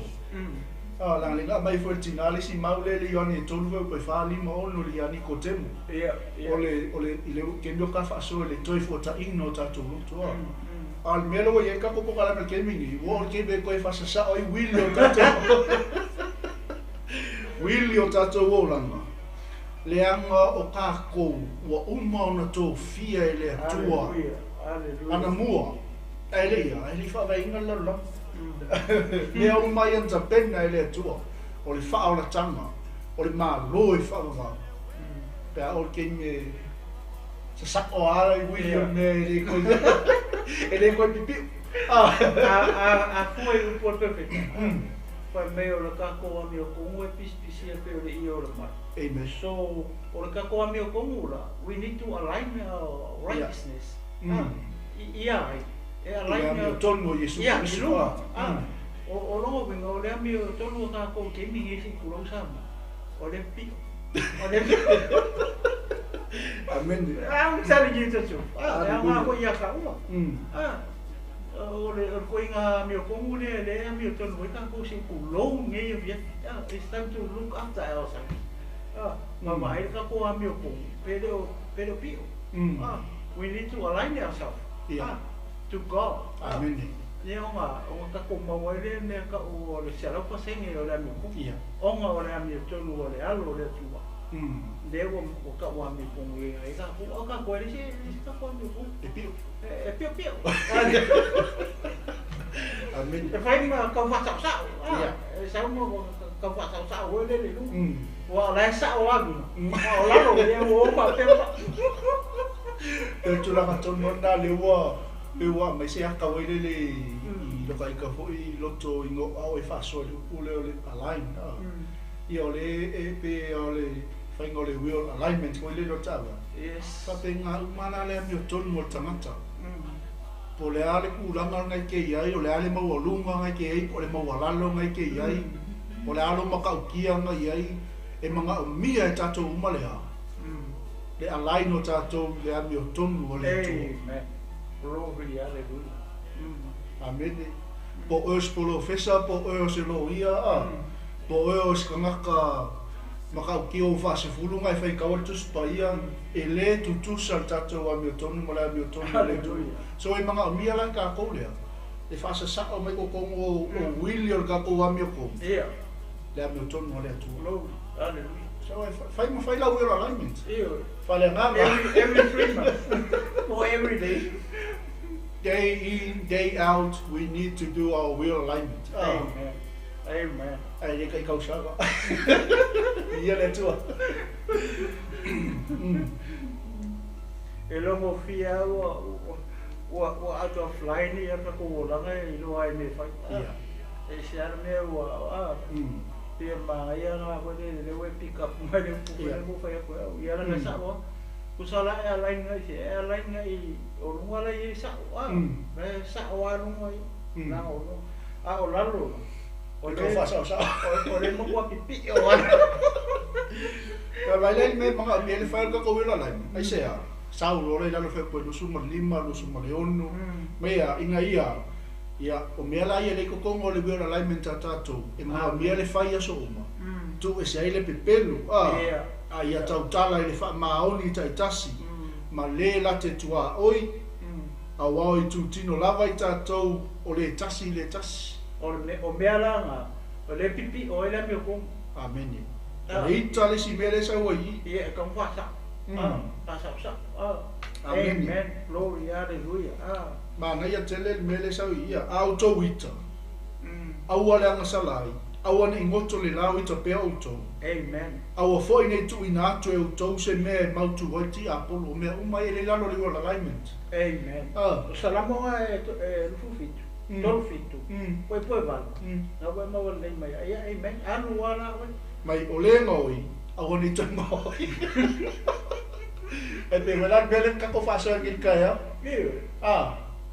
Langa le ngā mai foi le tina le si mau le le Ioane e tolu fai upai wha lima ono le Ioane Nikotemo.
Ia, ia.
O le, o le, i le kemi o ka faaso e le toe fuataina o tatou loto. A o le mea lea ua i ai tatou polokalame i le kemi nei, ua oo le kemi e koe faasasao ai uili o tatou uili o tatou olaga. Leaga o takou ua uma ona tofia e le Atua.
Hallelujah. Hallelujah.
Ana mua, ae le ia, ae le i faavaeina le lalolagi. Mea uma ia na tapena e le Atua, o le faaolataga, o le malo e faavavau. Pe a o le keimi e sasao ala i uili o le mea e le koe e le koe pipiu.
A a fua i upu o le perofeta. Fai mai o le tatou amiotonu e pisipisia pei o le ie o le mai.
Amen.
So, o le tatou amiotonu la, we need to align our righteousness. I ia ai. E
I le
align
amiotonu o Iesu
Ia, i
Keriso.
luga. O lona uiga, o le amiotonu o tatou keimi nei se i tulou Samoa. O le pipio. O le pipio.
Amen.
I'm telling you the truth. E
Hallelujah.
aoga foi ia kaua. O le koiga amiotonu lea, lea amiotonu ai tatou se i tulou nei afiafi. It's time to look after ourselves. Ma vaai le tatou amiotonu, pe le o pio. We need to align ourselves.
Ia.
To God.
Amen.
Lea ona tatou maua ai lea mea kau o le 100% o le amiotonu.
Ia.
Ona o le amiotonu o le alo o le Atua. Lea ua tau amiotonu ai tatou. A o tatou e le se tatou amiotonu.
E pio.
E pio pio.
Amen. Amene.
E fai ma kau fa'asa'osa'o a e sau ma kau fa'asa'osa'o oi lele i luga. Ua o la e sa'o agu a o lalo ia ua ou fa'apea
O le tulaga tonu lava lena lea ua pei ua aumai se aka foi lele i lokaika foi loto i a o e faasoa i le upu lea o le align. Ia o le e pe o le faiga o le wheel alignment foi lele o le taavale. Faapena uma la le amiotonu o le tagata. Po o le a le tulaga na e te i ai, o le a le maualuga na e te i ai, po o le maualalo na e te i ai, o le a lou matautia na i ai, e manaomia e tatou uma le a? Le align o tatou i le amiotonu o le Atua.
Amen. Glory, hallelujah.
Amene. Po o oe o se polofesa, po o oe o se loia, a, po o oe o se tagata matautia ua faasefulu na e faitau le Tusi Paia, e lē tutusa le tatou amiotonu ma le amiotonu o le Atua. So e manaomia la e tatou lea, e faasasa'o mai totonu o uili o le tatou amiotonu, le amiotonu a le Atua.
Glory, hallelujah.
So e fai ma fai lau wheel alignment.
Ioe.
Faaleagaga.
Every 3 months or every day.
Day in, day out, we need to do our wheel alignment.
Amen. Amen.
Ae le kaikausaga. Ia le Atua.
E logo fia ua ua ua out of line ia tatou olaga e iloa ai mea e fai. E se ala mea ua a pei e manaia na foi lele lea ua e pick up mai le upu foi lea ua fai atu e au. Ia leaga e sa'o lava. Tusa la e align ngai se e align ngai o luga la e i ai sa'o a. La e sa'o lava luga ia. Leaga o luga. A o lalo o
E tau
le
faasaosao.
O le matua pipii o lalo.
Ia vaai la i le mea e manaomia ai le fai o le tatou wheel alignment. Aisea? Sau loa lea i lalo fai atu e 25, 26, ma ia, ina ia, ia, o mea la ia e le i totonu o le wheel alignment a tatou, e manaomia le fai i aso uma, tuu ese ai le pepelu, a, a ia tautala i le faamaoni taitasi, ma lē late tuaoi, auā o itutino lava i tatou o le tasi i le tasi.
O le mea, o mea la na, o lea e pipio ai le amiotonu.
Amene. O le ita le isi mea lea e sau ai i i.
Ia, e tatau ona faasao. Faasaosao.
Amene.
Amen. Glory, hallelujah.
Manaia tele le mea lea e sau i i. A outou ita, aua le agasala ai, aua ne i goto le la o ita pea outou.
Amen.
Aua foi ne i tuuina atu e outou se mea e mautu ai tiapolo, o mea uma ia e le i lalo o le wheel alignment.
Amen. O Salamo e 27, 37, 8. Na ua e maua lelei mai ai. Ia, amen. Alu lava la oe.
Mai o le gaoi, aua ne i toe gaoi. E pei foi la le mea lea na tatou faasoa nei i le taeao.
Ioe.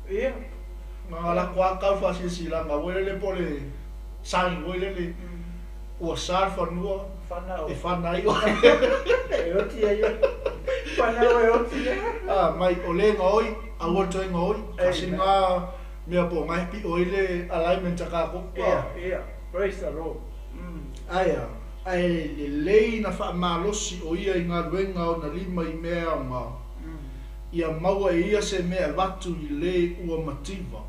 Ia.
Na lako lava tau faasilasilaga foi lele po o le sign foi lele ua sa le fanua
Fana
e
oe.
fana ai oe.
E oti ai oe. Fana oe oti ai.
Mai o le gaoi, aua le toe gaoi. Kasi
Amen.
lena mea po o na e pio ai le alignment a kākou.
Ia, ia. Praise the Lord.
Ae a, ae lelei na faamalosi o ia i galuega ona lima i mea aoga, ia maua e ia se mea e avatu i lē ua mativa.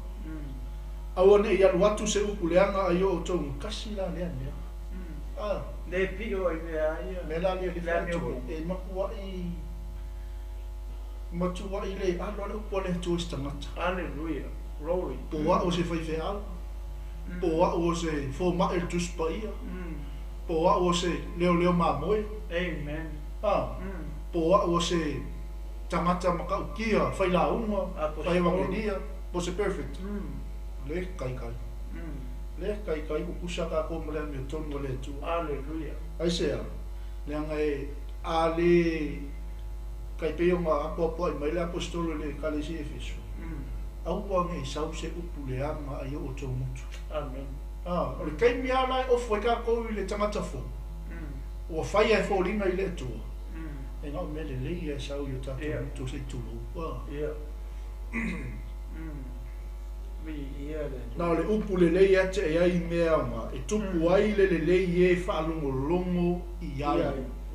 Aua ne i alu atu se upu leaga ai o outou gatasi la lea mea.
Le pio ai mea ia.
Mea la lea le
Le
fai atu
amiotonu.
e matua'i matua'i le alo a le upu a le Atua i se tagata.
Hallelujah. Glory.
Po o a'u o se faifeau, po o a'u o se foma'i o le Tusi Paia, po o a'u o se leoleo mamoe,
Amen.
po o a'u o se tagata matautia failauga,
Apostolo.
faieuagelia, po o se perfect. Le kaikai. Le kaikai kukusa kākou ma le amiotonu a le Atua.
Hallelujah.
Aisea, leaga e a lē kai pei ona apoapoa'i mai le aposetolo i le ekalesia Efeso. Aua ne i sau se upu leaga ai o outou gutu.
Amen.
O le taimi lava la e ofu ai kākou i le tagata fou, ua faia e foliga i le Atua. E na o mea lelei ia e sau i o tatou gutu se'i tulou.
Ia. Mi ia le Atua.
Na o le upu lelei e atiae ai mea aoga, e tupu ai le lelei e faalogologo i ai.
Ia.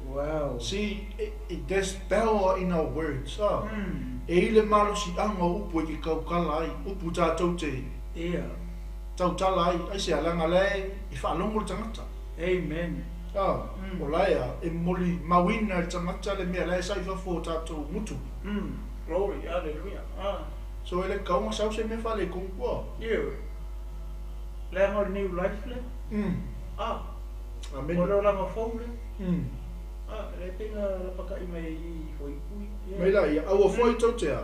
Wow.
See, it, there's power in our words. E i le malosiaga o upu e ke kaukala ai, upu tātou te tautala ai, ai se alaga la e e faalogo le tagata.
Amen.
O la ea, e moli mauina le tagata le mea la e sa i fafo o tātou mutu.
Glory, hallelujah.
So e le kauga sau se mea faaletonu.
Ia. Leaga o le new life lea. A.
Amene.
O le olaga fou lea. A, lea pei na lapata'i mai ai i i fuaiupu ia.
Mai laia, aua foi tou te a,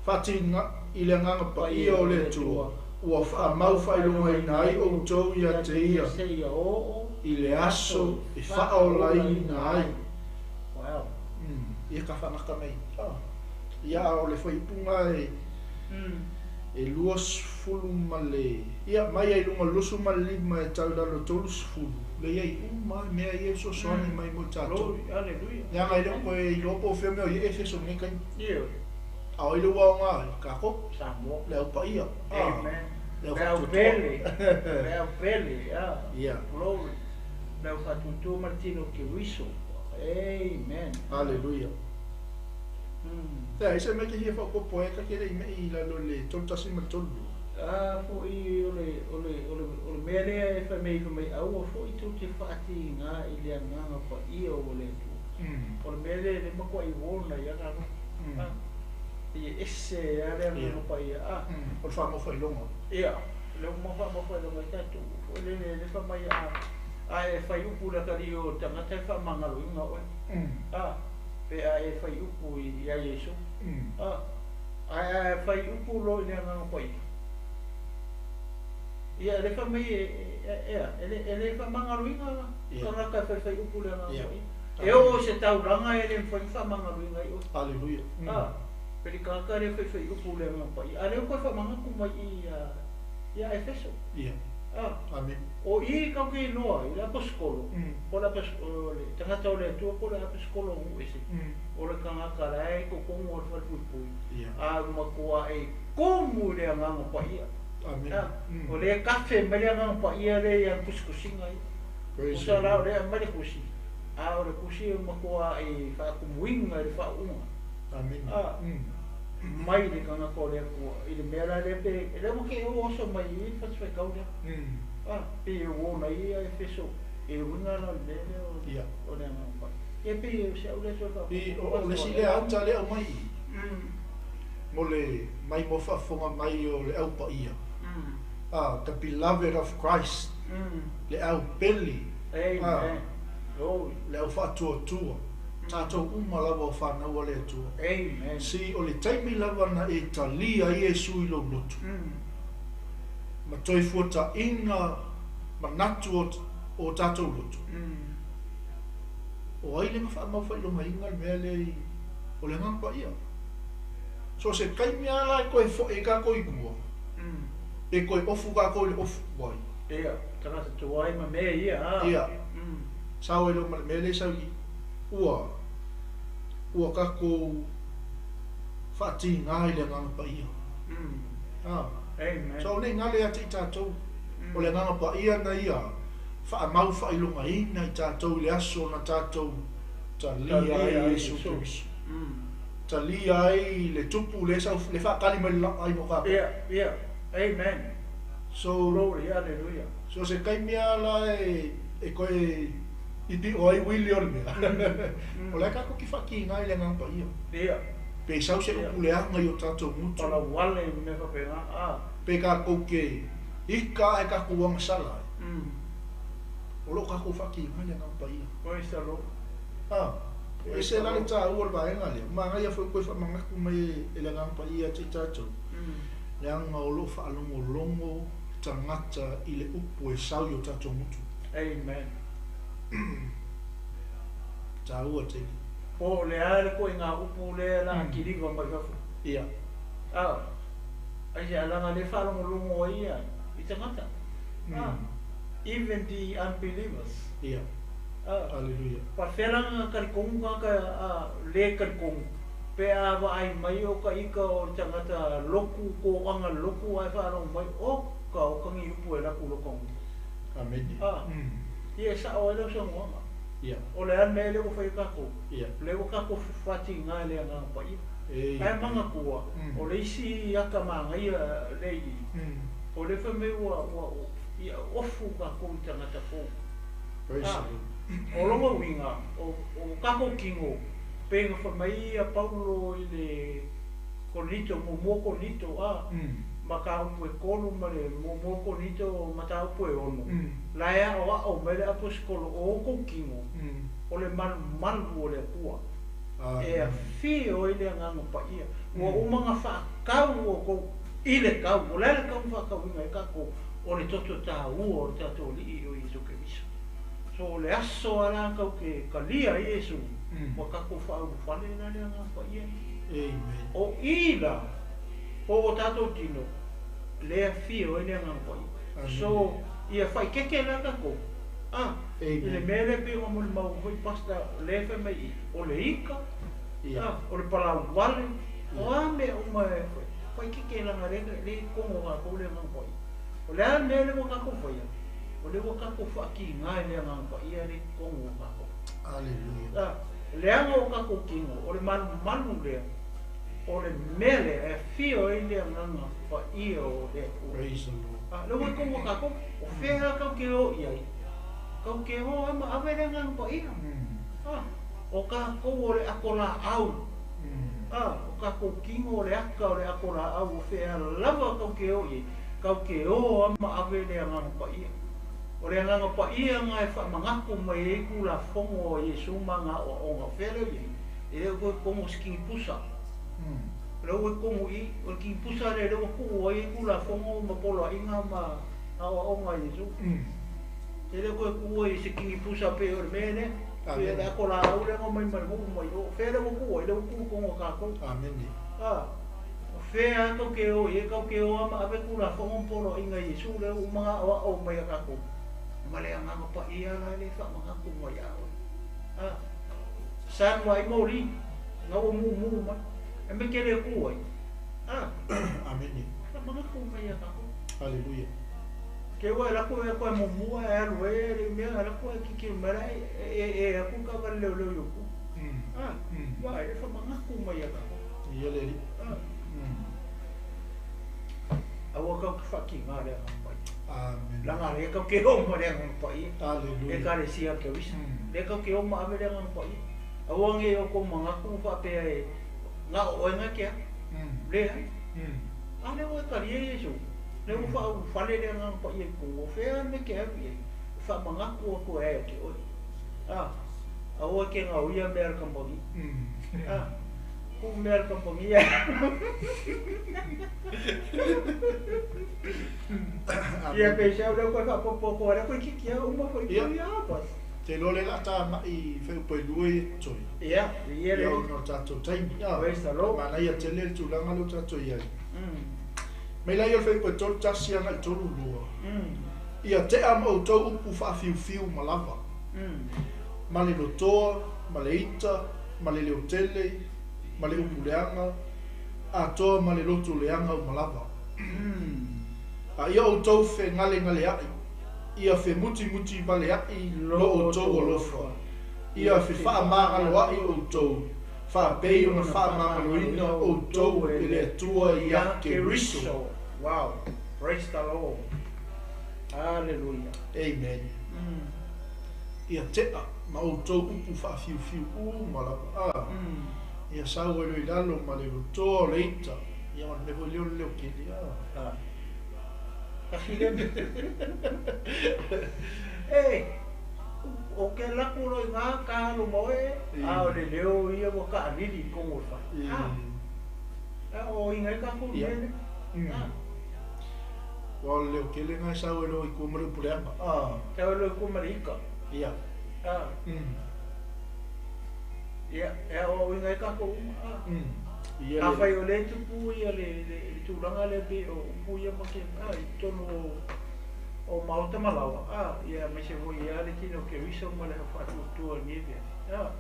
faatiga i le Agaga Paia o le Atua, ua faamau faailogaina ai outou ia te ia i le aso e faaolaina ai. Ia ka faagata mai. Ia a o le fuaiupu e e 25, ia mai ai luga 25 e tau i lalo 30, le i ai uma lava mea ia e fesoasoani mai mo i tatou.
Glory, aleluia.
Leaga e le o toe iloa po o fea mea o i ai Efeso i lenei taimi.
Ioe.
A o ai le ua aoga ai? Tatou.
Samoa.
Le au paia.
Amen.
Le au
Le au
faatuatua.
pele. Le au pele, yeah.
Ia.
Glory. Le au faatuatua ma le tino o Keriso. Amen.
Aleluia. Ia, se mea e te fia faaopoopo ai, ta te le i mei i lalo i le 3.3.
A foi o le, o le, o le, o le mea lea e fai mai, fai mai, aua foi tou te faatiga i le Agaga Paia o le Atua. O le mea lea e le matuai uo na ia lalo. A, e ese lava le Agaga Paia. A.
O le faamaofailoga.
Ia, le uma faamaofailoga ai tatou. Foi lele, le fai mai, a, a e fai upu i le atalii o le tagata e faamagaloina oe. A, pe a e fai upu ia Iesu. A, ae a e fai upu loa i le Agaga Paia, ia, e le fai mai e, e, e, le, e le faamagaloina tagata e faifai upu i le Agaga Paia. E oo i se taulaga e le mafai ona faamagaloina ai oe.
Aleluia.
A, pe le tagata lea e faifai upu i le Agaga Paia, a o lea ua toe faamanatu mai i ia Efeso. A,
Amene.
o i tatou te iloa ai le aposetolo, po o le o le tagata o le Atua po o le aposetolo o nuu ese, o le tagata la e i totonu o le falepuipui, a ua matuai tumu i le Agaga Paia.
Amene.
A, o lea e kafe mai le Agaga Paia lea i ana tusitusiga ia.
Praise
Tusa
the
la o
Lord.
lea e aumai le tusi, a o le tusi ua matuai faatumuina i le faauuga.
Amene.
A, mai le tagata o le Atua i le mea la lea pe e le ua te oso mai i le fatafaitau lea. A, pe e uo na ia Efeso e uiga la o le mea lea o o le Agaga Paia. Ia pei o si au lea toe
I,
faaopoopo
o le
atu
isi
ai.
lea ata lea aumai i, mo le mai mo faafofoga mai o le au paia. Ah, the beloved of Christ, le au pele.
Amen.
Ah,
Glory.
le au faatuatua. Tatou uma lava o fanau a le Atua.
Amen.
Si o le taimi lava na e talia ai Iesu i lou loto. Ma toe fuataina manatu o, o tatou loto. O ai le na faamaofailogaina le mea lea i o le Agaga Paia. So se taimi lava la e toe foi ai tatou i tua, pe toe ofu tatou i le ofu ai.
Ia, tagata tuai ma mea ia, a.
Ia. Sao ai loa ma le mea lea e sau i i. Ua, ua tatou faatiga i le Agaga Paia. Ah.
Amen.
So nei galo ia te i tatou. O le Agaga Paia na ia faamau faailogaina i tatou i le aso na tatou talia ai Iesu Keriso. Talia ai le tupu le sau le faatali mai le laai mo tatou.
Ia, ia. Amen.
So,
Glory, hallelujah.
so se taimi lava la e, e koe i pio ai wili o le mea. O le tatou ki faatiga i le Agaga Paia.
Ia.
Pe sau se upu leaga i o tatou gutu.
Pala wale i mea faapena, a.
Pe tatou ke ika ae tatou agasala ai. O loo tatou faatiga i le Agaga Paia.
Praise the Lord.
Ah, e ese la le taua o le vaega lea. Magaia foi koe faamanatu mai e le Agaga Paia te i tatou. Leaga o loo faalogologo tagata i le upu e sau i o tatou gutu.
Amen.
Taua tele.
Po o le a le koʻiga upu lea la kiliva mai fafo.
Ia.
A. Ai se alaga le faalogologo ai ia i tagata. Ah. Even the unbelievers.
Ia.
Ah.
Hallelujah.
Paafea la talitonu tagata a le talitonu pe a vaai mai o ka ika o le tagata loku koaga loku ae faalogo mai o ka o kagi upu e laku lokagu.
Amene.
Ah. Ia e sao ai lau saunoaga.
Ia.
O le a le mea lea ua fai ai tatou.
Ia.
O lea ua tatou fatiga i le Agaga Paia.
E.
Ae manatua, o le isi ata magaia lea i i, o lea fai mai ua, ua, ia ofu tatou i tagata fou.
Praise
Ah.
the Lord.
O lona uiga, o, o tatou tino, pei ona fai mai ia Paulo i le Korinito, muamua Korinito, a, Mataupu e 3 ma le muamua Korinito o Mataupu e 6, la e aoao mai le aposetolo o outou tino, o le malumalu o le Atua, e afio ai le Agaga Paia. Ua uma ona faatau outou i le tau. O le a le tau na faatauina ai tatou? O le toto taua o le tatou Alii o Iesu Keriso. So o le aso lava la tatou te talia ai Iesu, ua tatou faaulufale la le Agaga Paia ia. O i la po o tatou tino lea afio ai le Agaga Paia. So ia faaeteete la tatou a i le mea lea pei ona molimau foi Pastor lea fai mai i o le ika, a o le palau vale, o a mea uma e faaeteete leaga lea lea i totonu o tatou le Agaga Paia. O le a le mea lea ua tatou faia? O lea ua tatou faatiga i le Agaga Paia lea i totonu o tatou.
Aleluia.
A leaga o tatou tino, o le malumalu lea, o le mea lea e afio ai le Agaga Paia o le Atua.
Praise the Lord.
A lea ua i totonu o tatou, o fea lava tatou te o i ai? Tatou te o lava ma ave le Agaga Paia. A o tatou o le ato laau. A o tatou tino o le aka o le ato laau, o fea lava tatou te o i ai? Tatou te o lava ma ave le Agaga Paia. O le Agaga Paia na e faamanatu mai ai Tulafono a Iesu ma ana aoaoga. O fea lea e i ai? E le o toe totonu o se kinipusa. O lea ua i totonu i i, o le kinipusa lea lea ua tuu ai Tulafono ma poloaiga ma aoaoga a Iesu. E le o toe tuua i se kinipusa pei o le mea lea. Pei o le ato laau lea na omai ma le nuu mai o. O fea lea ua tuu ai? Lea ua tuu i totonu o tatou. A, o fea lava tou te o i ai, tou te o lava ma ave Tulafono ma poloaiga a Iesu lea ua uma ona aoao mai ia tatou. Ma le Agaga Paia la lea e faamanatu mai ia oe. A, sa nu ai moli, na ua mumu mai. E me te le tu ai. A, faamanatu mai ia tatou.
Aleluia.
Ke ua e lako e koe mumu e alu e le mea e lako e kiki mai la e aku ka vale leo leo yoku. A, wa e faamanatu mai ia tatou.
Ia le alii.
A, aua kau te whakinga le Agaga Paia.
Amen.
Langa le kau ke o ma le Agaga Paia.
Aleluia.
E kalesia ke wisa. Le kau ke o ma ave le Agaga Paia. Aua nge o ko mangaku whapea e ngā o oenga kia. Le hai. A le oe karia Iesu. Le ua wha whale le Agaga Paia i kongo. Whea me ke au i. Wha mangaku o koe ai o ke oe. A, aua ke ngā uia mea le kambangi. A, ku mea le kambangi ai. Ia pe sau lea koe faapopo ko ala koe kiki au uma foi
Ia.
ia pas.
Te loa le la tā mai wheupai lua i toi.
Ia, ia le.
Ia ono tātou taimi. A,
Praise the Lord.
Mana ia tele le tulaga leo tātou i ai. Mai lai o le wheupai tolu tasi anga i tolu lua. Ia tea ma outou upu whaafiufiu ma lava. Ma le lotoa, ma le ita, ma le leotele, ma le upu leaga, atoa ma le loto leaga uma lava. A ia outou fegalegale ai, ia femutimuti vale ai lo outou alofa. Ia fefaamagalo ai outou, faapei ona faamagaloina outou e le Atua ia Keriso.
Wow. Praise the Lord. Hallelujah.
Amen. Ia tea ma outou upu faafiufiu uma lava. A, ia sau e loi lalo ma le lotoa o le ita. Ia ma le mea foi lea o le leo kele. A.
Kasi le. E, o ke laku loi ngā ka alu moe, a o le leo ia ua kaalili i kongo o le fale. A, o inga i kākou
Ia.
mele. A,
Ua o le leo kele ngai sau e loi kua ma le upu leaga. A.
tau loi kua ma le ika.
Ia.
A, ia, e o inga i kākou uma. A.
Ia
A
le.
whai o le tupu ia le tulaga le pe o upu ia ma ke, a, i tonu o maota malawa. A, ia me se hoi ia le tino ke riso ma le whaatuatua ni e pea. A,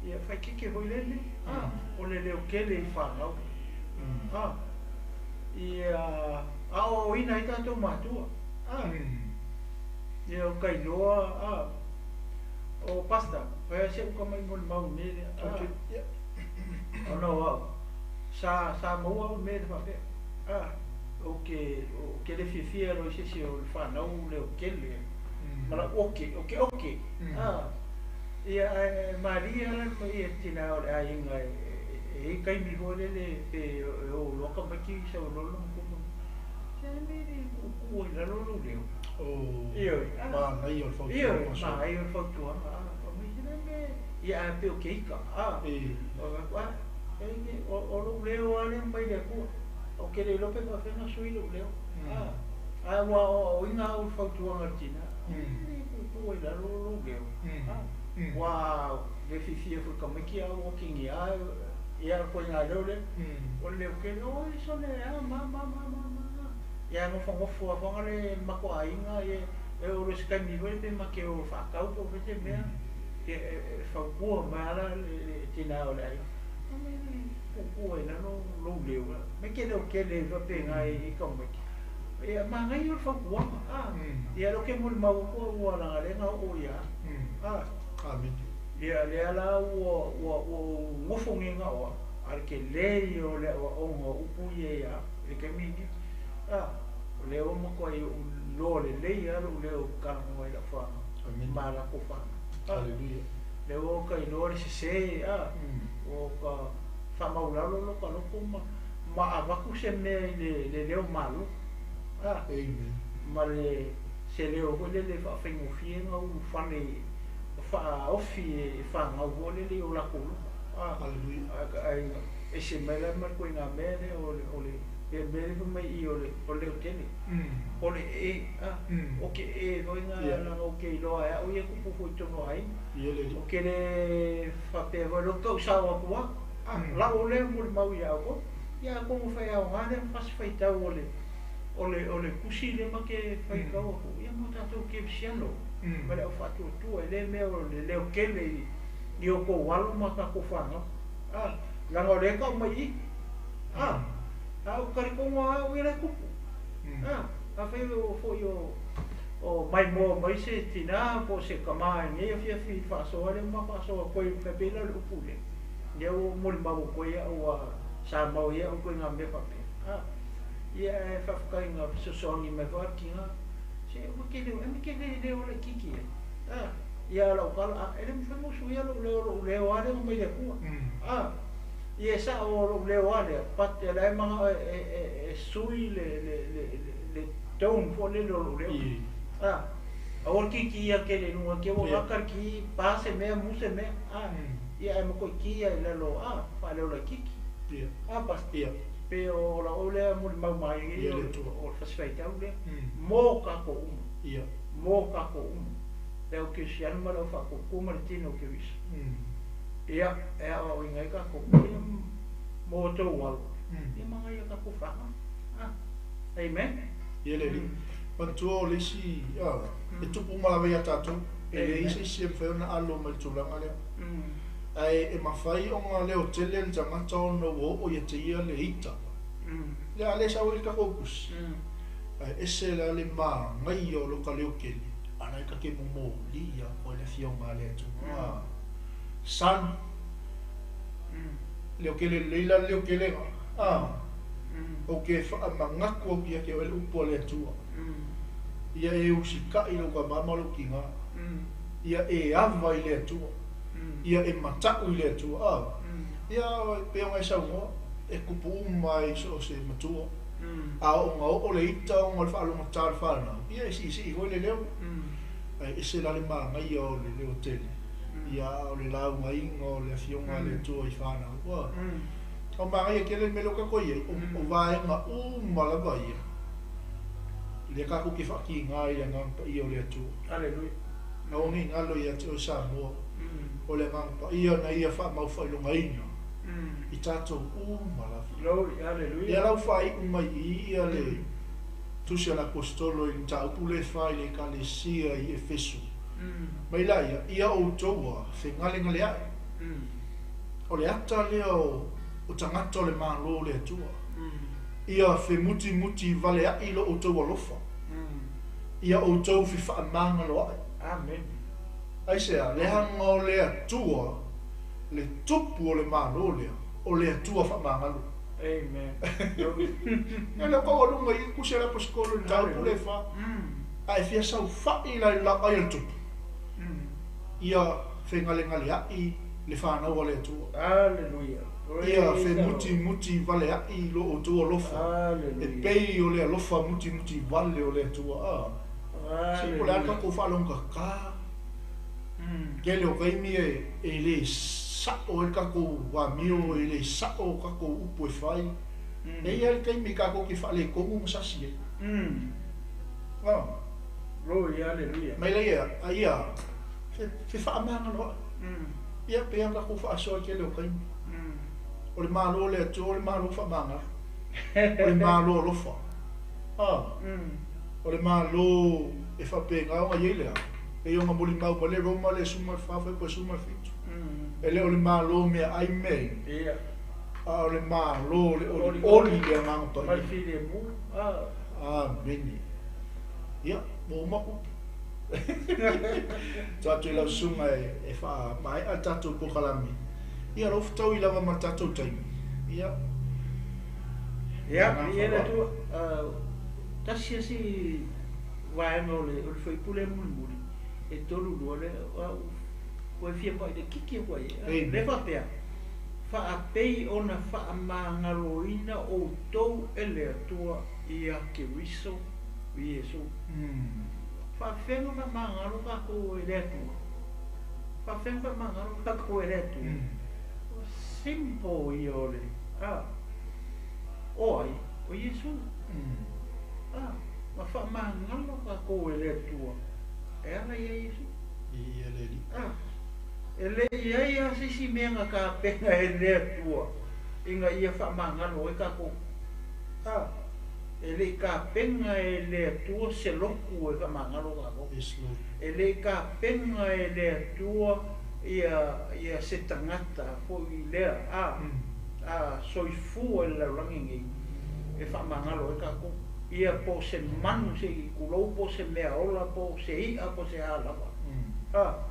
ia whai keke hoi le le. A, o le leo kele i whanau. A, ia, a o ina i tātou mātua. A, ia o kailoa, a, o pasta, whai a se uka mai mo le mau mele. A,
Okay. Ia.
o no au. Sa maua au mea le faapea. A, o ke le fiafia loa i se isi o le fanau le o kele. Ma la oke, oke, oke. A, ia e malia la ma ia tina o le aiga e i kaimi foi lele pe e o loa ka maiki sa o lolo ma kuma. Se a le mea e le puupuu ai i lalo lou leo?
O,
Ioe, a.
manaia o le
Ioe,
fautuaga so.
manaia o le fautuaga, a. Fai mai, se le mea e, ia ae pei o ke ika, a.
E.
Ou fai atu, a, e ke, o, o lou leo lava lea mai le Atua. Ou te le iloa pe faapefea ona sui lou leo, a. Ae ua aoaoina au i le fautuaga a le tina, e le puupuu ai i lalo lou leo, a. Ua le fiafia foi i tamaiti a ua otigia ia le ituaiga leo lea. O le leo tele, oi sole a ma ma ma ma ma. Ia nofonofo lava foi le matou aiga ia e oo loa i se taimi foi lea pe ma te o faatau po o fea se mea, ia e fautua mai lava la le tina o le aiga, a mea e le puupuu ai i lalo lou leo, mai te leo tele ai faapena i tamaiti. Ia manaia o le fautuaga, a. Ia lea ou te molimau atu au ua leaga lea na oo ia au, a.
Amene.
Ia lea la ua ua ua ou nofo nei na o au, a o le tele ia o le aoaoga o upu ia ia au i le taimi lenei. A, o lea ua matuai ou iloa lelei lava lou leo ou te talanoa ai i lau fanau ma latou fanau. A,
Aleluia.
lea ua ota iloa le sese, a, ua ota faamaulalo lota loto ma ma avatu se mea i le le leo malo, a.
Amen.
Ma le se leo foi lele e faafaigofie ona ulufale faaofi e fanau foi lele i o latou loto. A,
Aleluia.
ae ese mai la ma le ituaiga mea lea o le o le le mea lea fai mai i i o le o le leo tele. O le ee, a, o ke ee foi na leaga ou te iloa e au ia e tupu foi i totonu o aiga.
Ia le alii.
Ou te le faapea foi lea ou te tau sao atu lava, a, lau lea molimau ia outou. Ia atonu e faiaoga lea ma fasi faitau o le o le o le tusi lea ma te faitau atu, ia mo tatou kerisiano ma le au faatuatua, e le mea o le leo tele i i outou alo ma tatou fanau. A, leaga o lea e tau mai i i. A, a ou te talitonu lava au ia la e tupu. A, afai o foi o o maimoa mai se tina po o se tama i lenei afiafi i le faasoa lea ma faasoa atu ai, e pei la o le upu lea, lea ua ou molimau atu ai au ua sa mau ai au ituaiga mea faapea. A, ia ae faafetai na fesoasoani mai foi le tina, se ua te leo, e ma te le leo laitiiti ai. A, ia lau tala, a, e le mafai ona usuia lou leo, lou leo lava lea na mai le Atua. A, ia e sao o lou leo lava lea, but o la e manao e sui le, le, le, le tone foi lele o lou leo. A, aua le kiikiia tele i luga, te ua gata le kii, pa se mea, mu se mea, a, ia ae matua kiia i lalo, a, faaleo laitiiti. A, Pastor? Pe o lau lea molimau mai
Ia le Atua.
o le fasi faitau lea, mo tatou uma, mo tatou uma, le au kerisiano ma le au faatuatua ma le tino o Keriso. Ia, e aoaoina ai tatou, ia mo outou alo, ia manaia tatou fanau. A, amen.
Ia le alii. Manatua o le isi, a, e tupu uma lava ia tatou, e leai se isi e mafai ona alo mai le tulaga lea. Ae e mafai ona leotele le tagata ona ua oo ia te ia le ita. Lea a le sau ai le tatou pusi. Ae ese la le manaia o lota leo tele, a la e ta te momoli atu ai le afioga a le Atua. Son, leo tele lelei la le leo telega. A, ou te faamanatu atu ia te oe le upu a le Atua. Ia e usitai i lou tama ma lou tina. Ia e ava i le Atua. Ia e matau i le Atua. A, ia pei ona e saunoa, e tupu uma i so o se matua. A oo ona oo le ita ona o le faalogogata o le fanau, ia e siisii foi le leo. Ae ese la le manaia o le leo tele, ia a o le laugaina o le afioga a le Atua i fanau. Ua o manaia tele le mea lea ua tatou i ai, o vaega uma lava ia, lea tatou te faatiga i le Agaga Paia o le Atua.
Aleluia.
Aua ne i galo ia te oe Samoa, o le Agaga Paia na ia faamaufaailogaina i tatou uma lava.
Glory, aleluia.
Lea la ua faaiu mai i i ia le Tusi a le Aposetolo i le mataupu lea e fai i le Ekalesia i Efeso. Mai la ia, ia outou a fegalegaleai. O le ata lea o tagata o le Malo o le Atua. Ia femutimuti valeaʻi lo outou alofa. Ia outou fefaamagaloaʻi.
Amen.
Aisea? Leaga o le Atua le Tupu o le Malo lea, o le Atua faamagalo.
Amen.
Ia lea ua taualuga i i tusi a le Aposetolo i le mataupu lea e fa. A e fia saofaʻi la i le lapaai a le Tupu, ia fegalegaleaʻi le fanau a le Atua.
Aleluia.
Ia femuti vale ai lo outou alofa e pei o le alofa mutimuti vale o le Atua. A se po o le a le tatou faalogogata tele o taimi e le sa'o ai le tatou amio, e le sa'o tatou upu e fai. E i ai le taimi tatou te faaletonu ma sasi ai.
Glory, hallelujah.
Mai laia aia fefaamagaloa'i. Ia pei ona tatou faasoa i le tele o taimi. O le Malo o le Atua o le Malo faamagalo, o le Malo alofa. O le Malo e faapena ona i ai le a, pei ona molimau mai le Roma le 14 fuaiupu 17. E le o le Malo meaai ma meainu, a o le Malo o le olioli i le Agaga Paia. Amene. Ia, ua uma upu. Tuu atu i lau susuga e faamaea le tatou polokalame. Ia, o lea ua fetaui lava ma le tatou taimi. Ia.
Ia, viia le Atua. Tasi lava si vaega o le fuaiupu lea mulimuli, e 32 lea, ua e fia pai laitiiti atu ai. Lea faapea, faapei ona faamagaloina outou e le Atua ia Keriso Iesu. Faafefea ona faamagalo tatou e le Atua? Faafefea ona faamagalo tatou e le Atua? Simple ia o le a. O ai? O Iesu. A, na faamagalo tatou e le Atua e ala ia Iesu.
Ia le Alii.
A, e le i ai lava se isi mea na tapena e le Atua ina ia faamagalo ai tatou. A, e le i tapena e le Atua se lotu e faamagalo tatou.
Yes, Lord.
E le i tapena e le Atua ia se tagata foi lea a soifua i le lalolagi nei e faamagalo ai tatou. Ia po o se manu se i tulou, po o se mea ola, po o se i'a, po o se a lava. A,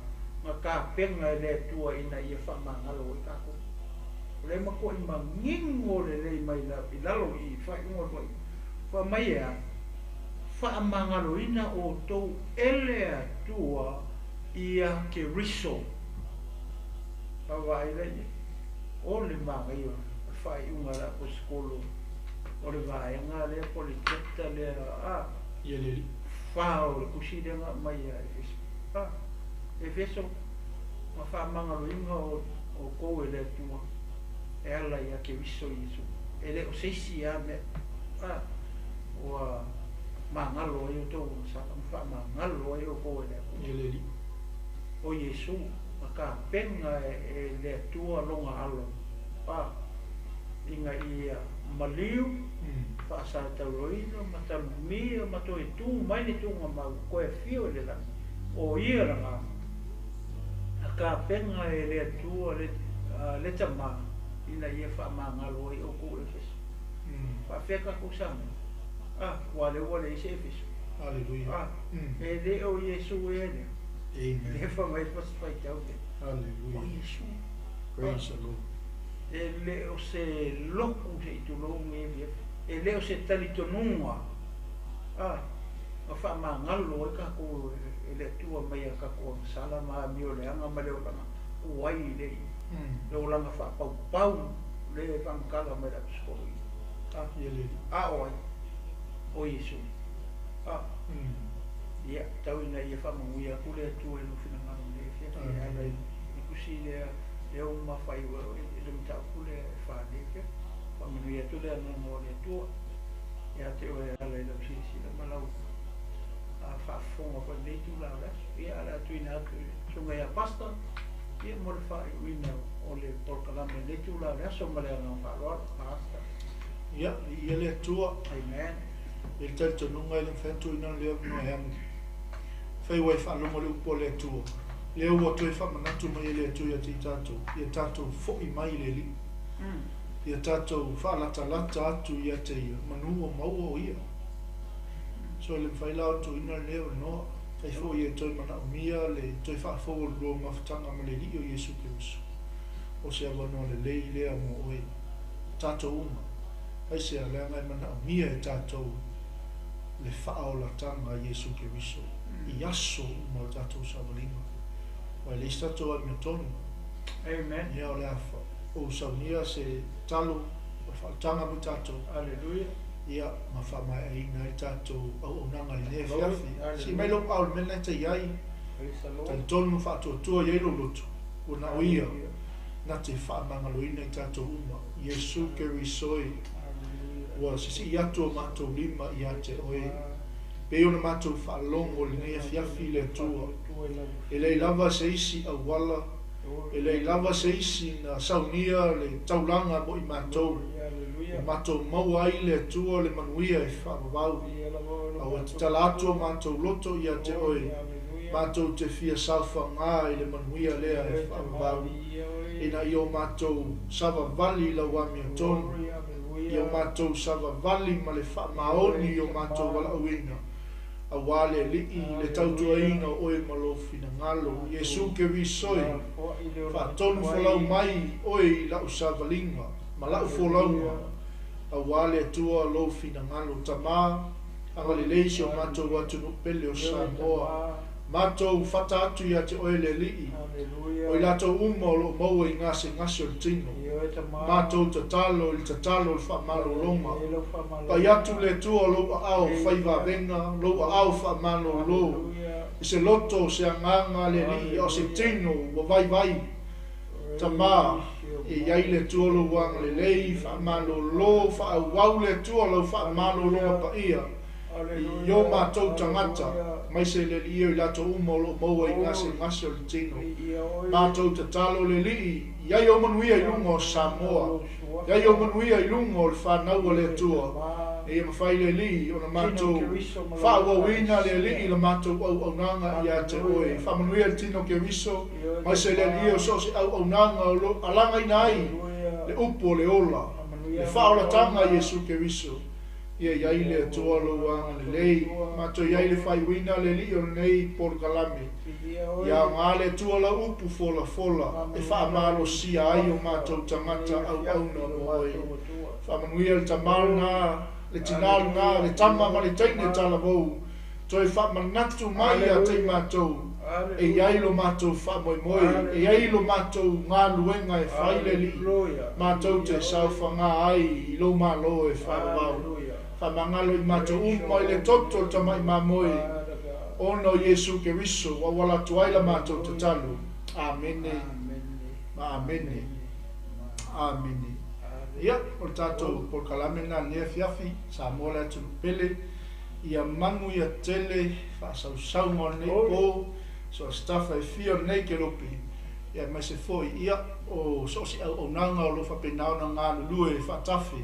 na tapena e le Atua ina ia faamagalo ai tatou. O lea e matuai manino lelei mai i lalo i faaiuga o le Paia. Fai mai e a? Faamagaloina outou e le Atua ia Keriso. Vaavaai la i ai. O le manaia o le faaiuga a le Aposetolo o le vaega lea po o le chapter lea a
Ia le Alii.
fa o le tusi lea na aumai ia Efeso. A, Efeso, na faamagaloina outou e le Atua e ala ia Keriso Iesu. E le o se isi lava mea a ua magalo ai outou agasala ma faamagalo ai outou e le Atua.
Ia le Alii.
O Iesu na tapena e le Atua lona alo a ina ia maliu, faasalatauloina ma talumia ma toe tu mai le tuugamau toe afio i le lagi. O ia lena na tapena e le Atua le Tama ina ia faamagalo ai outou Efeso. Faafefea tatou Samoa? A, aua o lea ua leai se Efeso.
Hallelujah.
A, e le o Iesu ea lea.
Amen.
Lea fai mai le faitau lea.
Hallelujah.
O Iesu.
Praise the Lord.
E le o se lotu se i tulou nei, e le o se talitonuga a na faamagalo ai tatou e le Atua mai a tatou agasala ma amio leaga ma le olaga tuai i le olaga faapaupau le faamatala mai le aposetolo i
Ia le Alii.
A o ai? O Iesu. A, ia, tau ina ia faamanuia atu le Atua i lou finagalo i lenei afiafi e ala i le tusi lea, lea ua mafaiua e le mataupu lea e fa nei afiafi. Faamanuia atu le agaga o le Atua ia te oe e ala i lau silasila ma lau faafofoga foi i lenei itula o le aso. Ia, a o le a tuuina atu i le susuga ia Pastor, ia, mo le faaiuina o le polokalame i lenei itula o le aso ma le agaga faaaloalo. Pastor.
Ia, viia le Atua.
Amen.
I le talitonuga e le mafai ona tuuina le avanoa e alu. Fai ua e faalogo i le upu a le Atua, lea ua toe faamanatu mai e le Atua ia te i tatou, ia tatou foi mai i le Alii. Ia tatou faalatalata atu ia te Ia, manu ua maua o Ia. So e le mafai la ona tuuina lenei avanoa, fai foi e toe manaomia le toe faafou o le lua mafutaga ma le Alii o Iesu Keriso. O se avanoa lelei lea mo oe, tatou uma. Aisea, leaga e manaomia e tatou le faaolataga a Iesu Keriso i aso uma o le tatou savaliga. Aua e leai se tatou amiotonu.
Amen.
Ia o le a ou saunia se tatalo o le faaolataga mo i tatou.
Aleluia.
Ia, ma faamaeaina ai le tatou auaunaga i lenei afiafi. Sii mai lou aao i le mea lena e te i ai. Talitonu ma faatuatua i ai lou loto, ua na o Ia na te faamagaloina i tatou uma. Iesu Keriso e, ua sisii atu o matou lima ia te Oe. Pei ona matou faalogo i lenei afiafi i le Atua, e leai lava se isi auala, e leai lava se isi na saunia le taulaga mo i matou, e matou maua ai le Atua le manuia e faavavau. A ua tatala atu o matou loto ia te Oe, matou te fia saofaga i le manuia lea e faavavau, ina ia o matou savavali i lau amiotonu, ia o matou savavali ma le faamaoni i o matou valaauina, aua le Alii, le tautuaina o Oe ma Lou finagalo. Iesu Keriso e, faatonu folau mai Oe i la'u savaliga ma la'u folauga, aua le Atua Lou finagalo. Tama, agalelei si o matou atunuu pele o Samoa. Matou fata atu ia te Oe le Alii, o i latou uma o lo o maua i gasegase o le tino. Matou tatalo i le tatalo o le faamalologa. Pai atu le Atua Lou aao fai vavega, Lou aao faamalolo, i se loto, se agaga le Alii, a o se tino ua vaivai. Tama, e i ai le Atua Lou agalelei, faamalolo, faaauau le Atua Lau faamalologa paia i o matou tagata, aemaise le Alii o i latou uma o lo o maua i gasegase o le tino. Matou tatalo le Alii, i ai ou manuia i luga o Samoa, i ai ou manuia i luga o le fanau a le Atua, ina ia mafai le Alii ona matou faaauauina le Alii i la matou auaunaga ia te Oe. Faamanuia le tino Keriso, aemaise le Alii o so o se auaunaga o lo o alagaina ai le upu o le ola, le faaolataga a Iesu Keriso. Ia i ai le Atua lou agalelei. Matou i ai le faaiuina le Alii o lenei polokalame. Ia aoga le Atua lau upu folafola e faamalosia ai o matou tagata auauna mo Oe. Faamanuia le tama lena, le tina lena, le tama ma le teine talavou. Toe faamanatu mai ia te i matou e i ai lo matou faamoemoe, e i ai lo matou galuega e fai le Alii, matou te saofaga ai i lou Malo e faavavau. Faamagalo i matou uma i le toto o le Tamai Mamoe, ona o Iesu Keriso ua auala atu ai la matou tatalo. Amene ma amene. Amene. Ia, o le tatou polokalame lena i lenei afiafi, Samoa le atunuu pele. Ia manuia tele faasausauga o lenei po, so o se tafa e fia o lenei kelope, aemaise foi ia o so o se auaunaga o lo o faapena ona galulue e faatafe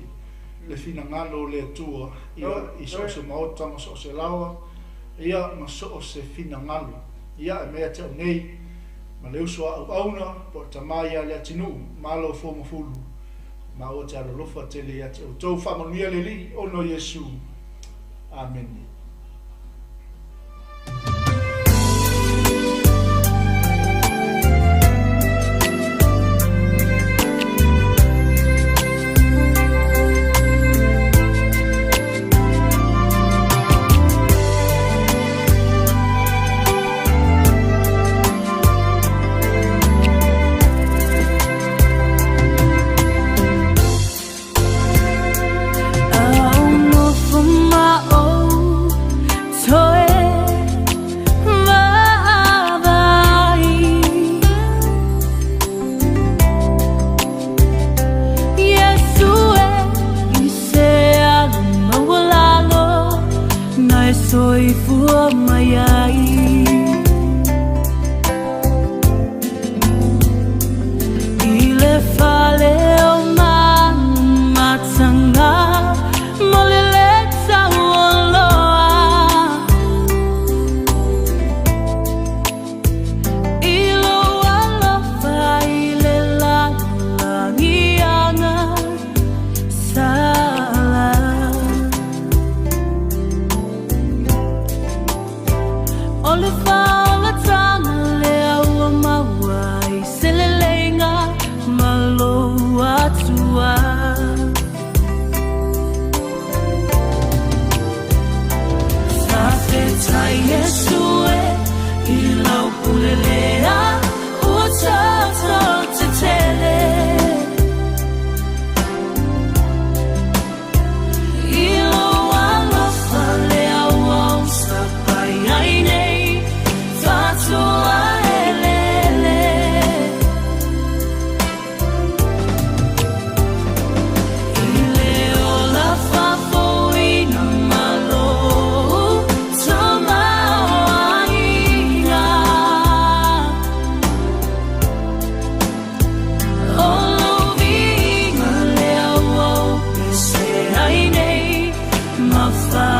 le finagalo o le Atua ia i so o se maota ma so o se laoa ia ma so o se finagalo. Ia e mea ia te au nei ma le uso a auauna po o le tama ia Leatinuu, malo Fomafulu, maua te alolofa tele ia te outou. Faamanuia le Alii ona o Iesu. Amene.
I le fale o Matanga mo le lē taualoa I lou alofa i le lalolagi aga sala O le Ma.